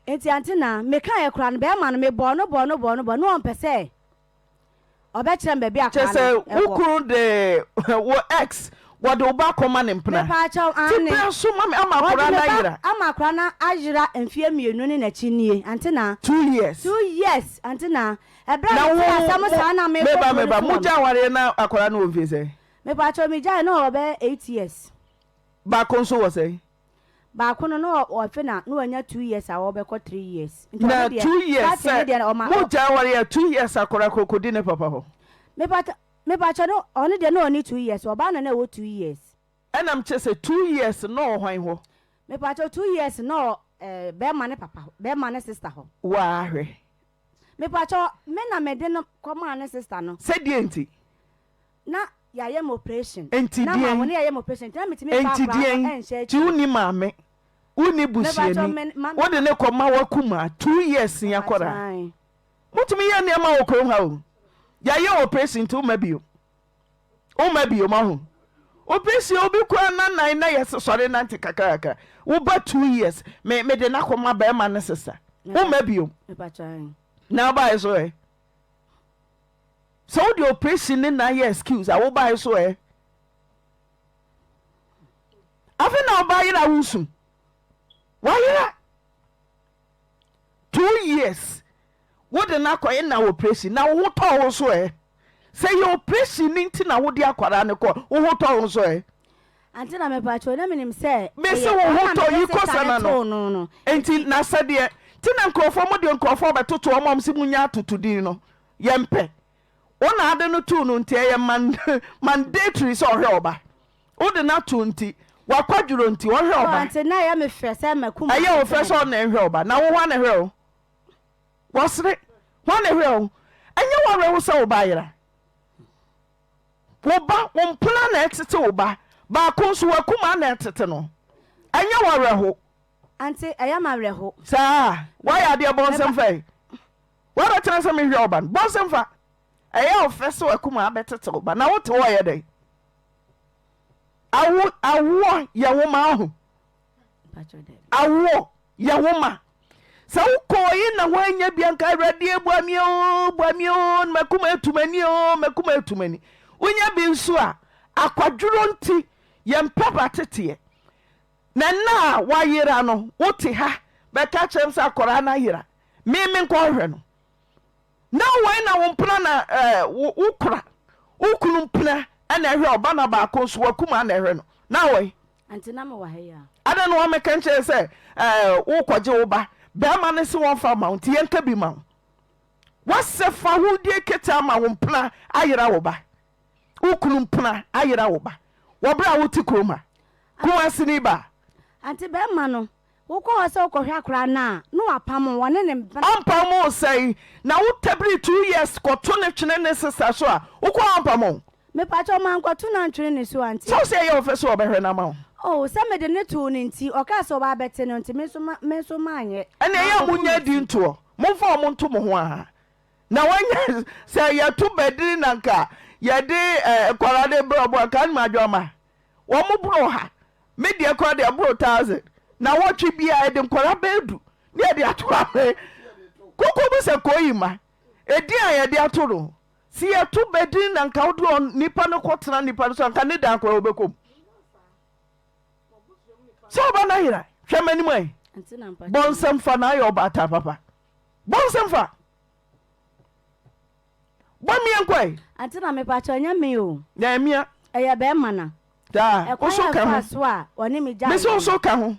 Enti ante na mekaeɛ koraa no, bɛrima no mebɔɔ no bɔɔ no bɔɔ no bɔɔ no, na ɔmpɛ sɛ ɔbɛkyerɛ me baabi Kyerɛ akwadaa sɛ no wo wɔ. kunu de wo ex wɔde wo ba akɔma ne mpena. Mepaakyɛw, Ti aane. pɛn so ma me ama Wɔde akwadaa me no ba ayera. ama akwadaa no ayera mfeɛ mmienu ne n'akyi nie, ante na. 2 years. 2 years, ante na. Ɛberɛ a Na metee wo asɛm mo saa na mekɔ meba kuro no meba so hɔ no. mogya awareɛ na akwadaa no wɔ mfie sɛn? Mepaakyɛw, megyae na ɔwɔ bɛyɛ 8 years. Baako nso wɔ sɛn? Baako no na ɔfe na na wanya 2 years a ɔrebɛkɔ 3 years. Nti Na ɔno deɛ 2 years starting sɛ ne deɛ no ɔma ɔ. mogya awareɛ a 2 years akwadaa kɔkɔdi ne papa hɔ. Mepaakyɛw mepaakyɛw no ɔno deɛ na ɔnni 2 years ɔbaa na na ɛwɔ 2 years. Ɛna mekyerɛ sɛ 2 years na ɔwɔ hwan hɔ? Mepaakyɛw 2 years na ɔwɔ ɛɛ bɛɛma ne papa hɔ bɛɛma ne sister hɔ. Waa hwɛ. Mepaakyɛw me na mede no kɔmaa ne sister no. Sɛ deɛ nti? Na yɛayɛ me operation. Enti Na ma deɛn? wo ne yɛayɛ me operation nti na metumi mfa Enti akwadaa no deɛn? nhyɛ Nti akyire. wonni maame, wonni Mepaakyɛw busuani, me ma wode no kɔma w'akumaa 2 years ni Mepaakyɛw akwadaa. ae. Motumi yɛ nneɛma wɔ kurom ha o. Yɛayɛ wo operation nti womma bio. Womma bio mahu. Operation obi koraa nanan na yɛsɛ sɔre nante kakrakra. Woba 2 years me mede no akɔma bɛrima ne sesa. Womma bio. Mepaakyɛw ae. Na wobaeɛ so ɛ? Sɛ wode operation ne na yɛ excuse a wobae so ɛ? Afei na woba yera wo su. Wayera 2 years wode no akɔyɛ na operation na wo ho tɔ wo so ɛ? Sɛ yɛ operation ne nti na wode akwadaa no kɔ wo ho tɔ wo so ɛ? Ante na mepaakyɛw na menim sɛ Mese ɛyɛ wo ɔno ho na tɔ mede yi kɔ sister sana no too no. no no. Nti na sɛdeɛ nti na nkurɔfoɔ mo deɛ nkurɔfoɔ bɛtoto wɔn a wɔn se mo nya atotodin no yɛmpɛ. Wo na ade no too no nti ɛyɛ man mandatory sɛ ɔhwɛ ɔba. Wode no ato nti wakwadwuro nti ɔhwɛ Oh, ɔba. ante na ɛyɛ me fɛ sɛ makum Ɛyɛ wo ante fɛ ne sɛ da. ɔna ɛhwɛ ɔba na wo hwan na ɛhwɛ wo? Wɔsere hwan na ɛhwɛ wo? Ɛnyɛ wo awerɛho sɛ wo ba ayera. Wo ba wo mpena na ɛtete wo ba baako nso w'akumaa na ɛtete no. Ɛnyɛ wo awerɛho. Ante ɛyɛ me awerɛho. Saa woayɛ adeɛ bɔ nsɛm Meba fɛ. Woabɛtena sɛ mehwɛ wo ba no, bɔ nsɛm fa. Ɛyɛ wo fɛ sɛ w'akumaa bɛtete wo ba na wote hɔ yɛ dɛn? Awo awoɔ yɛ wo ma aho. Awoɔ yɛ wo ma. Sɛ wokɔɔ yi na woanya bi anka awurade bua mi o bua mi o makuma etu m'ani o makuma etu m'ani. Wonya bi nso a akwadworɔ nti yɛmpɛ ba teteɛ. Na nna a wayera no wote ha bɛka kyerɛ m sɛ akwadaa no ayera me menkɔhwehwɛ no na wei na wo mpena na eh, wo wo kora wo kunu mpena ɛna ɛhwɛ ɔba na baako nso wakuma na ɛhwɛ no na wei Ante na mewɔ ha yi a. adɛn na wɔmɛka nkyerɛ sɛ eh, wokɔgye wo ba bɛrima no se wɔmfa ma wo nti yɛnka bi ma wo wasɛ fa hodie kete ama wo mpena ayera wo ba wo kunu mpena ayera wo ba wɔ berɛ a wote kurom ha Kumasi ba. Ante bɛrima no wokɔ hɔ sɛ wokɔhwɛ akora no a na wapam wo wɔne ne mpena. Ɔmpam wo sɛn na wo tabiri 2 years kɔto ne twene ne sister so a wokɔ hɔ ɔmpam wo. Mepakyɛw mankɔto no antwene ne so ante. Sɛ wo sɛ ɛyɛ wo fɛ sɛ ɔbɛhwɛ no ama wo. Oh sɛ mede no too no nti ɔkaa sɛ ɔba abɛte no nti me nso me nso manyɛ. Ɛnna ɛyɛ a Mankɔko monya ne di ti. ntoɔ momfa wɔn nto mo ho ara na wanya sɛ yɛto badiri na nka yɛde eh, nkwadaa de brɛ ɔmo anka anum adwo ama wɔn boro ha me deɛ koraa deɛ boro 1,000 na wɔtwe biara yɛde nkwadaa bɛyɛ du ne yɛde ato ame. Koko bu sɛ kooyi ma. Edin a yɛde ato no, sɛ yɛto bɛ din na nka wode ɔn nipa no kɔtena nipa no so a, nka ne dan koraa wobɛkɔ mu. Sɛ ɔba no ayera, hwɛ m'anim ɛ. Bɔ nsɛm fa na ayɛ ɔbaatan papa. Bɔ nsɛm fa. Bɔ mmea nkɔ ɛ. Ante na mepakyɛ ɛnyɛ me o. Na mmea. Ɛyɛ bɛrima na. Daa, wo so ka ho. so a ɔne me gyae. Mese wo so ka ho.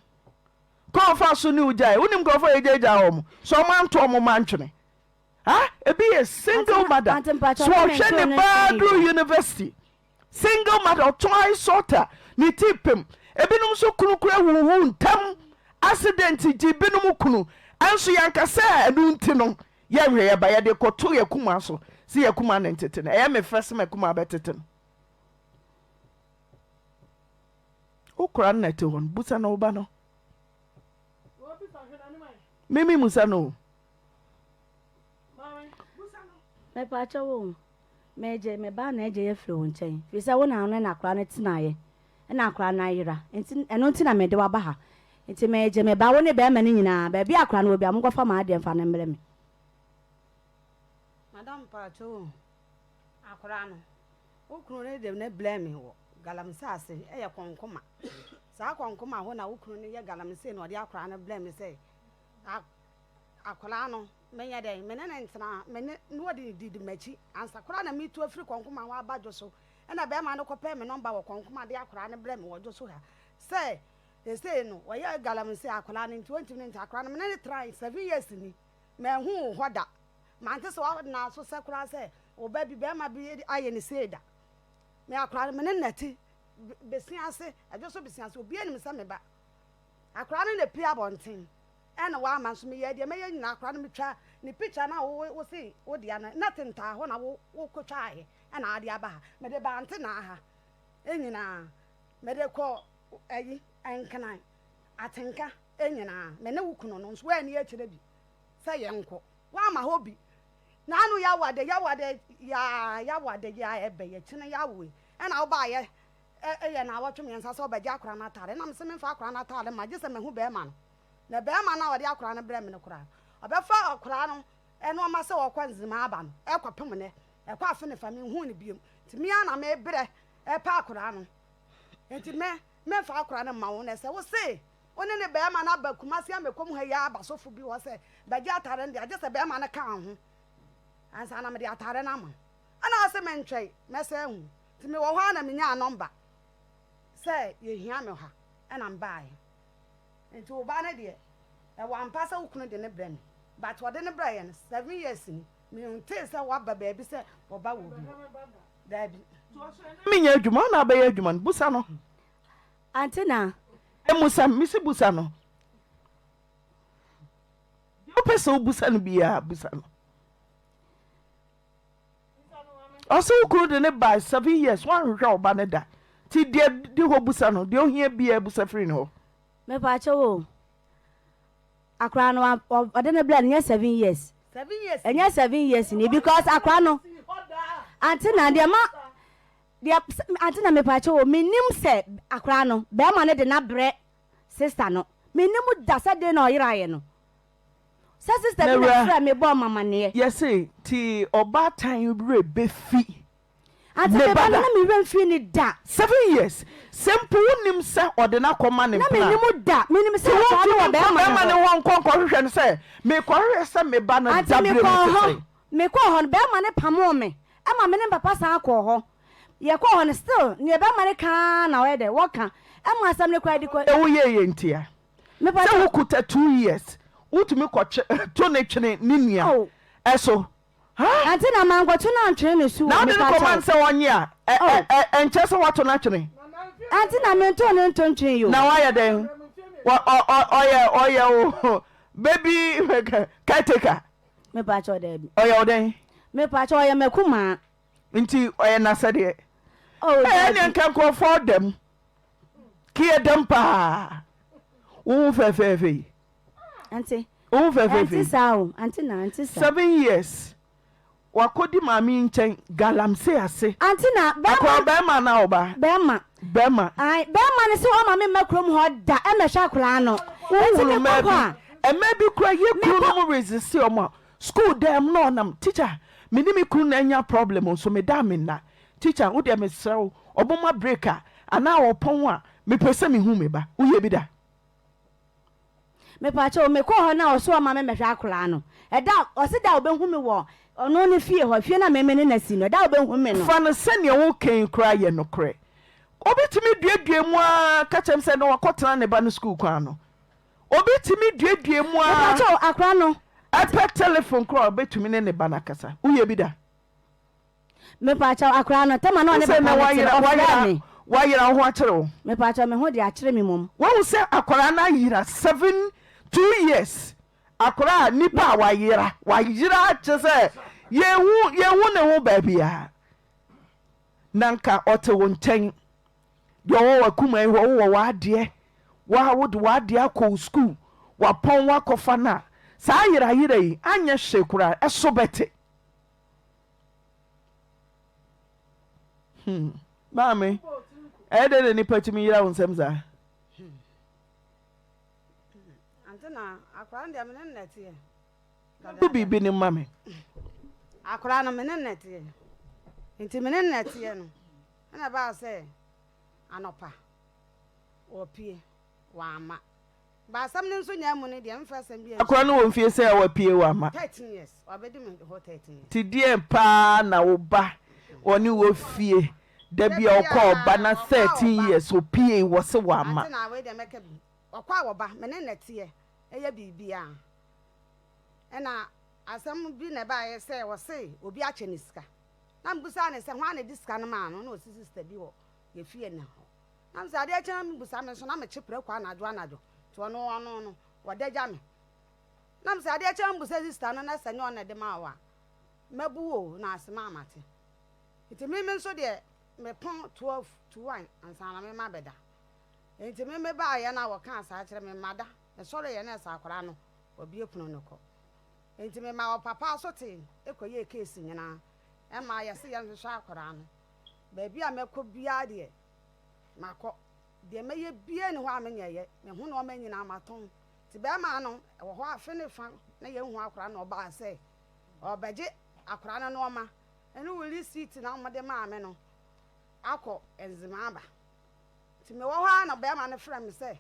Kɔ ɔfa so ne wo gyae. Wonim nkurɔfoɔ a yɛgyaegyaa wɔn. So ɔmo anto ɔmo ma ntwene. Ha? Ebi yɛ single mother. So ɔhwɛ ne ba duru university. Single mother ɔtɔn isota ne ti pem. Ebinom nso kunu kura wuwu ntɛm. Accident gye binom kunu. Ɛnso yɛanka sɛ ɛno nti no yɛnhwɛ yɛba yɛde kɔto yɛ kuma so sɛ yɛ kuma ne ntete no. Ɛyɛ me fɛ sɛ m'akuma bɛtete no. Wo kora no na ɛte hɔ no busa no wo ba no. Mimi musa no o. Mepaakyɛw o, megye me ba na agye afiri wo nkyɛn, firi sɛ wo na wo ne n'akora no tenaeɛ, ɛna akora no ayera, nti ɛno nti na mede wo aba ha. Nti megye me ba, wo ne bɛrima no nyinaa, baabi a akora no wɔ biara, monkɔfa m'adeɛ mfa no mmrɛ me. Madam mpakyɛw o, akora no, wo kunu no de no brɛɛ me wɔ galamsey ase, ɛyɛ kɔnkoma. Saa kɔnkoma hɔ na wo kunu no yɛ galamsey na ɔde akora no brɛɛ me sɛ, Akwadaa no, menyɛ dɛn? Me ne no ntena, me ne no ɔde no didi m'akyi. Ansa koraa na meretu afiri Kɔnkoma hɔ aba Dwoso, ɛna barima no kɔpɛɛ me nɔmba wɔ Kɔnkoma de akwadaa no brɛɛ me wɔ Dwoso ha sɛ seesei no wɔyɛ galamsey akwadaa no nti ɔntumi ne nti akwadaa no me ne no tenae seven years ni, manhu wo hɔ da. Mante sɛ woana so sɛ koraa sɛ wo ba bi barima bi ayɛ no sei da. Me akwadaa no me ne no na ɛte besia ase, Dwoso besia ase, obiara nim sɛ me ba. Akwadaa no na epue abɔnten ɛna wama nso meyɛɛ deɛ mɛyɛ nyinaa akwadaa no metwa ne picture no a wo wo se wo dea no na tentaa hɔ na wo wo kɔtwaeɛ ɛna ade aba ha mede baa ntenaa ha nyinaa mede kɔ ayi nkran atenka nyinaa me ne wo kunu no nso woanni akyire bi sɛ yɛnkɔ woama hɔ bi na ano yawade yawade yaa yawade yaa ɛbɛ yɛkyene yawoe ɛna wobaayɛ Ɛyɛ naawɔtwe miɛnsa sɛ ɔbɛgye akora no ataade na mese memfa akora no ataade mma gye sɛ mahu bɛɛma no. Na bɛɛma no a ɔde akora no brɛ me no koraa no, ɔbɛfa akora no nnoɔma sɛ ɔɔkɔ Nzema aba no ɛkɔpem nnɛ, ɛkɔ afe ne fa menhuu no biom. Nti me ara na mebrɛ ɛpɛ akora no. Nti me, memfa akora no mma wo. Na sɛ wose wo ne ne bɛɛma no aba Kumasi Amekom ha yi ara aba sɔfo bi hɔ sɛ bɛgye ataade no deɛ a, gye sɛ bɛɛma no ka wo ho ansa na mede ataade no ama wo. Ɛna ɔse mentwɛn, mɛsan ahu. Nti mewɔ hɔ ara na menyaa nɔmba sɛ yɛhia me ha ɛna mebaeɛ. Nti wo ba no deɛ ɛwɔ ampa sɛ wo kunu de no brɛ me but ɔde no brɛeɛ no seven years ni mentee sɛ waba baabi sɛ ɔba wɔ obi hɔ daabi. Menyɛ adwuma wo na abɛyɛ adwuma no busa no. Ante na. Musa mesi busa no. Deɛ wopɛ sɛ wobusa no biara busa no. Ɔse wo kunu de ne bae seven years woanhwehwɛ wo ba no da nti deɛ di hɔ busa no deɛ ohia biaa busa firi ne hɔ. Mepaakyɛw o, akora no ɔde no brɛ no nyɛ seven years, ɛnyɛ seven years ni because akora no ante na deɛ ma deɛ ante na mepaakyɛw o menim sɛ akora no bɛrima no de no abrɛ sister no menim da sɛ den na ɔyeraeɛ no. Sɛ sister bi na frɛ me bɔɔ m'amaneɛ. Yɛse nti ɔbaatan werɛ bɛfi Ante ne me ba ba no da. na me werɛ mfiri no da. Seven years sɛ mpo wonim sɛ ɔde no akɔma ne Na mpena. mennim da, menim sɛ Nti akwadaa no wontumi wɔ nkɔ bɛrima bɛrima no no hɔ. hɔ nkɔ nkɔhwehwɛ no sɛ mekɔhwehwɛ sɛ me ba no Ante daberɛ mu mekɔɔ te hɔ, sɛn. mekɔɔ hɔ no bɛrima no pamoo me ɛma me ne me papa san kɔɔ hɔ. Yɛkɔɔ hɔ no still neɛ bɛrima no ka ara na ɔyɛ dɛ wɔka ɛma asɛm no koraa de kɔ. Deɛ woyɛeɛ ntia. Sɛ wokuta two years wotumi kɔtwe to ne twene ne nua ɛso ha. Ante na mankɔto no antwene ne so o. Na wode no kɔma no sɛ ɔnye a ɛnkyɛ sɛ woato no atwene. Ante na mentoo no nto ntwene yi o. Na woayɛ dɛn? Ɔyɛ ɔyɛ wo baby caretaker. Mepakyɛw daabi. Ɔyɛ wo dɛn? Mepakyɛw ɔyɛ m'akumaa. Nti ɔyɛ n'asɛdeɛ. Ɛyɛ nka nkurɔfoɔ dɛm. Keyɛ dɛm paa. Wo ho fɛfɛɛfɛ yi. Ante. Wo ho fɛfɛɛfɛ yi. Ante saa o. Ante na ante saa. Seven years. Wakɔdi maame yi nkyɛn galamsey ase. Ante na bɛrima. Akɔrɔ bɛrima anaa ɔbaa? Bɛrima. Bɛrima. Ayi bɛrima no sɛ ɔma me mma kurom hɔ da ɛmɛhwɛ akwaraa no. Wohunu mmaa bi. Mmaa bi kura yɛ kuro no mu resisi wɔn a. School dan mu na ɔnam, Teacher, me ne me kunu na anya problem nso meda a menna. Teacher, wo deɛ mesrɛ wo, ɔbɔma break a anaa ɔpɔn a, mepɛ sɛ mehu me ba. Woyɛ bi da? Mepakyɛw, mekɔɔ hɔ na ɔse ɔma me mɛhwɛ akwadaa no. Ɛda a, ɔse da a ɔbɛhu me wɔ ɔno ne fie hɔ, fie no a me me ne no asi no, ɛda a ɔbɛhu me no. Fa no sɛ nea woreka yi koraa yɛ nokorɛ. Obi tumi duadua mu ara ka kyerɛ me sɛ na wakɔtena ne ba no sukuu kwan ano. Obi tumi duadua mu ara. Mepakyɛw, akwadaa no. Ɛpɛ telefon koraa a ɔbɛtumi ne ne ba no akasa. Woyɛ bi da? Mepakyɛw, akwadaa no, tɛma na ɔne papa no te no, ɔfrɛɛ me. Wayera wo ho akyere wo. Mepakyɛw, me ho de akyere me mmom. Wahu sɛ akwadaa no ayera 72 years. Akwadaa a nipa a wayera, wayera kyerɛ sɛ yɛnhu yɛnhu ne ho baabiara. Na nka ɔte wo nkyɛn. Deɛ ɔwɔ w'akuma yi hɔ, wowɔ w'adeɛ, wo a wode w'adeɛ akɔ wo sukuu, wapɔn woakɔfa no a, saa ayerayera yi anyɛ hwee koraa, ɛso bɛte. Hmm. Maame, ɛyɛ dɛn na nipa tumi yera wo nsɛm saa? Hmm. Ante na akwadaa no deɛ me ne no na ɛteɛ. Do biribi no ma me. Akwadaa no me ne no na ɛteɛ. Nti me ne no na ɛteɛ no, ɛna ɛbaa sɛ anɔpa wɔpie wɔama. Ba asɛm no nso nyɛ mu no deɛ mfa asɛm bi. Akwadaa no wɔ mfie sɛ wapie wama. 13 years wabɛdi me hɔ 13 years. Ti deɛ paa na wo ba ɔne wɔ fie da bi a ɔkɔ ɔba na 13 years opie wɔ se wama. Ante na wei deɛ mɛka bi. Ɔkɔ a wɔba, me ne no teɛ yɛ biribiara. Ɛna asɛm bi na ɛbaeɛ sɛ ɔse obi akyɛ no sika. Na mebusaa no sɛ hwan na ɛde sika no maa no, na ɔse sista bi wɔ yɛ fie no hɔ. Na mesɛ adeɛ kye na mebusa me nso na mekye prɛko anadwo anadwo, nti ɔno ɔno no wɔda gya me. Na mesɛ adeɛ kye na mebusa sista no na sɛ nyɛ ɔno na ɛde maa wo a, mɛbu wo o, na ase maa mate. Nti me me nso deɛ mepɔn 12 to 1 ansa na mema bɛda. Enti me mebaeɛ no a wɔkaa saa kyerɛ me, mada, mesɔreeɛ na ɛsɛ akwadaa no, wabue pono no kɔ. Enti memaa ɔpapa so tee kɔyɛɛ case nyinaa, ɛmaa yɛse yɛnhwehwɛ akwadaa no. Baabi a mɛkɔ biara deɛ, makɔ. Deɛ mɛyɛ biara nni hɔ a menyɛeɛ, me ho nnoɔma nyinaa matɔn. Nti bɛrima no, ɛwɔ hɔ afe ne fa na yɛnhu akwadaa no na ɔbaa sɛ ɔrebɛgye akwadaa no nnoɔma ne wo receipt no a wɔde maa me no akɔ Nzema aba. Nti mewɔ hɔ ara na barima no frɛɛ me sɛ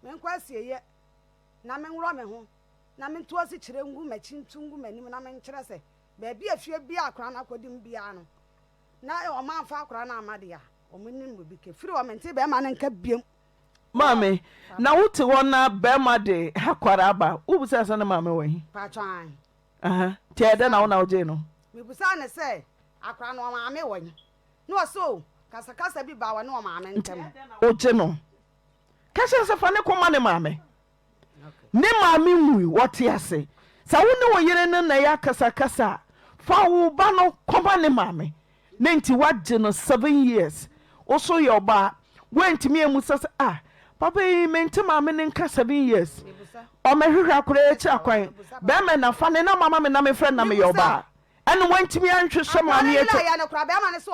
menkɔ asieeɛ na menworɔ me ho na mentu asekyerɛ ngu m'akyi ntu ngu m'anim na menkyerɛ sɛ baabi a fie biara a akwadaa no akɔdi mu biara no na wɔamfa akwadaa no amma deɛ a, wɔnnim biribi ka. Ɛfiri hɔ mentee barima no nka biom. Maame, na wote hɔ na barima de akwadaa aba, wobisaa sɛ ne maame wɔ he? Paatwɔ ae. Aha, nti ɛyɛ dɛn na wo na wogyee no? Mebisaa no sɛ akwadaa no ɔmaame wɔ he? Na ɔse o, kasakasa bi baa wɔne ɔmaame Nti ntam. adɛn na wogye no? Ka kyerɛ no sɛ fa no kɔma ne maame. Ne maame nwui, ɔte ase. Sɛ wo ne wo yere no na ɛyɛ akasakasa a, fa wo ba no kɔma ne maame. Ne nti woagye no seven years. Wo so yɛ ɔbaa, woantumi ammisa sɛ ah, papa yi mente maame no nka seven years. Ɔmmɛhwehwɛ akwadaa yi akyiri akwan. Bɛrima na fa ne namba ma me na memfrɛ no na meyɛ ɔbaa. Ɛna wantumi anhwehwɛ maame akyi.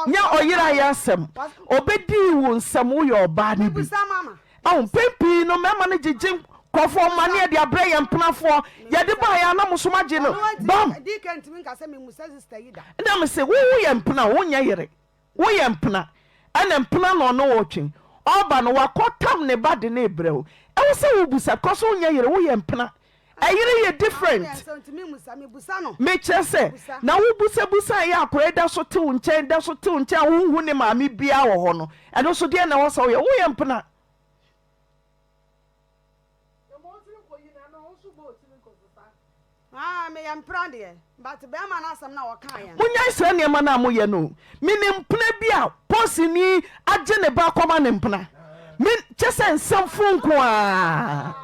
Nyɛ ɔyere ayɛ asɛm. Ɔbɛdii wo nsɛm woyɛ ɔbaa no bi. Ahu mpɛn pii no mmarima no gyegye nkurɔfoɔ mma ne yɛde abrɛ yɛn mpenafoɔ. Yɛde baeɛ a na mo nso moagye no bam. Ɛna mese wo woyɛ mpena o wonyɛ yere. Woyɛ mpena ɛna mpena na ɔne wo retwe. Ɔba no wakɔ tam ne ba de no rebrɛ wo. Ɛwɔ sɛ wo busa because wonyɛ yere woyɛ mpena. Ɛyere yɛ different. Mekyerɛ sɛ na wo busa busa yɛ akwadaa yi da so te wo nkyɛn da so te wo nkyɛn a wonhu ne maame biara wɔ hɔ no ɛno nso deɛn na ɛwɔ sɛ woyɛ woyɛ mpena. Monyae saa nneɛma no a moyɛ no o. Menim mpena bi a posini agye ne ba akɔma ne mpena. Me kyɛ sɛ nsɛm fo nko ara.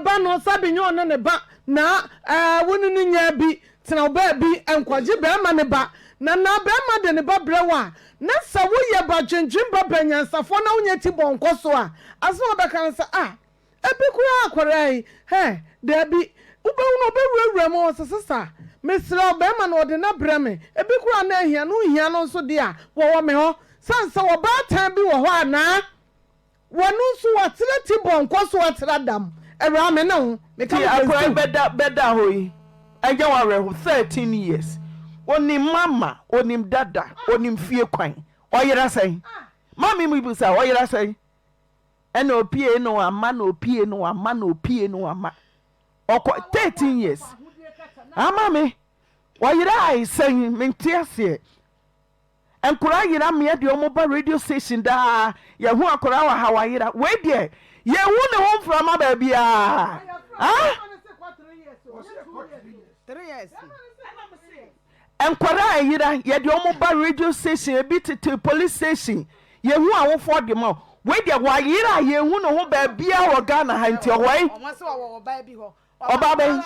Ba no sɛbe nyɛ ɔne ne ba na ɛɛ wo ne no nyaa bi tena wo baabi nkwagye bɛɛma ne ba na na bɛɛma de ne ba brɛ wo a na sɛ wo yɛ ba dwendwen ba ba nyansafoɔ na wo nyɛ ti bɔ nkɔ so a asɛm a wobɛka ne sɛ ah ebi koraa akwadaa yi hɛ daabi wobɛhu no ɔbɛwurawura mu ɔsɛ sesa mesrɛ wo bɛɛma no ɔde no abrɛ me ebi koraa na ahia no nhia no nso deɛ a wɔwɔ me hɔ sane sɛ ɔbaatan bi wɔ hɔ anaa Wɔno nso wɔatra ti bɔnkɔ so atra dam. Awuraa me ne wo meka Ti me akora yi pɛnsiw. bɛda bɛda hɔ yi ɛnyɛ wo awerɛho 13 years onim mama onim dada onim fie kwan ɔyera sɛn maame mi bisa ɔyera sɛn ɛna opie na wama na opie na wama na opie na wama ɔkɔ 13 years ama me ɔyera ayi sɛn mente aseɛ. Nkwadaa yera mmea deɛ wɔn ba radio station daa yɛhu akwadaa wɔ ha wayera wei deɛ yɛhu ne ho mframa baabiara ah nkwadaa ayera yɛde wɔn ba radio station ebi tete police station yɛhu awofoɔ de ma wei deɛ wayera yɛhu ne ho baabiara wɔ Ghana ha nti ɔwɔ yi. Ɔbaa bɛn?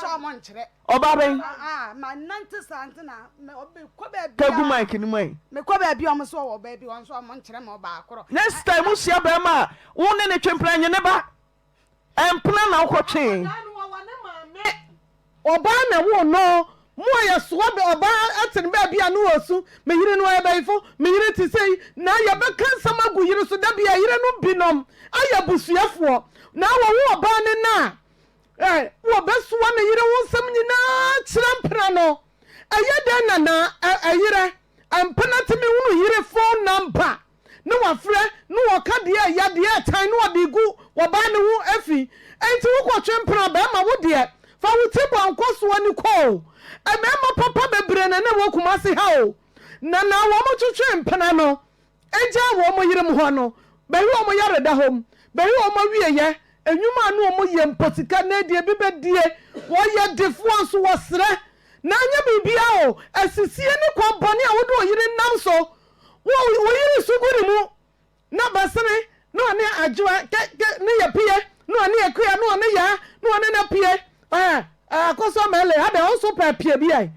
Ɔbaa bɛn? Ka gu mic no mu ayi. Next time wohyia bɛrima a wo ne ne twe mpena nye ne ba. Mpena na wokɔ twee. Ɔbaa na wo no mo a yɛsoa bɛ ɔbaa ɛte ne baabi a no ɔsu me yere no ɔyɛ bɛyifo me yere te sei na yɛbɛka nsɛm agu yere so da bi a yere no binom ayɛ abusuafoɔ na wɔwo ɔbaa ne na a Ɛ, wɔbɛsoa ne yere ho nsɛm nyinaa kyerɛ mpena no. Ɛyɛ dɛn na na ɛ, ɛyerɛ? Mpena tumi hunu yere phone number na wafrɛ na wɔka deɛ ɛya, deɛ ɛtan na ɔde gu ɔbaa no ho fi. Enti wokɔtwe mpena bɛrima wo deɛ, fa wo ti bɔ nkɔsoɔ no kɔ o. Mmarima papa bebree na na ɛwɔ Kumasi ha o. Na na wɔtwetwe mpena no. Egyaa wɔn yerem hɔ no, bɛhwɛ wɔn yareda hɔ mu, bɛhwɛ wɔn awieyɛ, nnwuma a na wɔn yɛ mpo sika na ɛdeɛ bi bɛdie, wɔyɛ defoɔ nso wɔsrɛ, na anyɛ biribiara o, asisie ne kwan bɔne a wode oyere nam so, wo wo yere su gu ne mu, na bɛsene, na ɔne adwoa kɛ kɛ ne yɛ pie, na ɔne akua, na ɔne yaa, na ɔne na pie, ɛɛ akɔsɔ mɛle, adɛn wo nso pɛ pie bi ae,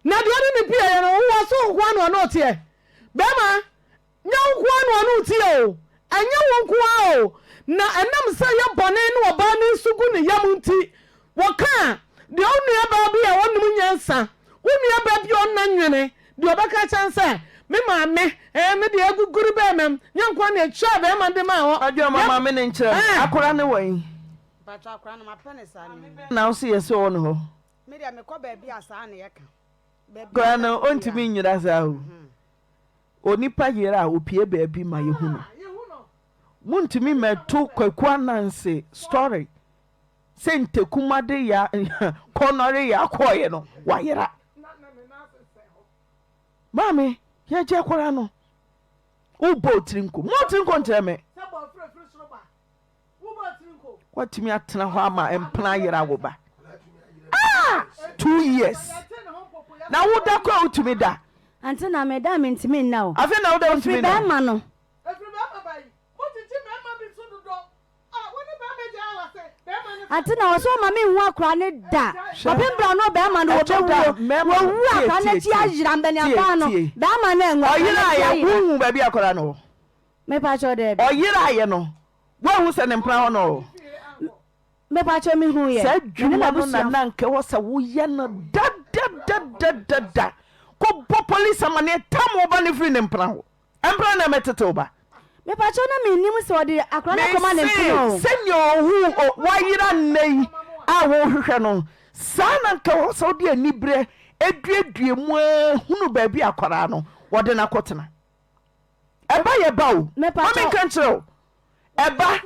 na deɛ ɔne ne pie yɛ no, wowɔ so nkoa na ɔne ɔteɛ. Bɛrima, nyɛ wo nko ara na ɔne wo teɛ o, ɛnyɛ wo nko ara o, na ɛnam sɛ ɛyɛ bɔne ne ɔbaa no nsu gu ne yam nti, wɔka a, deɛ wo nuabaa bi a ɔnnim nyansa, wo nuabaa bi a ɔnna nwene, deɛ ɔbɛka akyerɛ no sɛ, Me maame, ɛɛ, me deɛ aguguru bɛrima mu, nyɛ nko ara na ɛtwaa bɛrima no de maa hɔ. Adwoa ma maame no nkyerɛ me. Ɛɛ. Akora ne wɔ he? Mpakyɛ akora no mapɛ no saa Maame bɛn na wo se yɛ sɛ ɔwɔ ne hɔ? Me deɛ mekɔ baabi a saa na yɛka. Koraa no ɔntumi nyera saa o. Onipa yera a opie baabi ma yɛhu no. Montumi mmɛto Kwaku Ananse story sɛ ntakuma de ya kɔnɔre ya kɔɔeɛ no wayera. Maame yɛgye akwaraa no wobɔ otiri nko mo tiri nko nkyerɛ me. Woatumi atena hɔ ama mpena ayera wo ba ah 2 years na woda kɔ a wotumi da. Ante na meda a mentumi nna o. Afei na woda wontumi Ɛfiri nna. bɛrima no. Ante na ɔsɛ ɔma menhu akora no da. Kɔpem berɛ a ɔno bɛrima no Ɛtɔ da wɔbɛwuo. mmarima no Wɔwu tie akora no tie akyi tie ayera tie mbɛneabaa no. tie. Bɛrima no anwu akora no Ɔyera akyi yɛ ayera. wohu baabi akora no wɔ. Mepakyɛw daabi. Ɔyeraeɛ no, woanhu sɛ ne mpena hɔ na ɔwɔ? Mepakyɛw mehu yɛ. Saa Me ne adwuma no na m'abusuafo. na anka ɛwɔ sɛ woyɛ no dadadadadada. Kɔbɔ polisi amaneɛ tam wo ba no firi ne mpena hɔ. Mpena na ɛmɛtete wo ba. Mepakyɛw na mennim sɛ ɔde akwadaa no akɔma ne mpena o. Mese sɛnea ɔhu o wayera nnɛ yi a wohwehwɛ no saa na anka ɛwɔ sɛ wode aniberɛ duadua mu ara hunu baabi a akwadaa no wɔde no akɔtena. Ɛba yɛ ba o. Ma me nka nkyerɛ wo. Ɛba.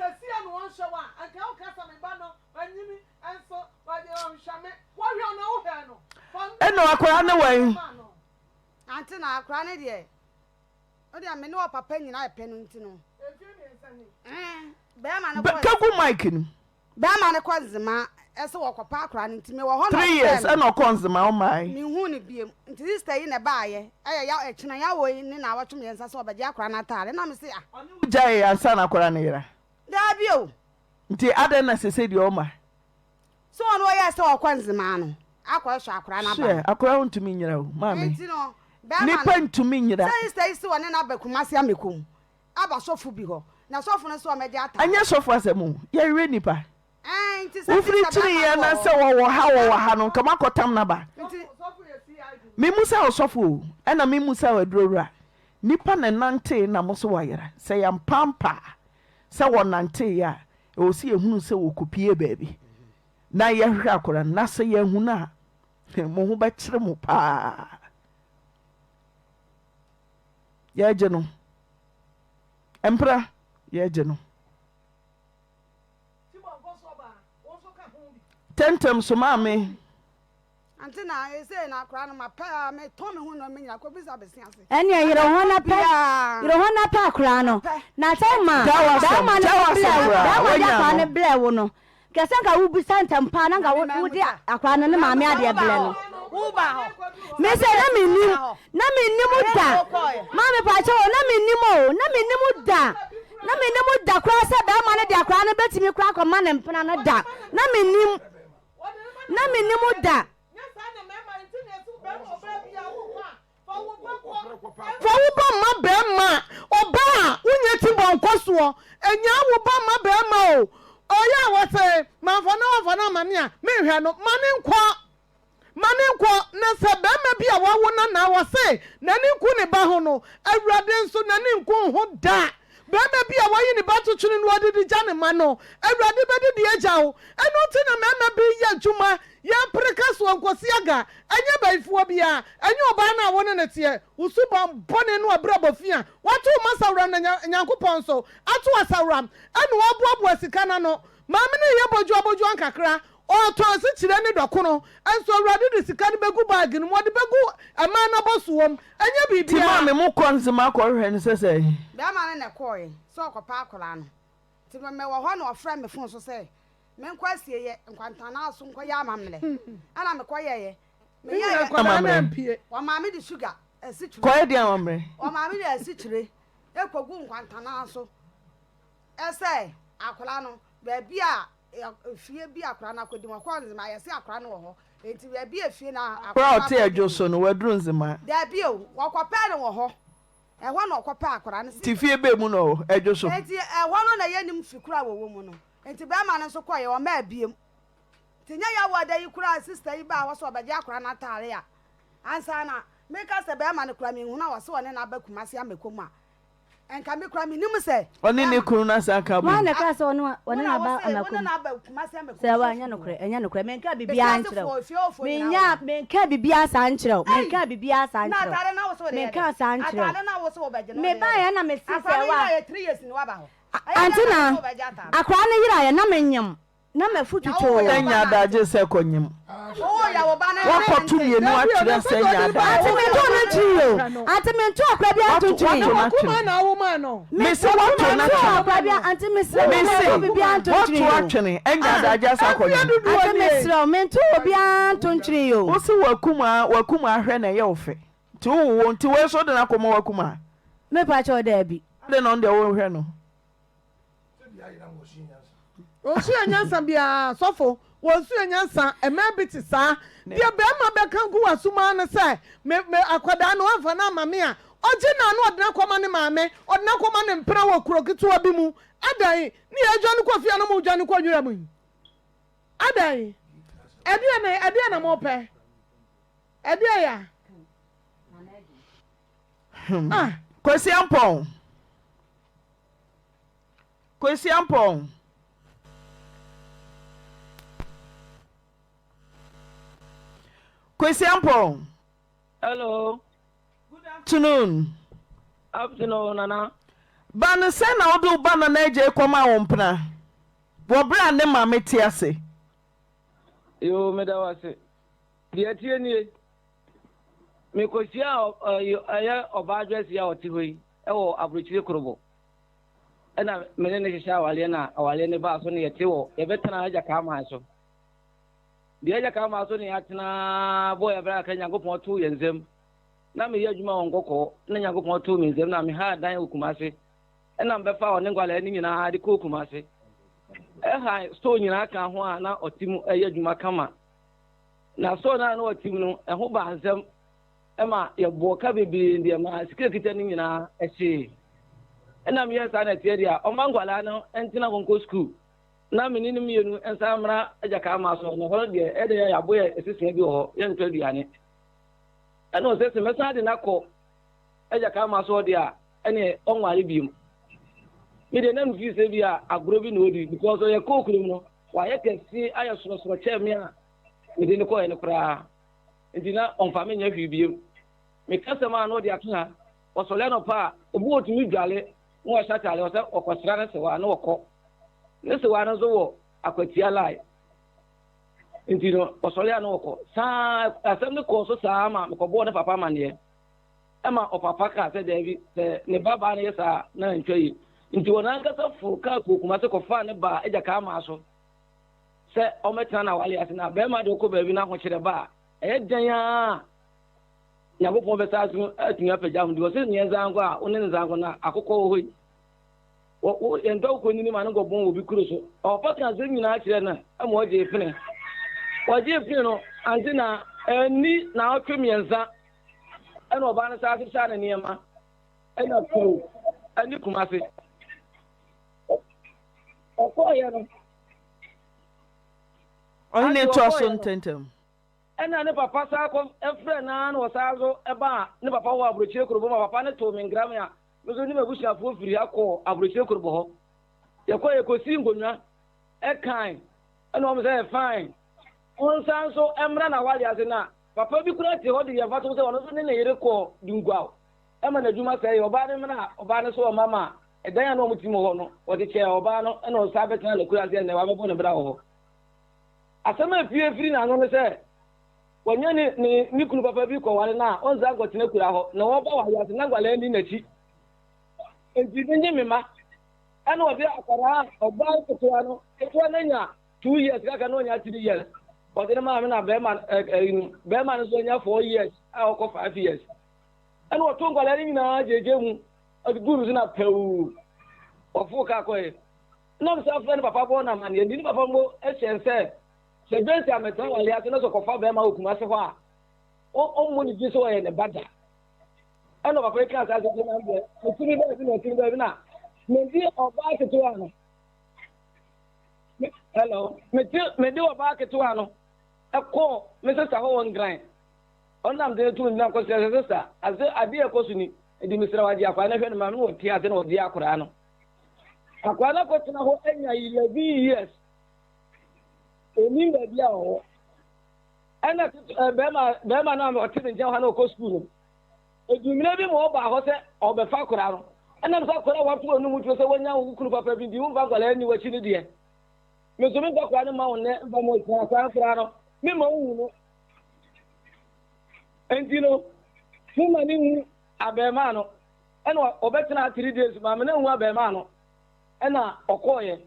Ɛna akwadaa ne wɛn. Ante na akwadaa ne deɛ o deɛ me ne ɔpapa nyinaa ɛpɛ no nti no. Bɛrima no kɔ. Kagu mic no. Bɛɛma no kɔ Nzema sɛ wɔkɔpɛ akora no nti mewɔ hɔ na 3 years ɔfrɛɛ me. ɛna ɔkɔ Nzema ɔmae. Menhuu no biom nti sister yi na ɛbaayɛ ɛyɛ yaw ɛkyena yaw yi ne naawɔtwe miɛnsa sɛ ɔbɛgye akora no ataare na mese ah. Ɔne wo gyaee ansa na akora no yera? Daabi o. Nti adɛn na sese deɛ ɔma? Sɛ ɔno ɔyɛɛ sɛ ɔkɔ Nzema no akɔ hwɛ akora no aba Hwɛ no. akora ntumi nyera o maame. Nti no bɛɛma Nipa no ntumi nyera. sɛ sister yi se ɔne no aba Kumasi amɛkɔ mu aba sɔfo bi hɔ na sɔfo no se ɔmɛgye ataare. Ɛnyɛ sɔfo asɛm o yɛwerɛ nipa. Ɛɛ nti sɛ Wofiri sister kyiri bɛɛma yɛ no na wɔ sɛ hɔ. wɔwɔ ha wɔwɔ ha no nka moakɔtam no aba. Nti. Memmusa wo sɔfo o, ɛna memmusa wo aduro wura. Nipa na ɛnantee na mo so wayera. Sɛ yɛampaampa a sɛ wɔnanteeɛ a, ɛwɔ sɛ yɛhunu sɛ wɔkɔpuee baabi. na yɛhwehwɛ akwadaa no na sɛ yɛanhu no a, mo ho bɛkyere mo paa. Yɛregye no. Mpra, yɛregye no. Tɛntɛm so maame. Ante na ese na akora no ma pɛ a me tɔn me ho nneɛma nyina kɔ bisa besi ase. Ɛneɛ yere ho na pɛ yere ho na pɛ akora no na sɛ ma bɛrima no de blɛ wo bɛrima de akora no blɛ wo no kɛ sɛ nka wo bisa ntɛm paa na nka wo de akora no ne maame adeɛ blɛ no me sɛ na me nim na me nim da maame paakyɛ o na me nim o na me nim da na me nim da koraa sɛ bɛrima no de akora no bɛtumi koraa kɔma ne mpena no da na me nim. Na menni mo da. Fa wo ba ma barima, ɔbaa a wonyɛ ti bɔ nkɔ soɔ, nyaa wo ba ma barima o, ɔyɛ a wɔse mamfa no amfa no amma me a, menhwɛ no, ma no nkɔ. Ma no nkɔ, na sɛ barima bi a wawo no anaa wɔse n'ani nku ne ba ho no, Awurade nso n'ani nku wo ho da. Barima bi a wayi ne ba to twene na ɔdidi gya ne mma no, Awurade bɛdidi agya wo. Ɛno nti na mmarima bi yɛ adwuma, yɛmpere ka soɔ nkosi aga, ɛnyɛ bayifoɔ biara, ɛnyɛ ɔbaa no a wo ne no teɛ, wo suban bɔne ne w'abrabɔ fi a woato wo masaworam na Nyankopɔn nso ato asaworam, ɛna ɔreboaboa sika no ano. Maame no reyɛ bodwoabodwoa nkakra, Ɔretɔ asikyire ne dɔkono nso Awurade de sika no bɛgu bag no mu, ɔde bɛgu mmaa no abɔsoɔ mu, ɛnyɛ Nti biribiara. maame mo kɔ Nzema kɔhwehwɛ no sɛ sɛn? Bɛrima no na ɛkɔɔeɛ sɛ ɔrekɔpɛ akwadaa no. Nti me mewɔ hɔ na ɔfrɛɛ me fon so sɛ menkɔ asieeɛ, Nkwantanaa so nkɔyɛ amammerɛ. Ɛna mekɔyɛeɛ. Ne nyinaa Meyɛeɛ. akwadaa no ampue. Wɔmaa me de sugar, asikyire. Kɔyɛ deɛn amammerɛ? Wɔmaa me de asikyire kɔguu Nkwantanaa so sɛ akwadaa no, baabi a Efie bi akora no akɔdi mu. Ɔkɔɔ Nzema, yɛse akora no wɔ hɔ. Enti baabi a efie no akora Akora no a ɔte akɔdi Adwo mu. so no, waduru Nzema? Daabi o, wɔkɔpɛɛ no wɔ hɔ. Ɛhɔ na ɔkɔpɛɛ akora no. Nti fie bɛn mu na ɔwɔ? Adwo so? Enti ɛhɔ no na yɛnnim fi koro a wɔwɔ mu no. Enti barima no nso kɔeɛ, ɔmmaa biom. Nti nyɛ Yawoada yi koraa a sista yi baa hɔ sɛ ɔbɛgye akora no ataare a, ansa na meka sɛ barima no koraa menhunu a ɔse ɔne no aba Kumasi amɛkɔ mu a, Nka me kura menim sɛ. Ɔne ne kunu no asan aka abom. Hwan na ɛkaa sɛ ɔne ɔne no aba amakom? Sɛ wa ɛnyɛ nokorɛ, ɛnyɛ nokorɛ. Menkaa biribiara nkyerɛ wo. Menyaa, menkaa biribiara saa nkyerɛ wo. Menkaa biribiara saa nkyerɛ wo. Menkaa saa nkyerɛ wo. Mebaeɛ na mese sɛ wa. Ante na akwadaa no yeraeɛ na menyem. Na m'afu twitwoo. Nya adagye sɛ kɔnyem. Woakɔto mmienu akyerɛ sɛ nya adagye. Ante mentoo no nkyiri o. Ante mentoo akora bi anto nkyiri. Wato no atwene. Mese wato no atwene. Ante mesrɛ wo Mese mentoo biribiara nto nkyiri wato o. atwene anya adagye asa akɔnyem. Ante mesrɛ wo mentoo obiara nto nkyiri o. Wose wakum a wakum ahwɛ na ɛyɛ wo fɛ. Nti wowowo nti wei nso wode no akɔma wakum a. Mepa kyɛw daabi. Adɛn na ɔno deɛ wohwɛ no. Wɔnsua nyansa biara, sɔfo. Wɔnsua nyansa. Mmaa bi te saa. Deɛ barima bɛka gu w'asom ara ne sɛ, me, me, akwadaa no, wamfa no amma me a, ɔgye no a na ɔde no akɔma ne maame, ɔde no akɔma ne mpena wɔ kuro ketewa bi mu. Adɛn? Ne yɛredwane kɔ fie a na moredwane kɔ nwura mu yi? Adɛn? Ɛdeɛn na, ɛdeɛn na mopɛ? Ɛdeɛn ya? Hmm. Ah. Kwasi Ampɔn. Kwesi Ampong. Kwesi Ampong. Hello. Good afternoon. Afternoon, Nana. Ba no sɛn na wode wo ba Nana Adjei kɔmaa wo mpena wɔ berɛ a ne maame te ase? Yoo, meda wo ase. Deɛ ɛteɛ nie, mekɔhyiaa ɛyɛ ɔbaa dwɛsi a ɔte hɔ yi wɔ aburokyire korobo. Ɛna me ne no hyehyɛ awareɛ na awareɛ no baa so no yɛte wɔ yɛbɛtena agya kaaman so. Deɛ agya kaaman so ne yɛatena bɔ yɛ berɛ kakra Nyankopɔn too yɛn nsam. Na meyɛ adwuma wɔ nkɔkɔɔ na Nyankopɔn too me nsam na mehaa dan wɔ Kumase. Ɛna mbɛfa ɔne nkwadaa no nyinaa de kɔɔ Kumase. Ɛha store nyinaa ka ho a na ɔte mu ɛyɛ adwuma kama. Na store no a na ɔte mu no ɛho baa nsɛm ma yɛbɔɔ ka bebree deɛ ma sika kita no nyinaa ɛhyee. Ɛna meyɛ saa na ɛteɛ deɛ a ɔma nkwadaa no ntena hɔ nkɔ sukuu na me ne no mmienu nsan mmra agyakaa ma so na hɔ no deɛ ɛde yɛ yɛabo yɛ ɛsesua bi wɔ hɔ yɛntɔ aduane. Ɛna ɔsɛ sɛ mɛsan de no akɔ agyakaa ma so deɛ a ɛne ɔnware biom. Me deɛ na mefii sɛ bi a agorɔ bi na ɔdi because ɔyɛ kɔɔ kurom no. Wayɛ kɛse ayɛ sorɔsorɔ kyɛn me a mede no kɔeɛ no koraa. Nti na ɔmfa me nyɛ hwee bio. Meka asɛm a na ɔde ato ha. Ɔsɔre anɔpa a, obi wɔ ɔtumi dwale na wahyɛ ataade ɔsɛ ɔkɔsra ne sewaa na ɔkɔ. Ne sewaa no nso wɔ akwatia line. Nti no ɔsɔre a na ɔkɔ. Saa asɛm no kɔɔ so saa ma mekɔbɔɔ ne papa amanneɛ. Ɛma ɔpapa kaa sɛ daabi sɛ ne ba baa no yɛ saa na antwa yi. Nti wɔn ankasa foro kaa kɔɔ Kumase kɔfaa ne baa agya kaa maa so sɛ ɔmmɛtena n'awale ase na bɛrima de ɔkɔ baabi na ahokyerɛ ba a ɛyɛ dɛn ara Nyankopɔn bɛsa so atumi apagya ho nti wɔse neɛ nsa nkɔ a wo ne nsa nkɔ na akokɔ wɔ hɔ yi yɛntɔ wokɔ nyini ma no nkɔbɔn wɔ bi kuro so. Ɔpa ka asɛm nyinaa kyerɛ no ma ɔgyee pene. Ɔgyee pene no ante na anni naawɔtwe mmiɛnsa ɛna ɔbaa no saa sesaa ne nneɛma ɛna kuro ɛne Kumase. Ɔkɔɔyɛ no. Ɔhene toa so ntɛntɛm. Ɛnna ne papa san kɔ frɛɛ no ara na ɔsan nso baa ne papa hɔ wɔ aburokyire kurobo ma papa no too me nkra me a me nso ne m'abusuafoɔ firi ha kɔɔ aburokyire kurobo hɔ. Yɛkɔɔ yɛkɔsii nkonnwa ɛkan ɛna wɔn sɛ fine ɔnsan nso mmra n'awale ase na papa bi koraa te hɔ de yɛn mfatoho sɛ ɔno nso ne ne yere kɔɔ Dunguaw ɛma n'adwuma sɛe ɔbaa no mmra ɔbaa no so ɔma ma ɛdan a na wɔn te mu hɔ no wɔde kyɛɛ ɔbaa no ɛna ɔsan bɛtena n'akura ase ɛnɛ wabɛbɔ ne bra wɔ hɔ. Asɛm a epue firi n'ano ne sɛ, wanya ne ne ne kunu papa bi kɔware no a, ɔnsan nkɔtena kura hɔ, na wɔba wɔ ayase na nkwadaa nni n'akyi. Enti menye me mma. Ɛna ɔde akwadaa a ɔbaa ketewa no, ketewa no anya 2 years kaka na ɔnya 3 years. Ɔde no maa me na bɛrima ɛɛ no bɛrima no nso anya 4 years a ɔkɔ 5 years. Ɛna ɔto nkwadaa no nyinaa gyegye mu, ɔde guu no so na pɛw ɔfoo kaa kɔɛ. Nna mesan frɛ ne papa bɔ no amanneɛ. Nti ne papa mpo hyɛɛ no sɛ, sɛ Joyce ammɛtena aware ase na sɛ ɔkɔfa barima wɔ Kumase hɔ a, ɔmmɔ ne din sɛ ɔyɛ ne ba da. Ɛna papa yi kaa saa asɛm yi na deɛ ɔtumi baabi na ɔtumi baabi na medi ɔbaa ketewa no. Hello, mete mede ɔbaa ketewa no ɛkɔɔ me sista hɔ wɔ Nkran. Ɔno na mede no too ngyina kɔsrɛ sɛ sista ase adeɛ ɛkɔ so ni. Ɛdi mesrɛ wagye akwadaa no hwɛ no ma me wɔ te ase na ɔgye akwadaa no. Akwadaa no akɔtena hɔ anya 11 years. Onim baabi a ɔwɔ. Ɛna bɛrima bɛrima no a ɔte ne nkyɛn hɔ na ɔkɔ sukuu no. Edumire bi ma ɔbaa hɔ sɛ ɔbɛfa akwadaa no. Ɛnam sɛ akwadaa a wato anum tuo sɛ wanya wo kunu papa bi nti womfa akwadaa nni w'akyi no deɛ. Me nso memfa akwadaa no mma wo nnɛ mfa ma ɔkyena akwadaa akwadaa no memma wo hu no. Enti no, momma ne hu abɛɛmaa no. Ɛna ɔbɛtenaa 3 days maame no anhu abarimaa no ɛna ɔkɔɔeɛ.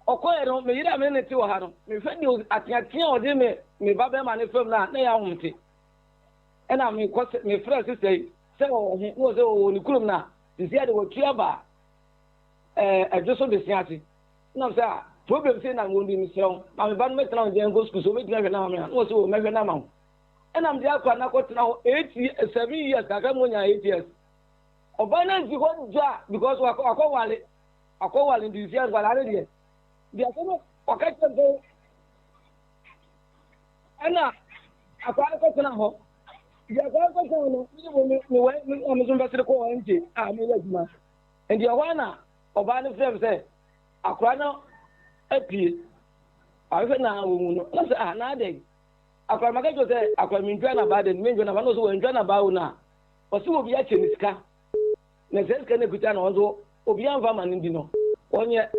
Ɔkɔɔeɛ no me yere a me ne no te wɔ ha no mehwɛ deɛ ateatea a ɔde me me ba bɛrima no fam no a na ɛyɛ ahomte. Ɛna mekɔ mefrɛ sista yi sɛ ɔwɔ he na ɔsɛ ɔwɔ ne kurom na sisi ade watu aba ɛɛ ɛdwo so bese ase. Na sɛ a problem sei na wɔn bi mesrɛ wo ma me ba no mɛtena wo nkyɛn nkɔ sukuu so wobɛtumi ahwɛ no ama me a na ɔsɛ o mɛhwɛ no ama wo. Ɛna mede akora no akɔtena hɔ 8 7 years kakra mu ɔnya 8 years. Ɔbaa no ansi hɔ da because wakɔ wakɔwale wakɔwale nti nsia nkwadaa no deɛ deɛ asɛm no ɔka kyerɛ sɛ ɛna akwadaa no kɔtena hɔ deɛ akwadaa no kɔtena hɔ no me me me wɔ me me nso mbɛsere kɔ hɔ nti a meyɛ adwuma nti ɛhɔ na ɔbaa no frɛ me sɛ akwadaa no apue ahwehwɛ na wɔn no ɛna sɛ ah na adɛn akwadaa maka kyerɛ sɛ akwadaa mi ntwa na ba adɛn mi ntwa na ba no so wɔn ntwa na ba wo na. Ɔse obi akyɛ no sika na saa sika no akuta no ɔnso obi amfa ama no ndi no ɔnyɛ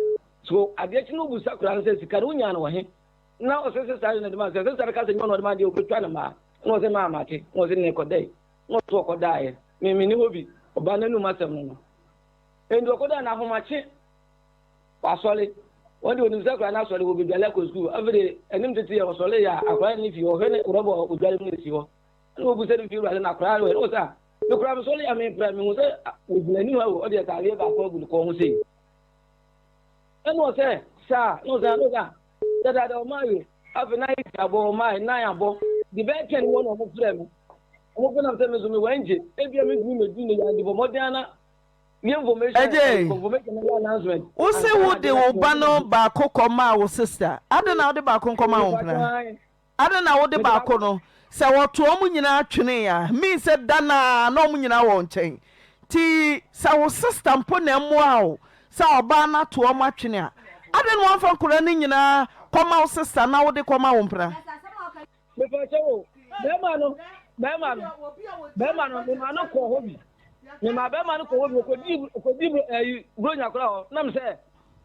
so adeɛ kye no obusa koraa no sɛ sika no wonyaa no wɔ he na ɔse sesa no na de ma sɛ sesa no ka sɛ nyɛ ɔno ɔde ma deɛ obɛtwa no mmaa na ɔse maa mate na ɔse ne kɔdae na ɔse ɔkɔdaeɛ me me ne hɔ bi ɔbaa n'anum asɛm no no enti ɔkɔdae na ahomakye wasɔre wɔn de onim sɛ akwadaa no asɔre wɔbɛdwale akɔ sukuu afei de anim tete yɛ ɔsɔre yɛ a akwadaa no ne fie ɔhwɛ ne rɔba ɔdwale mu na esi hɔ Ɛna wɔbisa no fie wura sɛ na akwadaa no wɔ sɛ a mekora me sɔre a mepra mehu sɛ wɔgyina anim ha ɔde ataadeɛ baako agu ne kɔn ho sei ɛna ɔsɛ saa na ɔsɛ na ɔsɛ dadaada ɔma ayo afei na ayɛ abɔ ɔma ayɛ nan abɔ de bɛyɛ tɛn wɔ na ɔmo frɛ me ɔmo frɛ nam sɛ me nso me wɔ ɛngye ebia me ntumi mɛdu ne yɛ bɔ mmɔden ana Ɛgye, wo se wo de wo ba no baako kɔ maa wo sister adɛn na wode baako nkɔma wo mpena? Adɛn na wode baako no? Sɛ wɔto wɔn nyinaa twene a, mean sɛ da no ara na wɔn nyinaa wɔ wo nkyɛn. Nti sɛ wo sister mpo na ɛmmoaa wo sɛ ɔbaa no ato wɔn atwene a, adɛn na woamfa nkwadaa no nyinaa? Kɔma wo sister na wode kɔma wo mpena. Mepakyɛw o, bɛrima no, bɛrima no, bɛrima no, mema no kɔɔ hɔ bi. Mema bɛrima no kɔɔ hɔ bi, ɔkɔdii, ɔkɔdii ɛyi, Buronya koraa hɔ. Nam sɛ,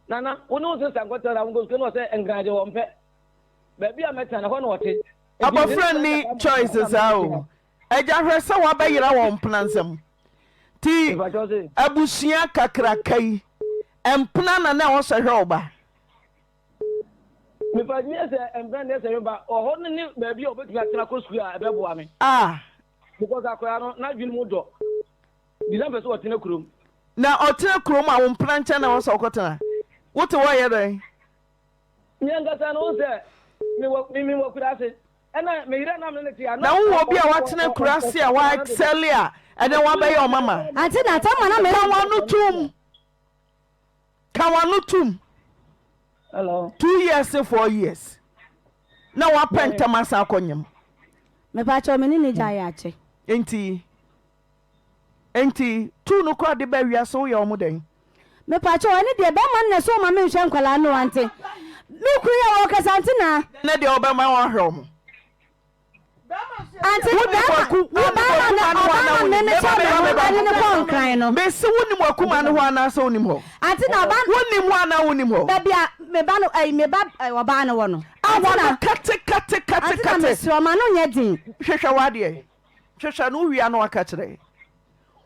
Nana, wo ne wo sista nkɔtena na wonkɔ sukuu, na ɔsɛ Nkran de ɔmpɛ. Baabi a mɛtena no, ɛhɔ na ɔte. Abɔfra nni choice saa o. Agya hwɛ sɛ wabɛyera wɔ mpena nsam. Nti abusua kakraka yi, mpena na na ɛwɔ sɛ hwɛ wo ba. Mepa nyɛ sɛ mpena na ɛsɛ hwɛ ba. Ɔhɔ no ne baabi a ɔbɛtumi atena kɔ sukuu a ɛbɛboa me. Ah. Because akwadaa no, n'adwene mu dɔ. Bisa mpɛ sɛ ɔtena kurom. Na ɔtena kurom a wo mpena nkyɛn na ɛwɔ sɛ ɔkɔtena. Wote hɔ yɛ dɛn? Me ankasa no, wohu sɛ mewɔ me mewɔ akuraase. Ɛna me yere nam ne ne te a. Na wowɔ obi a watena akuraase a wa excel a ɛnɛ wabɛyɛ ɔmama. Ante na tama na me. Ka w'ano tom. Ka w'ano tom. Hello. 2 years ne 4 years na wapɛ ntɛm asan akɔ nyam. Mepakyɛw me ne ne gya yɛ akyɛ. Nti Enti tuu no koraa de ba wiase woyɛ wɔn dɛn? Mepakyɛw ɛne deɛ bɛrima no na ɛsɛ ɔma me nhwɛ nkwadaa no ante me kunu yɛ ɔkasa ante na. Ne deɛ ɔbɛma wɔahwɛ wɔn. Ante bɛrima ɔbaa na ɔbaa na me me kyɛ me ho ɛne ne kɔ nkran no. Mesi wonim wakuma no hɔ anaasɛ wonim hɔ? Ante na ɔbaa. Wonim hɔ anaa wonim hɔ? Baabi a me ba no ɛyi me ba ɔbaa no wɔ no. Awa no kate kate kate kate. Ante na mesrɛ ɔma no nyɛ den. Hwehwɛ w'adeɛ. Hwehwɛ no wowia na waka kyerɛ.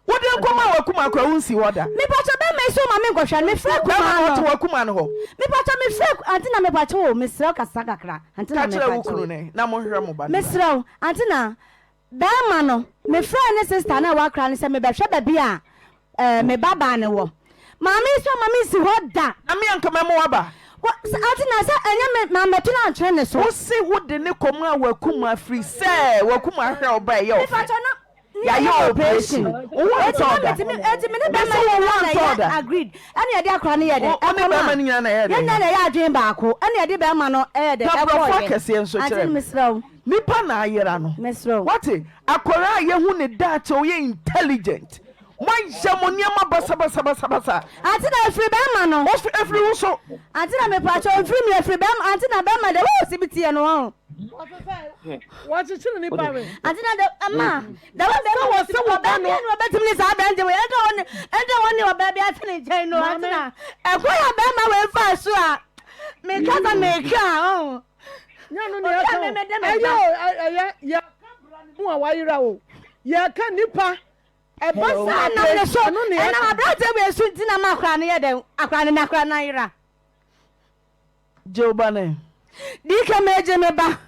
Wode nkɔma wakuma kora wonsi hɔ da. Mepatwa bɛma yi so ma me nkɔhwɛ no mefrɛ kumaa no. Bɛma no ɔte wakuma no hɔ. Mepatwa mefrɛ ante na mepatwa o mesrɛ kasa kakra ante na mepatwa. Ka kyerɛ wo kunu ne na monhwɛ mo ba no. Mesrɛ wo ante na bɛrima no mefrɛ ne sister na ɛwɔ akra no sɛ mebɛhwɛ baabi a Eh, me ba baa no wɔ. Maame yi sɛ ɔma me nsi hɔ da. Na me anka mɛma waba. Wɔ, sɛ, ante na sɛ ɛnyɛ me, mammɛto no antwene ne so. Wo se wo de ne kɔmaa w'akuma firi sɛ w'akuma hwɛ wo ba ɛyɛ wo fɛ. Mepakyɛw na, ne Yɛayɛ yɛyɛ operation. operation. Wo ho Eti antɔ na wo da. metumi, eti me ne Mese bɛrima wo yi ho nyinaa na antɔ wo ɛyɛ da. agreed. Ɛna yɛde akora no yɛ dɛ, Wo, wo ne ɛkɔmaa. bɛrima no nyinaa na ɛyɛ Yɛn dɛn? nyinaa na ɛyɛ adwene baako. Ɛna yɛde bɛrima no ɛyɛ dɛ, Ka borɔfo ɛkɔɔyɛ. akɛseɛ nso Ante kyerɛ no me. mesrɛ wo. Nipa na ayera no. Mesrɛ wo. Wate? Akwadaa a yɛhu ne daakye, ɔyɛ intelligent. Moayɛ mo nneɛma basabasabasabasa. Ante na efiri bɛrima no. Ofi efiri wo so. Ante na mepakyɛ ofiri mi efiri bɛrima ante na bɛrima de wo si bi tiɛ no wɔn. Wɔkyekyere nipa we. Ante na de ama de wo bɛrima wɔ si ɔbaa bi a na ɔbɛtumi ne saa aberante wei ɛnna wɔn ɛnna wɔn ne ɔbaa bi ate ne nkyɛn no ante na ɛkɔ yɛ bɛrima wei fa so a meka sɛ meka ɔn. Nyɛ no ne ɛka o ɛyɛ o ɛyɛ yɛ ka bra ne mu a wayera o yɛ ka nipa. Ɛba saa na ɛnam ne so ɛno ne ɛnam ɛka. aberanteɛ wei so nti na ma akora no yɛ dɛn akora no na akora no ayera. Gye wo ba no ɛ. Dike megye me ba.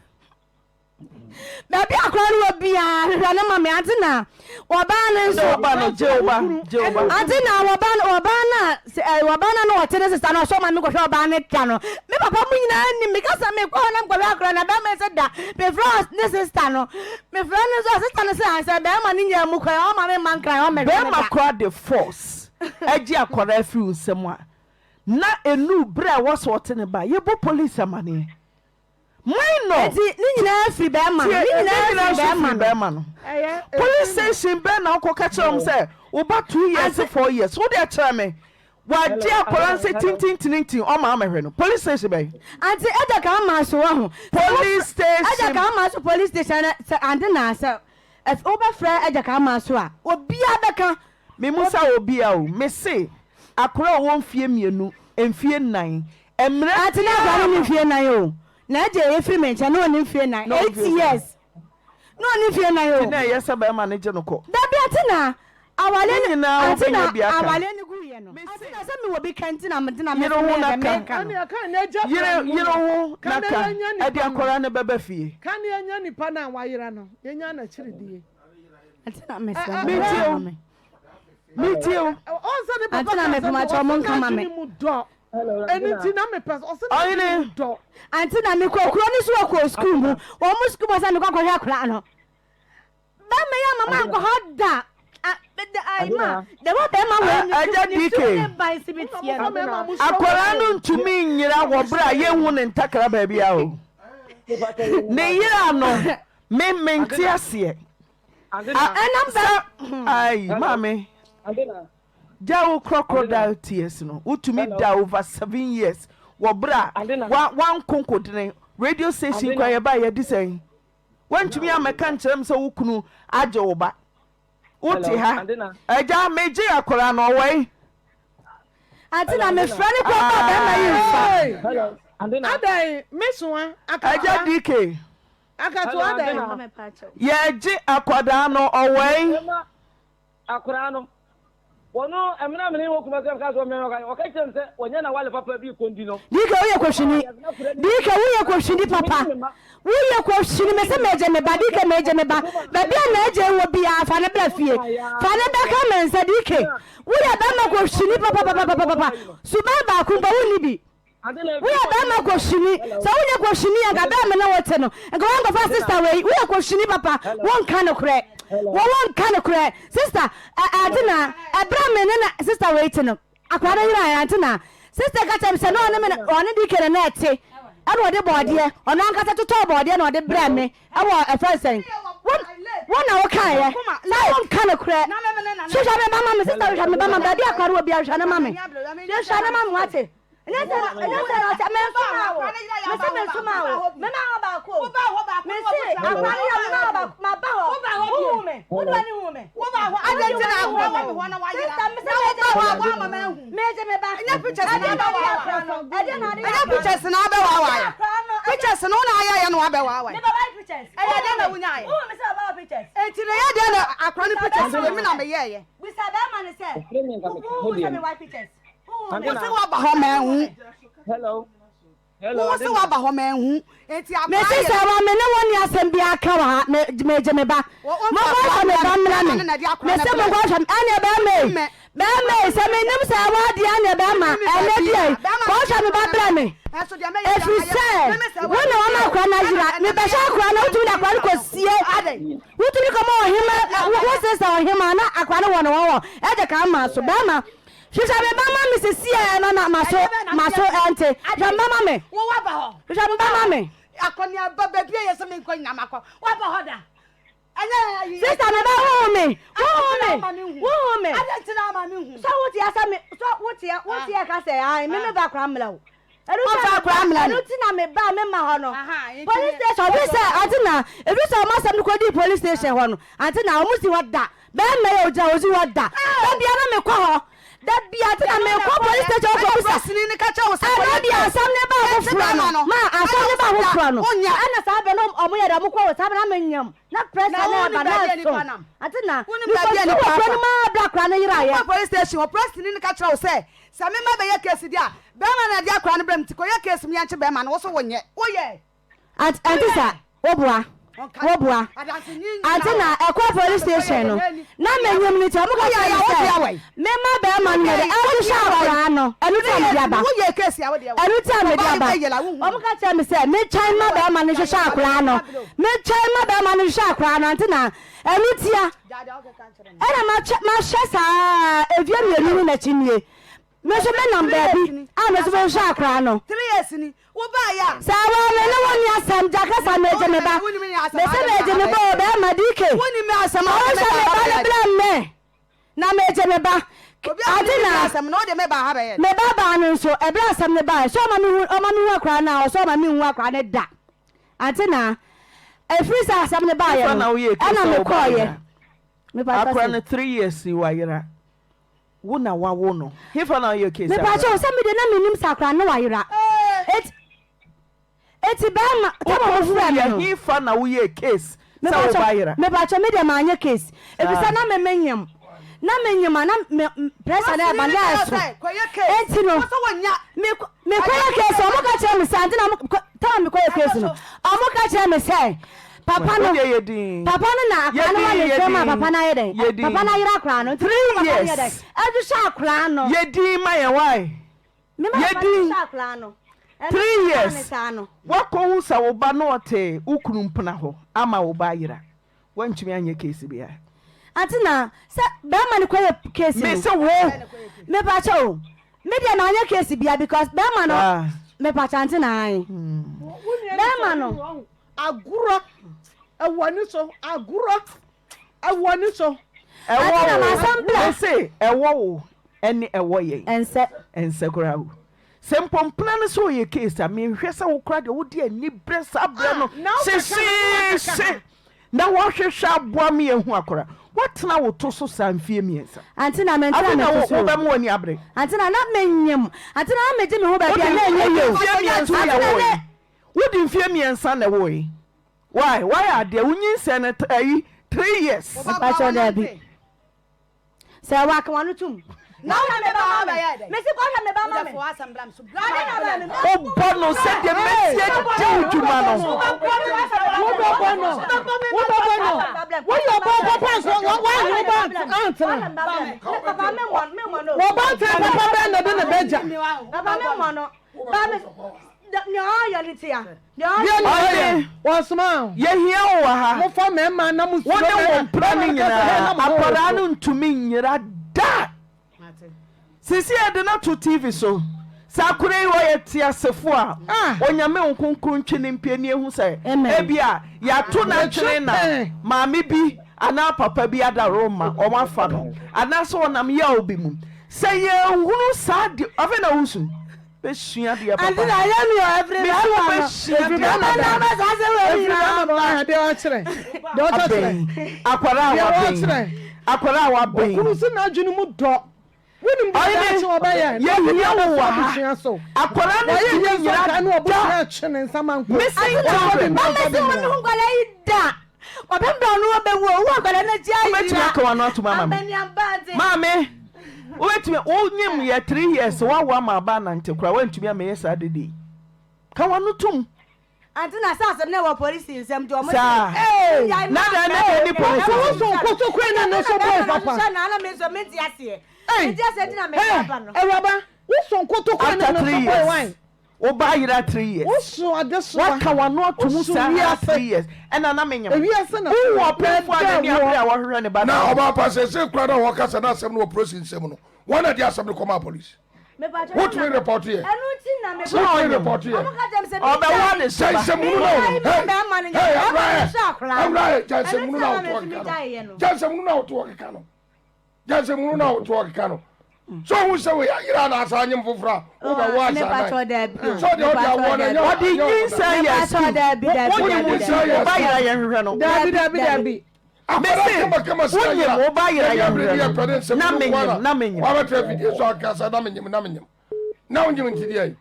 Baabi akora no wɔ biara hwehwɛ no ma me ante na wɔbaa no nso. Gye wo ba no gye wo ba gye wo ba. Ante na wɔbaa no wɔbaa no a sɛ ɛ wɔbaa no a na wɔte ne sista no ɔsɔ ma me kɔhwɛ ɔbaa no da no me papa mu nyinaa nim me kasa me kɔ hɔ na mekɔhwɛ akora na bɛrima sɛ da mefrɛ ne sista no Mefrɛ no nso a sista no sɛ ansɛ bɛrima no nyaa mu kwan ɔma me mma nkran ɔmmɛhwɛ me da. Bɛrima koraa de force agye akwadaa afiri wo nsam a na ɛnuu berɛ a ɛwɔ sɛ ɔte ne ba yɛbɔ police amaneɛ minor. Eti ne nyinaa firi bɛrima no. Tie Ne ne nyinaa nyinaa firi nso firi bɛrima no. bɛrima no. Police station bɛn na wokɔka kyerɛ wɔn sɛ wo ba 2 years 4 years wo deɛ kyerɛ me Wagye akwadaa no sɛ tintintinintin ɔma amɛhwɛ no police station bɛn. Ante ɛgya ka ama so wɔ ho. Police station. Ɛgya ka ama so police station na sɛ ante na sɛ wobɛfrɛ ɛgya ka ama so a obia bɛka. Me musa obia o me se akwadaa ɔwɔ mfie mmienu mfie nnan mmerɛ. Ante na akwadaa no ni mfie nnan o na ɛgya efiri me nkyɛn na ɔni mfie nnan 8 years. Na ɔni mfie nnan o. Nti na ɛyɛ sɛ bɛrima no gye no kɔ. Dabi ante na awale Ne nyinaa ante na wobɛnya bi aka. awale no gu yɛ no. Ante na sɛ mewɔ bi ka nti na mede na Yere ho na mede ka. meka no. Ɛne ɛka na agya Yere bra ne mu yere no. ho Ka na na ka. yɛnya nipa Ɛde no. akwadaa no bɛba fie. Ka na yɛnya nipa no a wayera no. Yɛnya n'akyiridie. Ante na mesrɛ mo Metie ma o. me. Metie o. Ɔnsɛ ne papa Ante na ka mepɛ sɛ ma kyɛ ɔmo ɔsɛ nka ma me. n'adwene mu dɔ. Ɛno nti na mepɛ sɛ ɔsɛ n'adwene mu dɔ. Ante na mekɔ kuro no so wɔ kɔ sukuu mu. Wɔn mo sukuu mu sɛ mekɔ akɔhwɛ akwadaa no. Bɛrima yi ama mankɔ hɔ da. Agya DK, akwadaa no ntumi nyera wɔ berɛ a yɛnhu ne ntakra baabi a o. Ne yera no, me mente aseɛ. Sɛ, ai, maame, gya wo crocodile tears no, wotumi da over 7 years. wɔ berɛ a wa wanko nkodene radio station kora yɛba yɛdi sɛn woantumi ammɛka nkyerɛ me sɛ wo kunu agye wo ba wote ha agya megye akwadaa no ɔwɔ yi. Ante na mefrɛ no kɔ ba bɛrima yi nfa. Adɛn mesoa akatua. Agya DK. Akatua adɛn. Yɛgye akwadaa no ɔwɔ yi. Akwadaa no wɔno ɛmena mene wɔ kuma sɛ ka sɛ ɔmena ɔka ɔka kyerɛ m sɛ wɔnyɛ na wale papa bi kɔndi no. DK woyɛ kɔhwini DK woyɛ kɔhwini papa woyɛ kɔhwini mese megye me ba DK megye me ba baabi a na agye wɔ biara fa ne bra fie fa ne bɛka me nsa DK woyɛ bɛma kɔhwini papapapapapa suban baako mpo wonni bi. Woyɛ bɛrima kɔhyini sɛ wonyɛ kɔhyini a nka bɛɛ me ne wo te no nka woankɔfa sister wei woyɛ kɔhyini papa wonka nokorɛ wɔ wonka nokorɛ sister ante na ɛberɛ me ne na sister wei te no akwadaa no yera ante na sister ka kyerɛ me sɛ na ɔne me ɔne dike no na ɛte ɛna ɔde bɔɔdeɛ ɔno ankasa totɔɔ bɔɔdeɛ na ɔde brɛ me ɛwɔ ɛfɛ nsɛn wo wo na wokaeɛ na wonka nokorɛ hwehwɛ me ba ma me sister hwehwɛ me ba ma me baabi akwadaa wɔ biara hwehwɛ no ma me hwehwɛ no ma me wate Ɛnyɛ sɛ ɛnyɛ sɛ na ɔsɛ mensoma wo mese mensoma wo mema hɔ baako o mese akora no yɛ mema hɔ baako maba hɔ wohu me wode w'ani hu me Adɛn nti na akora wɔ me hɔ na wayera sista mese na megye woba me hɔ a ba woama mahu megye me ba ɛnyɛ pictures na ɛdeɛ na ɔde yɛ abɛwaawa akora no ɛdeɛ na ɔde yɛ ɛnyɛ akora no pictures na abɛwaawa ɛdeɛ akora no ɛdeɛ pictures no wo na ayɛyɛ na wabɛwaawa meba why pictures ɛyɛ wohu dɛn na me wonyaeɛ wohu me sɛ ɔba wɔ pictures enti na ɛyɛ dɛn na akora no bisa pictures bɛrima wɔ no mi na sɛ meyɛɛyɛ bisa bɛrima no sɛ wohu sɛ me why pictures Wo se woaba hɔ manhu. Wo se woaba hɔ manhu. Enti akora Mese yɛ. sɛ wa me ne wo ni asɛm bi aka wɔ ha me megye me ba. Monkɔ hwɛ me ba mmra me. Mese monkɔ hwɛ me ɛne bɛrima yi. Bɛrima yi sɛ menim sɛ ɛwɔ adeɛ ɛne bɛrima ɛnɛ deɛ yi kɔ hwɛ me ba brɛ me. Ɛfiri sɛ wo na wama akora no ayera. Mebɛhwɛ akora no wotumi de akora no kɔsie. Wotumi kɔma ɔhema wo sesa ɔhema na akora no wɔ ne wɔwɔ ɛgye ka ma so bɛrima. Hwehwɛ me ba ma me sesiɛ na na maso maso ɛnte. Hwehwɛ me ba ma me. Wo waba hɔ. Hwehwɛ me ba ma me. Akɔneaba baabi a yɛ sɛ menkɔ nyina makɔ. Waba hɔ da. Ɛnyɛ ayi. Sista me ba wohu me. Wohu me. Wohu me. Adɛn nti na ama me hu. Sɛ wote asɛ me sɛ wote wote ɛka sɛ ae me me ba kora mmla o. Ɔmfa akora mmla no. Ɛno ti na me ba me ma hɔ no. Police station obi sɛ ante na ebi sɛ ɔmo asɛm no kɔ di police station hɔ no ante na ɔmo si hɔ da bɛrima yɛ ogyina osi hɔ da da bia na me kɔ hɔ da bia ante na me kɔ police station kɔ bisa ɛno deɛ asɛm ne ba foforɔ no ma asɛm ne ba foforɔ no ɛna saa bɛ no ɔmo yɛ dɛ ɔmo kɔ wɔ saa bɛ na me nyam na pressure na ɛba na ɛso ante na me kɔ si wɔ kuro no ma bra kora no yera yɛ. Police station hɔ press ni no ka kyerɛ wo sɛ Sɛ me mma bɛyɛ case deɛ a, bɛɛma na ɛde akwadaa no brɛ me nti kɔyɛ case mu yɛnkye bɛɛma no, wo so wonyɛ, woyɛ? Ante ante sa woboa woboa ante na ɛkɔ police station no na menyim no nti ɔmo ka kyerɛ me sɛ mema bɛɛma no mede ɛhwehwɛ akwadaa no ɛno ti a mede aba ɛno ti a mede aba ɔmo ka kyerɛ me sɛ metwɛn ma bɛɛma no hwehwɛ akwadaa no metwɛn ma bɛɛma no hwehwɛ akwadaa no ante na ɛno tia Ɛna mahyɛ saa mfeɛ mmienu ne n'akyi nie. Me nso menam baabi a me nso mehwɛ akwadaa no. Sɛ wɔ me ne wo ni asɛm gya kasa megye me ba. Mese megye me ba o bɛrima DK. Ɔhwɛ me ba no brɛ me na megye me ba. Ade na me ba baa no nso ɛberɛ asɛm no baeɛ sɛ ɔma me hu akwadaa no a ɔsɛ ɔma me nhu akwadaa no da. Ante na ɛfiri sɛ asɛm no baeɛ no ɛna mekɔeɛ. Akora no 3 years yi wayera. Wo na wawo no. Hefa na woyɛ case akora? Mepakyɛw sɛ mede na menim sɛ akora no wayera. Eti eti bɛrima tama mo frɛ me no. Hefa na woyɛ case sɛ wo ba yera? Mepakyɛw me deɛ manyɛ case. Efisɛ na me menyem. Na menyem a na me pressure na ɛba na ɛso. Enti no me mekɔyɛ case ɔmo ka kyerɛ me sɛ ante na tama mekɔyɛ case no ɔmo ka kyerɛ me sɛ papa no papa no na akora no ma ne nsɛm a papa no ayɛ dɛn papa no ayera akora no nti papa no yɛ dɛn ɛhwehwɛ akora no. Yɛ din ma yɛn wae yɛ din 3 years wakɔhu sɛ wo ba no ɔte wo kunu mpena hɔ ama wo ba ayera Woantumi anyɛ case biara. Ante na sɛ bɛrima no kɔyɛ case no. Me se wo. Mepa kyɛ o. Me deɛ manyɛ case bia because bɛrima no. Ah. Mepa kyɛ ante na ayi. Bɛrima no. Agorɔ ɛwɔ ne so agorɔ ɛwɔ ne so. Ɛwɔ wo. Me se ɛwɔ wo ɛne ɛwɔ yɛn. Ɛnsɛ. Ɛnsɛ koraa o. Sɛ mpo mpena no sɛ ɔyɛ case a, mehwɛ sɛ wo koraa deɛ wode aniberɛ saa berɛ no hyehyeehye na woahwehwɛ aboa me ahu akora. Woatena wo to so saa mfeɛ mmiɛnsa. Ante na mentena Afei me na to so. wobɛma w'ani abere. Ante na na menyem. Ante na na megye me ho baabi a na ɛnyɛ yie o. Wode mfeɛ mmiɛnsa na Ante na ɛwoe. na. Wode mfeɛ mmiɛnsa na ɛwoe. Why? Woayɛ adeɛ. Wonyinsɛn no ayi 3 years. Mepakyɛw daabi. Sɛ waka wano tum. Na wohwɛ me ba ma me. Mesi kɔhwɛ me ba ma me. Wobɔ no sɛdeɛ mɛsi adi wo dwuma no. Wobɛbɔ no. Wobɛbɔ no. Woyɛ ɔbaa papa nso woanyɛ wo ba antena. Wɔba ntena papa bɛn na de ne bɛgya. Papa me mmɔ no. Ba me nea ɔyɛ no tia. Ɔhene, yɛhia wo wɔ ha. Wo ne wo mpena no nyinaa, akwadaa no ntumi nyera da. Sisi yɛde no ato TV so. Sɛ akwadaa yi ɔyɛ teasefo a, ah. Onyame wo kronkron ntwe ne mpie ne ehu sɛ ebi a yɛato no atwene na maame bi anaa papa bi adaworoma wɔn afa no anaasɛ ɔnam yaw bi mu. Sɛ yɛhunu saa de afei na wosu. Bɛsua adeɛ papa. Ante na ayɛ mi o ɛfiri Mesi bɛrima wo no. bɛsua Ɛfiri adeɛ bɛrima no papa. ba Ɛfiri bɛrima no ba Abɛn akwadaa a Deɛ wabɛn ɔkyerɛ. akwadaa a wabɛn. Okunu si n'adwene mu dɔ. Wonim deɛ Ɔhene, daakye ɔbɛyɛ. Na ɔde yɛhia wo abɛto wɔ ha. abusua so. Akwadaa no Wayɛ tumi yie nso nyina nkae na da. ɔbusua akye ne nsa ma nko. Missing Ɔkɔ de children. mma Mama ɔkɔ si de wɔn mma. ho nkwadaa yi da. Ɔbɛn bɛn ɔno ɔbɛwu o. Wo akwadaa no akyi ayira. Wobɛtumi aka w'ano atom ama me. Amaniaba ante. Maame, wobɛtumi wonyim yɛ 3 years woawo ama aba anante koraa woantumi amɛyɛ saa dede yi. Ka w'ano tom. Ante na sɛ asɛm no wɔ polisi nsɛm nti ɔmo Saa. se gyae Na ma dɛn na ɛni polisi Ɛna wo so nkotokwe ne ne so bɔɔ papa. Hyɛ na ana me nso mente aseɛ. Ei, Mente aseɛ nti na me hey, aba no. Awuraba, wo so nkotokwe ne After ne so three bɔɔ years. wine. Wo ba ayera 3 years. Wo so adesoa. Waka w'ano ato mu Wo so saa wiase. 3 years. Ɛna na menyem. Ewiase na Wohu ɔpemfo a na n'ani ɛdɛ abere woɔ. a wɔhwehwɛ ne ba Na no. ɔbaa pa sɛsɛ kura na wɔkasa na asɛm no wɔ polisi nsɛm no wɔn na de asɛm no kɔmaa polisi. Wotumi report yɛ. Wotumi report yɛ. Ɔbɛwɔ ne so ba. Gyansɛmunu na wo. Hey, hey, awura yɛ. Awura yɛ gyansɛmunu na wotoɔ keka no. Gyansɛmunu na wotoɔ keka no. Gyansɛmunu na wotoɔ keka no. So ohun sɛ wei ayera na asa anyem foforɔ a wobɛwɔ asa nan. So deɛ ɔde awoɔ no ɛnyɛ Ɔde nyinsɛn yɛ sukuu. Wonyim nti wo ba yera yɛn hwehwɛ no. Dabi dabi dabi. Mese wonyim wo ba yera yɛn hwehwɛ no. Na menyim na menyim. Wabɛtena fidie so akasa na menyim na menyim. Na wonyim nti deɛ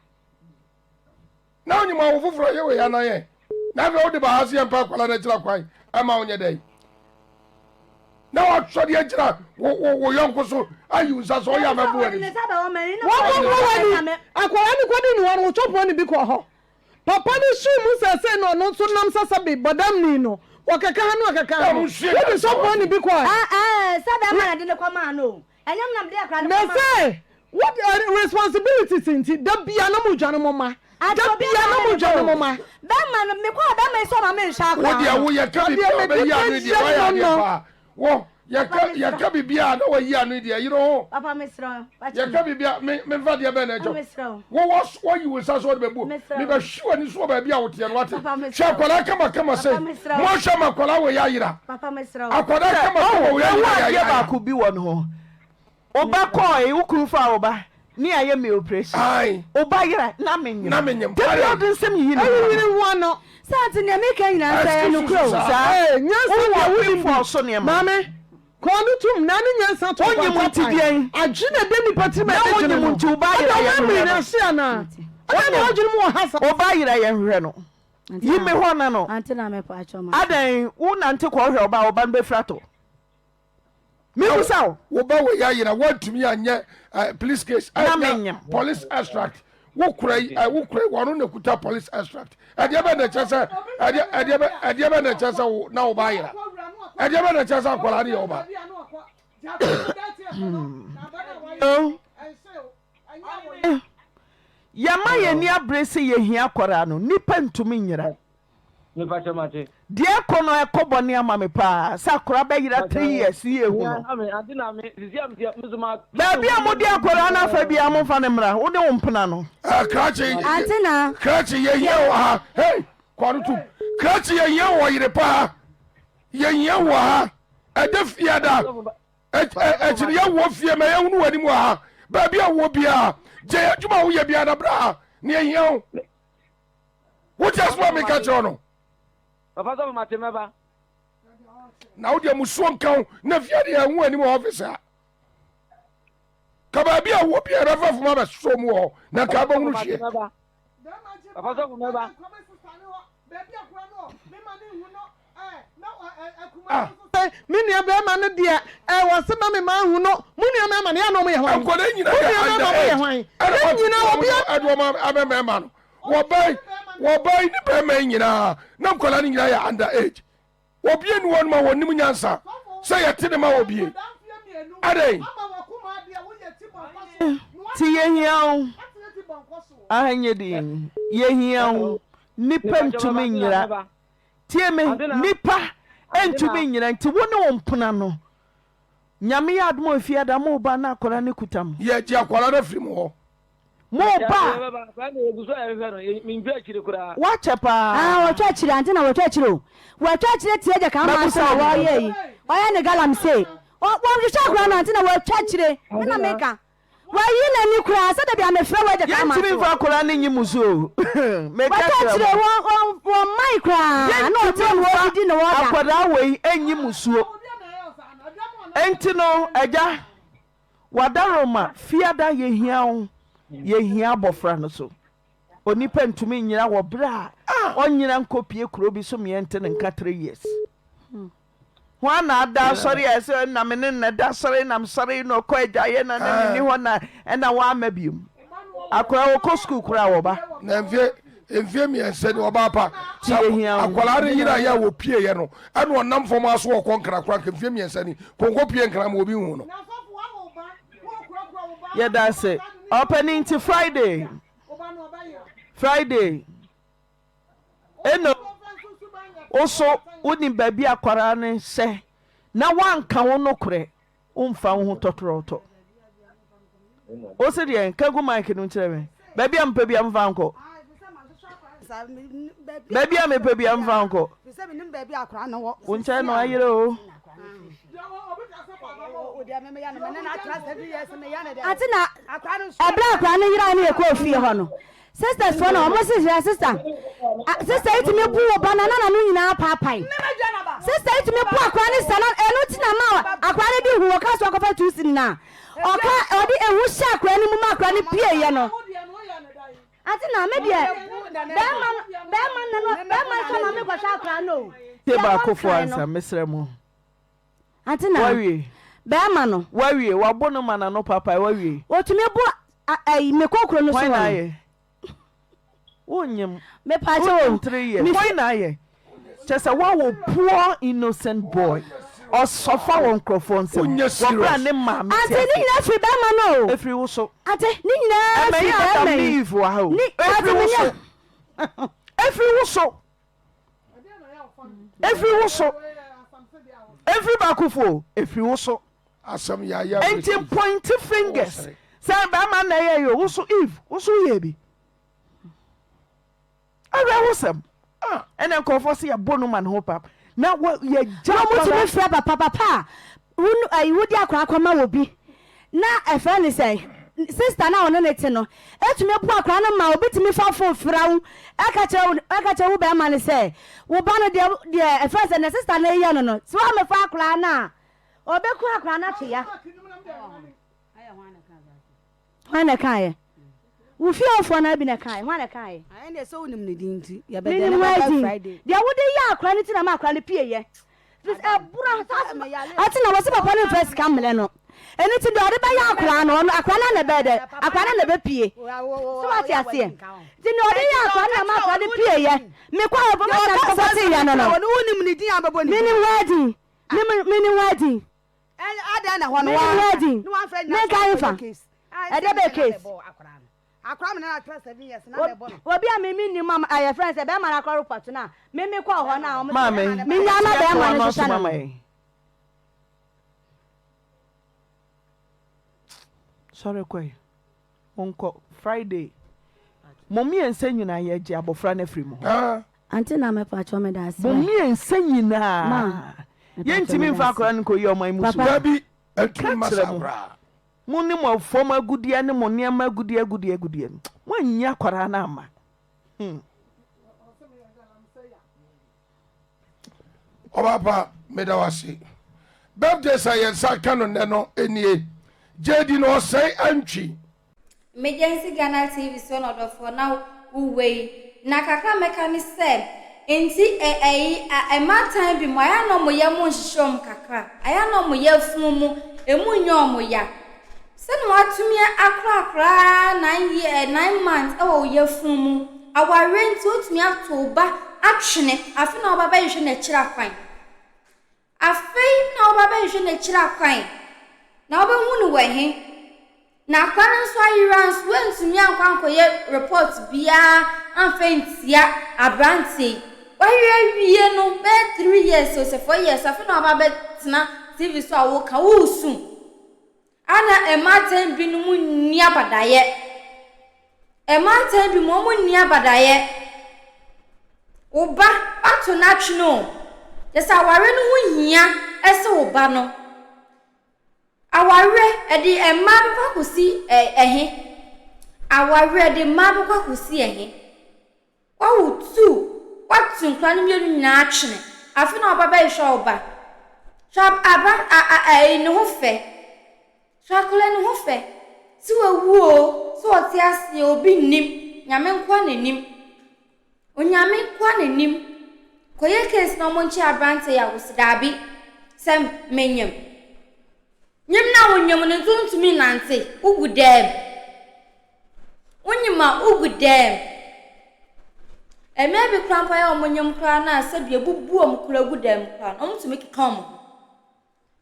na wonyim awo foforɔ yɛ wei anan yɛ na afei wode ba ha se yɛmpa akwala no akyira kwan ɛma wonyɛ dɛn na watɔ de agyina wo wo wo yɔnko so ayi wo nsa so ɔyɛ amɛbo w'ani so. Wɔn bɔ w'ani akwadaa no kɔdi ne hɔ no wotɔ ne bi kɔ hɔ papa no suu mu sɛ sɛ na ɔno nso nam sasa bi bɔdam ni no wɔkeka ha no wɔkeka ha no wode sɔfoɔ ne bi kɔ ɛ. Sɛ bɛrima na de ne kɔ maa no o ɛnyɛ m na mede akora no kɔ na sɛ what responsibilities nti da bia na mo dwane mo ma da bia na mo dwane mo ma. Bɛrima no mekɔ bɛrima yi sɛ ɔma me nhwɛ akora wo deɛ wo yɛ ka biribi a ɔbɛyi ano deɛ wayɛ adeɛ paa wo yɛka yɛka biribi a na wayi ano deɛ yere ho papa mesrɛ yɛka biribi a me memfa deɛ bɛn na ɛkyɛw wo wɔ wɔyi wo nsa so ɔde bɛbu mebɛhwe w'ani so wɔ baabi a woteɛ no wate hwɛ akwadaa kama kama sɛ mohwɛ ma akwadaa wɔ yɛ ayera akwadaa kama kama wɔ yɛ ayera adeɛ baako bi wɔ no hɔ Wo ba kɔɔe, wo kunu faa wo ba ne ayɛ me operation. Wo ba yera na me nyem. Na me nyem. Da bi ɔde nsɛm yiyi ne ho Ɛyiyi ne ho ano. Sɛ ante nea meka nyinaa nso ɛyɛ nokorɛ o. Saa. Nyansa Wo deɛ wɔ wonim pemfoɔ bi. so nneɛma. Maame, kɔɔ no tom na ne nyansa to Wonyim kwanta nti pan. deɛn? Adwene a ɛda nipa tirim a Na ɛde dwene wonyim no. nti wo ba yera Ɛda yɛ wɔn mmiri hwehwɛ no. n'ase anaa? Ɛda na adwene mu wɔ ha saa. Wo ba yera yɛ hwehwɛ no. Yi me hɔ na no. Ante na mepɛ atwɔ ma. Adɛn wo nante kɔ hwɛ wo ba, wo ba no bɛfiri atɔ. Mebisa wo. Wo ba wei ayera woantumi anyɛ eh, police case Na anya menyem. police extract wo kura yi eh, wo kura yi wɔn na kuta police extract ɛdeɛ bɛ na ɛkyɛ sɛ ɛdeɛ ɛdeɛ bɛ ɛdeɛ bɛ na ɛkyɛ sɛ wo na wo ba ayera ɛdeɛ bɛ na ɛkyɛ sɛ akwadaa no yɛ wo ba. Yɛma yɛn ani abere sɛ yɛhia akwadaa no, nnipa ntumi nyera. Mepakyɛ mate. Deɛ ɛkɔ no ɛkɔ bɔne ama me paa sɛ akwadaa bɛyera 3 years ne yɛhu no. Baabi a mode akwadaa no afa biara momfa no mmra, wo ne wo mpena no. Krakye Ante na. Krakye yɛhia wɔ ha. Hey, kɔ no tum. Krakye yɛhia wɔ yere paa. Yɛhia wɔ ha. Ɛda fiada. Akyiri yɛ wɔ fie ma yɛhunu w'anim wɔ ha. Baabi a wowɔ biara, gyae adwuma a woyɛ biara na bra ha na yɛhia wo. Wote asɛm a meka kyerɛ wo no? Papa sɔfo mate mɛba. Na wo deɛ musuo nka wo na fie deɛ ɛho anim wɔ ɔfisi a. Ka baabi a wowɔ biara bɛfa fam abɛsosɔ mu wɔ hɔ na nka abɛhunu hyeɛ. Papa sɔfo mɛba. Ah. Me nua bɛrima no deɛ ɛ wɔse ma me ma ahu no mo nua mɛrima no yɛ na ɔmo yɛ hwan Nkwadaa nyina mo yɛ nua under mɛrima mo yɛ age. hwan Ɛna yɛn wɔte nyina wɔn obi ɛde wɔn abɛ mɛrima no. Wɔbɛn wɔbɛn ne bɛrima yi nyinaa na nkwadaa no nyinaa yɛ under age. Obi ani wɔn ma wɔnim nyansa sɛ yɛte ne ma wɔ bie. Adɛn? Ti yɛhia wo aha nyɛ din yɛhia wo nipa ntumi nyera tie me nipa ntumi nyera nti wo ne wo mpena no nyame yɛ adom a efiada mo ba na akwadaa no kuta mo. Yɛgye akwadaa no afiri mo hɔ. Mo ba. Wakyɛ paa. Ah, wɔtwa akyire ante na wɔtwa akyire o. Wɔtwa akyire tie gya kan maa sɛ wɔyɛ yi. Ɔyɛ ne galamsey. Wɔhwehwɛ akora no ante na wɔtwa akyire. Me na meka. Wayi n'ani koraa sɛ dabi a mefrɛ wo agya kan maa Yɛntumi mfa akwadaa no nyi mo so o. Meka Wɔtwa kyerɛ akyire mo. wɔn wɔn wɔn mmae koraa na Yɛntumi ɔtena na mfa wɔdidi na wɔda. akwadaa wei nyi mo suo. Enti no agya. Wadaroma, Fiada yɛhia wo, yɛhia abɔfra no so. Onipa ntumi nyina wɔ berɛ a ɔnyina nkɔpie kuro bi so meɛnte ne nka 3 years. Hwan na ada asɔre a ɛsɛ na me ne na da asɔre na mesɔre na ɔkɔ adwaeɛ na na menni hɔ na ɛna wamma biom. Akwadaa wɔkɔ sukuu koraa wɔba. Na mfie mfie mmiɛnsa ni ɔbaa pa Ti yɛhia wo. Akwadaa no yere a yɛ a wɔpie yɛ no ɛna ɔnam fam aso ɔkɔ nkra koraa nka mfie mmiɛnsa ni konko pie nkra ma obi nhu no. Yɛda ase ɔpɛni nti Friday Friday eno woso wonim baabi akwadaa no hyɛ na woanka wo nokorɛ womfa wo ho tɔtorɔtɔ wo se deɛ nka gu mic no nkyerɛ me baabi a mepɛ bia mfa nkɔ baabi a mepɛ bia mfa nkɔ wo nkyɛn no ayerɛ o Ante na ɛberɛ akwadaa no yerae no yɛkɔɔ fie hɔ no Sisters foɔ no ɔmo se hwɛ sister sister yi tumi bu wo ba na na n'ano nyinaa paapae sister yi tumi bu akora ne sa na ɛno ti na ma akora no de hu ɔka so akɔfa tuusi na ɔka ɔde ehu hyɛ akora no mu ma akora no pie yɛ no ante na me deɛ bɛrima bɛrima no bɛrima no sɛ ma me kɔhwɛ akora no o. Tie baako fo ansa mesrɛ mo. Ante na Wawie. bɛrima no. Wawie wabo no ma n'ano paapae wawie. Otumi bo ayi me kɔ kuro no so Hwan hɔ na no. ayɛ? Wonyim. Mepaakyɛw o. Wonyim 3 years. Me Hwan na ayɛ? Kyɛ sɛ woawo poor innocent boy. Ɔsɔfa wɔ nkurɔfoɔ nsam. Wonyɛ Wɔ berɛ a serious. ne maame te Ante ne ase. nyinaa firi bɛrima no o. Ɛfiri wo so. Ante ne nyinaa Ɛmɛ firi yɛ Adam bɛrima ne yi. Eve wɔ ha o. Ne ante Ɛfiri wo menyɛ. so. Ɛfiri wo so. Ɛfiri wo so. Ɛfiri baakofo o. Ɛfiri wo so. Asɛm yaya Enti pointi fingers sɛ bɛrima na ɛyɛ yɛ o. Wo so Eve, wo so woyɛ bi. Awerɛhosɛm. Ɛna nkurɔfoɔ sɛ yɛbɔ no ma ne ho pap. Na wɔ yɛgya Na wɔtumi akwadaa. frɛ papa papa a wo ayi wode akwadaa kɔma wɔ bi na ɛfrɛ ne sɛ sista no a ɔne ne te no etumi bu akwadaa no ma obi tumi fa fon fra wo ɛka kyerɛ wo ɛka kyerɛ wo bɛrima no sɛ wo ba no deɛ deɛ ɛfrɛ sɛ ne sista no yɛ no no sɛ wɔamɛfa akwadaa no a ɔbɛku akwadaa no atwe ya. Hwan na ɛkaeɛ? Wo fiefoɔ no ara bi na ɛkaeɛ. Hwan na ɛkaeɛ? Ɛnna sɛ wonim ne din nti, yɛbɛdɛ Menim ne hwan bɛba din. Friday. Deɛ wode yɛ akora no ti na ma akora no pieeɛ. Ɛbora ate na wɔse papa no mfa sika mmerɛ no. Ɛno nti deɛ ɔde bɛyɛ akora no, ɔno akora no na ɛbɛyɛ dɛ, akora no na ɛbɛpie. So wate aseɛ? Nti deɛ ɔde yɛ akora no na ma akora no pieeɛ. Mekɔ a information a mekɔkɔ teeɛ no no. Menim hwan din. Menim hwan din. Adɛn na hɔ no Menim hwan din. na wamfrɛ nyina Menka sɛ hefa. ɔkɔyɛ case. Ɛdeɛ bɛyɛ case. Akora me nana tra 7 years na mɛbɔ no. Obi a me me nim a yɛ friend sɛ bɛrima no akora report no a me me kɔɔ hɔ no a wɔn Maame, me nya na tia bɛrima toa no no hyehyɛ so no. mama yɛn. Sɔre kɔe. Monkɔ. Friday. Mo mmiɛnsa nyinaa yɛgye abɔfra no afiri mo hɔ. Ante na mɛpakyɛw meda ase. Mo mmiɛnsa nyinaa. Ma. Yɛntumi mfa akora no nkɔyi ɔman mu so. Dabi, Ka ɛntumi mma kyerɛ saa mo. koraa. Mo ne mo fam agudeɛ ne mo nneɛma agudeɛ agudeɛ agudeɛ no, moanyi akwadaa no amma. Hmm. Ɔbaapa, meda wo ase. Birthday sɛ yɛn nsa ka no nnɛ no nie. JD na ɔsɛe antwi. Emergency Ghana TV so na ɔdɔfoɔ na wo wei na kakra mɛka ne sɛ nti ɛ ɛyi a mmaatan bi mu ayɛ na ɔmo yɛ mo nhyehyɛ ɔmo kakra ayɛ na ɔmo yɛ fun mu emu nyɛ ɔmo ya sɛnea watumi akora akora nine year ɛ nine months ɛwɔ wo yɛ fun mu awareɛ nti wotumi ato wo ba atwene afe na ɔba bɛhwehwɛ n'akyiri akwan Afei na woba bɛhwehwɛ n'akyiri akwan, na wobɛhu no wɔ he? Na akwan no nso ayera nso, woantumi ankɔ ankɔyɛ report biara amfa antia aberanteɛ yi. Wayera awie no, bɛyɛ three years o, sɛ 4 years, afei na waba abɛtena TV so a woka, woresu. Ana mmaatan binom nni abadaeɛ? Mmaatan bi mu, wɔn nni abadaeɛ. Wo ba, woato no atwene o. Kyerɛ sɛ awareɛ no ho hia sɛ wo ba no. Awareɛ, ɛde mmaa bɛkɔ akɔsi ɛhe? Awareɛ, ɛde mmaa bɛkɔ akɔsi ɛhe? Wawo tu, watu nkwadaa no mmienu nyinaa atwene. Afei na ɔba bɛhwehwɛ wo ba. Hwɛ aba a a a ne ho fɛ. Hwɛ akwadaa ne ho fɛ. Sɛ wawu o, sɛ ɔte ase o, obi nnim. Nyame nkoa na nim. Onyame nkoa na nim. Kɔyɛ case na ɔmo nkyɛ aberanteɛ yi a wosi daabi sɛ menyem. Nyem na wonyem no nso ntumi nnante, wogu dɛm. Wonyim a wogu dɛm. Mmaa bi koraa mpo a ɛyɛ a wɔnyem koraa no a sɛbi abubu wɔn koraa gu dɛm koraa no, wɔtumi keka wɔn ho.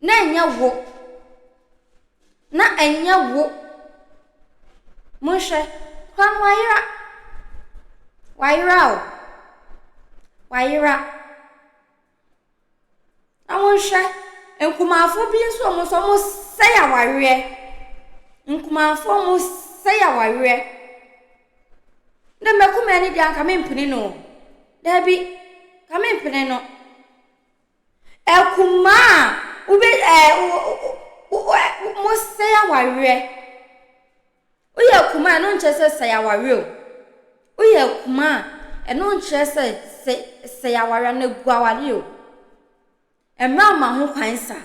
Na ɛnyɛ wo. Na ɛnyɛ wo. Monhwɛ, koraa no wayera. Wayera o. Wayera. Na monhwɛ, nkumafoɔ bi nso wɔn nso wɔsɛe awareɛ. Nkumafoɔ wɔsɛe awareɛ. Na mmakumaa no deɛ anka mempene no o. Daabi, anka mempene no. Akumaa a wobɛ ɛɛ wo wo wo mosɛe awareɛ. Woyɛ akumaa a, ɛno nkyerɛ sɛ sɛe awareɛ o. Woyɛ akumaa a, ɛno nkyerɛ sɛ sɛ sɛe awareɛ anaa gu awareɛ o. Mmara mma ho kwan saa.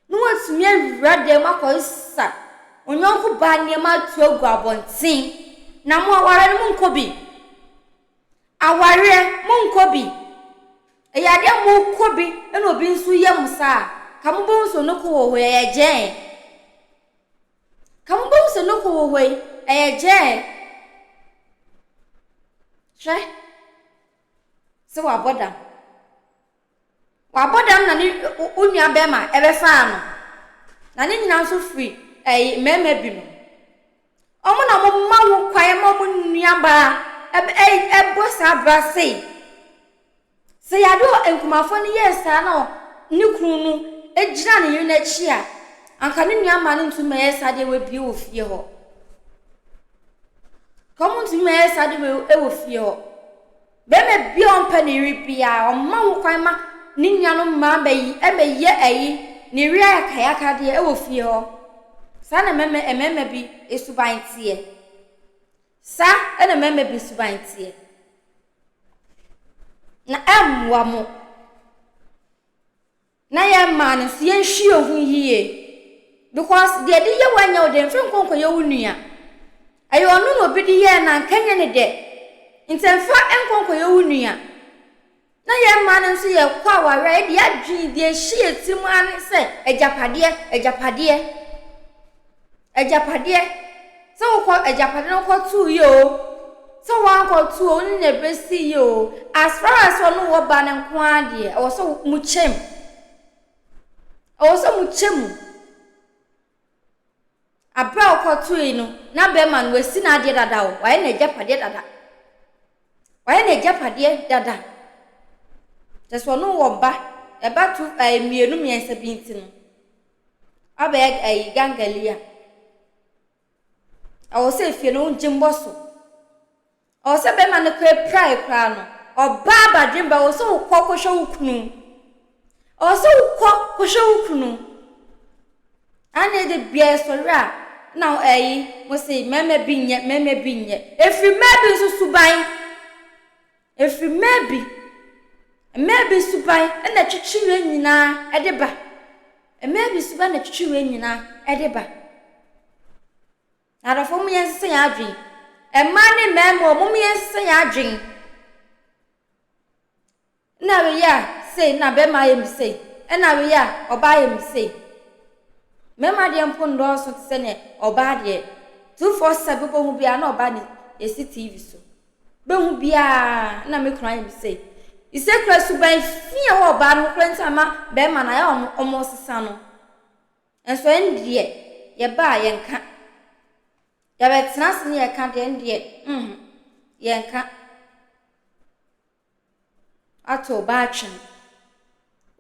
Na woatumi awura dan mu akɔsesa wo yɔnko baa nneɛma ato agu abɔnten. Na mo awareɛ no monkɔ bi. Awareɛ monkɔ bi. Ɛyɛ adeɛ a mokɔ bi na obi nso yɛ mo saa a, ka mobɛhu sɛ ɔno kɔ wɔ hɔ yi, ɛyɛ gyɛn. Ka mobɛhu sɛ no kɔ wɔ hɔ yi, ɛyɛ gyɛɛ. Hwɛ sɛ wabɔ dam. Wabɔ dam na ne wo nua bɛrima ɛbɛfaa no. Na ne nyinaa nso firi ɛyi mmarima binom. Wɔn na wɔma wo kwan ma wɔn nuabaa ɛbɔ saa bra sei. Sɛ yɛade nkumafoɔ no yɛɛ saa na ne kunu no gyina ne yere no akyi a, anka ne nuammaa no ntumi mmɛyɛ saa deɛ wabie wɔ fie hɔ. Ka wɔn ntumi mmɛyɛ saa deɛ wɔ fie hɔ. Bɛrima bi a ɔmpɛ ne yere biara, ɔmma ho kwan ma ne nuanom mmaa bɛyi ɛbɛyɛ ayi ne yere ayakayakadeɛ wɔ fie hɔ. Saa na mmarima mmarima bi suban teɛ. Saa na mmarima bi suban teɛ. Na ɛmmoa mo. Na yɛn mmaa no nso yɛnhwɛ yɛn ho yie. Because deɛ ɛde yɛ wo anyɛ wo dɛ mfa nkɔ nkɔyɛ wo nua. Ɛyɛ ɔno na obi de yɛɛ no anka nyɛ ne dɛ. Nti mfa nkɔ nkɔyɛ wo nua. Na yɛn mmaa no nso yɛkɔ awareɛ a yɛde adwene deɛ ɛhyɛ yɛn tirim ara ne sɛ agyapadeɛ, agyapadeɛ, agyapadeɛ. Sɛ wokɔ agyapadeɛ no kɔtoo yɛ o, sɛ woankɔto o, wo ne no ɛbɛsi yɛ o, as far as ɔno wɔ ba no nko ara deɛ, ɛwɔ sɛ mo kyɛ mu. Ɛwɔ sɛ mo kyɛ mu. Aberɛ a wokɔtoe no, na bɛrima no wasi n'adeɛ dada o, wayɛ n'agyapadeɛ dada. Wayɛ n'agyapadeɛ dada. Kyerɛ sɛ ɔno wɔ ba, ɛba to ɛɛ mmienu mmiɛnsa bi nti no, wabɛyɛ ɛyi gangalia. Ɛwɔ sɛ efie no wogye mbɔ so. Ɔwɔ sɛ bɛrima no koraa pirae koraa no, ɔbaa badwemba, ɔwɔ sɛ wokɔ kɔhwɛ wo kunu. Ɔwɔ sɛ wokɔ kɔhwɛ wo kunu. Ana de bia sɔre a na ɛyi mo se mmarima bi nyɛ, mmarima bi nyɛ. Efiri mmaa bi nso suban. Efiri mmaa bi. Mmaa bi suban na ɛtwetwe wei nyinaa ɛde ba. Mmaa bi suban na ɛtwetwe wei nyinaa ɛde ba. Adɔfo mo yɛn nsesa yɛn adwene. Mmaa ne mmarima o, mo yɛn nsesa yɛn adwene. Nna wei a sei na bɛrima ayɛ me sei, ɛna wei a ɔbaa ayɛ me sei. Mmarima deɛ mpo nnɔɔso te sɛ nea ɔbaa deɛ. 247 wobɛhu biara na ɔbaa ne ɛsi TV so. Bɛhu biara na me kunu ayɛ me sei. Isɛ kura suban fi a ɛwɔ ɔbaa no ho kura nti ama bɛrima no ayɛ wɔn wɔn sesa no. Nso ɛndeɛ yɛba a yɛnka. Yɛbɛtena ase ne yɛka deɛ ɛndeɛ mm yɛnka. Woato wo ba atwene.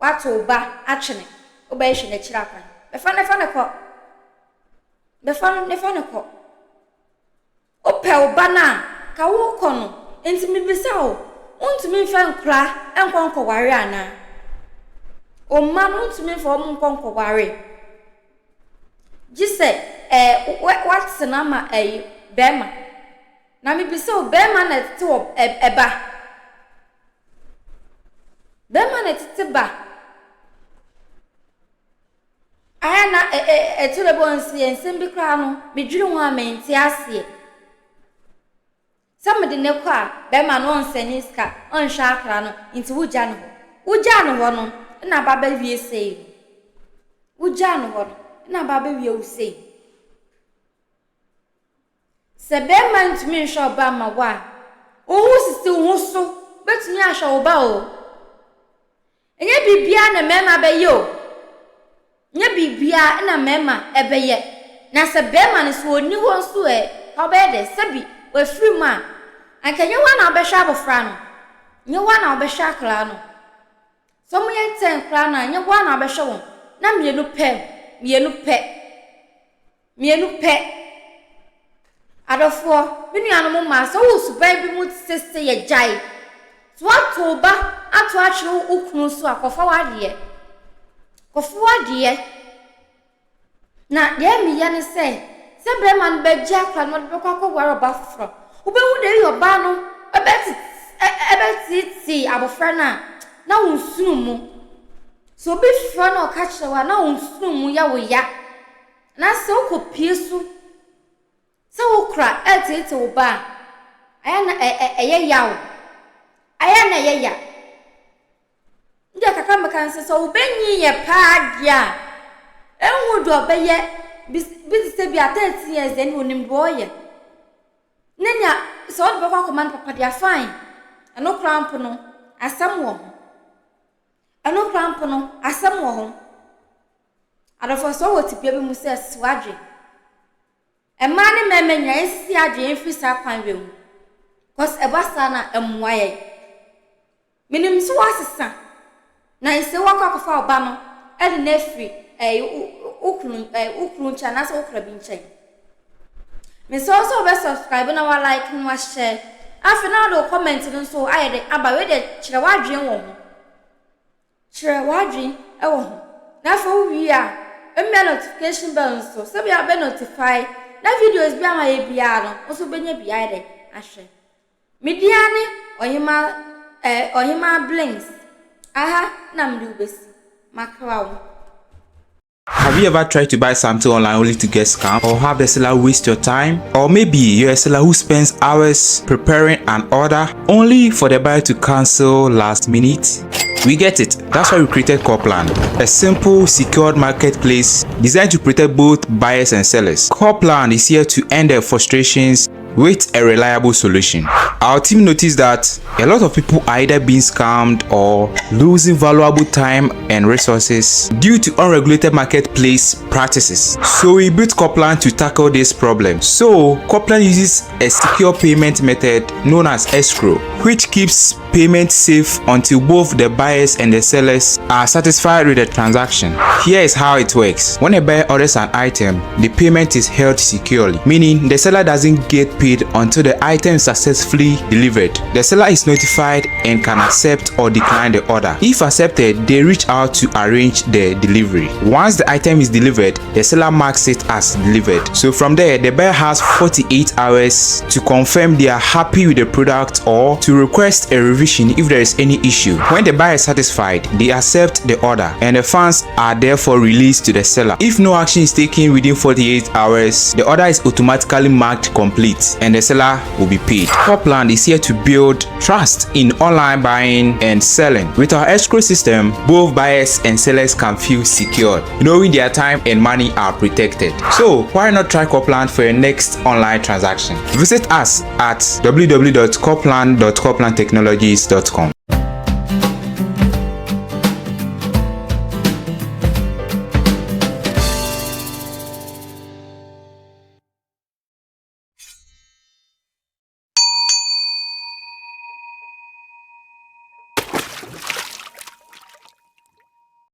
Woato wo ba atwene. Wobɛhwɛ n'akyiri akwan. Bɛfa no fa no kɔ. Bɛfa no ne fa no kɔ. Wopɛ wo ba no a, ka wokɔ no. Nti mebisa wo, wontumi mfa nkora nkɔ nkɔware anaa? Wo mma no wontumi mfa wɔn nkɔ nkɔware. Gye sɛ ɛɛ woatena ama ɛyi bɛrima. Na mebisa wo, bɛrima na ɛtete wɔ ɛba? Bɛrima na ɛtete ba? Ayɛ na ɛto dɛ bɔ nsi yɛ nsɛm bi koraa no, medwene ho a mente aseɛ. Sɛ mede ne kɔ a, bɛrima no ɔnsɛne sika, ɔnhwɛ akora no, nti wogya no hɔ. Wogyaa no hɔ no, na aba bɛwie sei no. Wogyaa no hɔ no, na aba bɛwie wo sei. Sɛ bɛrima ntumi nhwɛ ɔba mma wo a, wo ho sisi wo ho so bɛtumi ahwɛ wo ba o. Ɛnyɛ biribiara na mmarima bɛyɛ o. Ɛnyɛ biribiara na mmarima ɛbɛyɛ. Na sɛ bɛrima no sɛ ɔnni hɔ nso ɛ, ka wobɛyɛ dɛ? Sɛbi wafiri mu a, anka ɛnyɛ wo ara na wobɛhwɛ abɔfra no. Ɛnyɛ wo ara na wobɛhwɛ akwadaa no. Sɛ wɔyɛ ten koraa no a, ɛnyɛ wo ara na wobɛhwɛ wɔn. Na mmienu pɛ, mmienu pɛ. Mmienu pɛ. Adɔfoɔ, me nuanom mmaa, sɛ wowɔ suban bi mu te sɛ yɛ gyae. Sɛ woato wo ba ato atwere wo kunu so a, kɔfa w'adeɛ. Kɔfa w'adeɛ. Na deɛ meyɛ ne sɛ, sɛ bɛrima no bɛgye akora no ɔde bɛkɔ akɔware ɔbaa foforɔ. Wobɛhu deɛ yɛ ɔbaa no ɛbɛteetee abɔfra no a, na wo nsono mu. Sɛ obi frɛ na ɔka kyerɛ wo a, na wo nsono mu yɛ wo ya. Na sɛ wokɔpue so sɛ wo kora reteetee wo ba a, ɛyɛ na ɛyɛ yaw. Ɛyɛ na ɛyɛ ya. Ndeɛ kakra mɛka ne sɛ, sɛ wobɛnyin yɛ paa deɛ a, ɛnhu deɛ ɔbɛyɛ bi te sɛ bi a 13 years deɛ ɛne onim deɛ ɔyɛ. Ne nea sɛ ɔde bɛkɔ akɔma no papa deɛ fine. Ɛno koraa mpo no, asɛm wɔ ho. Ɛno koraa mpo no, asɛm wɔ ho. Adɔfoɔ, sɛ wowɔ tebea bi mu sɛ sisi w'adwene. Mmaa ne mmarima nyinaa yɛnsisi adwene mfiri saa kwan wei mu. Cause ɛba saa na ɛmmoa yɛn. Menim sɛ woasesa na ɛsɛ woakɔ akɔfa wo ba no ɛde no afiri ɛɛ wo kunu ɛɛ wo kunu nkyɛn anaasɛ wo kora bi nkyɛn. Mesrɛ wo sɛ wobɛ subscribe na wa like na wa share. Afei na wode wo comment no nso ayɛ de aba wei deɛ kyerɛ w'adwene wɔ ho. Kyerɛ w'adwene wɔ ho, na afei wo wie a, mmia notification bell no so sɛbea wobɛ notify na videos bi a mayɛ biara no, wo nso wobɛnya bi ayɛ dɛ ahwɛ. Me din ara ne Ɔhemaa eh, Ɔhemaa Blinks. Aha na mede wo bɛsi. Makra wo. Have you ever tried to buy something online only to get scammed or have the seller waste your time? Or maybe you're a seller who spends hours preparing an order only for the buyer to cancel last minute? We get it. That's why we created Corplan, a simple, secured marketplace designed to protect both buyers and sellers. Corplan is here to end their frustrations with a reliable solution. Our team noticed that a lot of people are either being scammed or losing valuable time and resources due to unregulated marketplace practices. So we built Corplan to tackle this problem. So Corplan uses a secure payment method known as escrow. which keeps payment safe until both the buyers and the sellers are satisfied with the transaction. Here is how it works. When a buyer orders an item, the payment is held securely, meaning the seller doesn't get paid until the item is successfully delivered. The seller is notified and can accept or decline the order. If accepted, they reach out to arrange the delivery. Once the item is delivered, the seller marks it as delivered. So from there, the buyer has 48 hours to confirm they are happy with the product or to request a revision if there is any issue. When the buyer is satisfied, they accept the order and the funds are therefore released to the seller. If no action is taken within 48 hours, the order is automatically marked complete and the seller will be paid. Copland is here to build trust in online buying and selling. With our escrow system, both buyers and sellers can feel secured, knowing their time and money are protected. So, why not try Copland for your next online transaction? Visit us at www.copland.coplandtechnologies.com.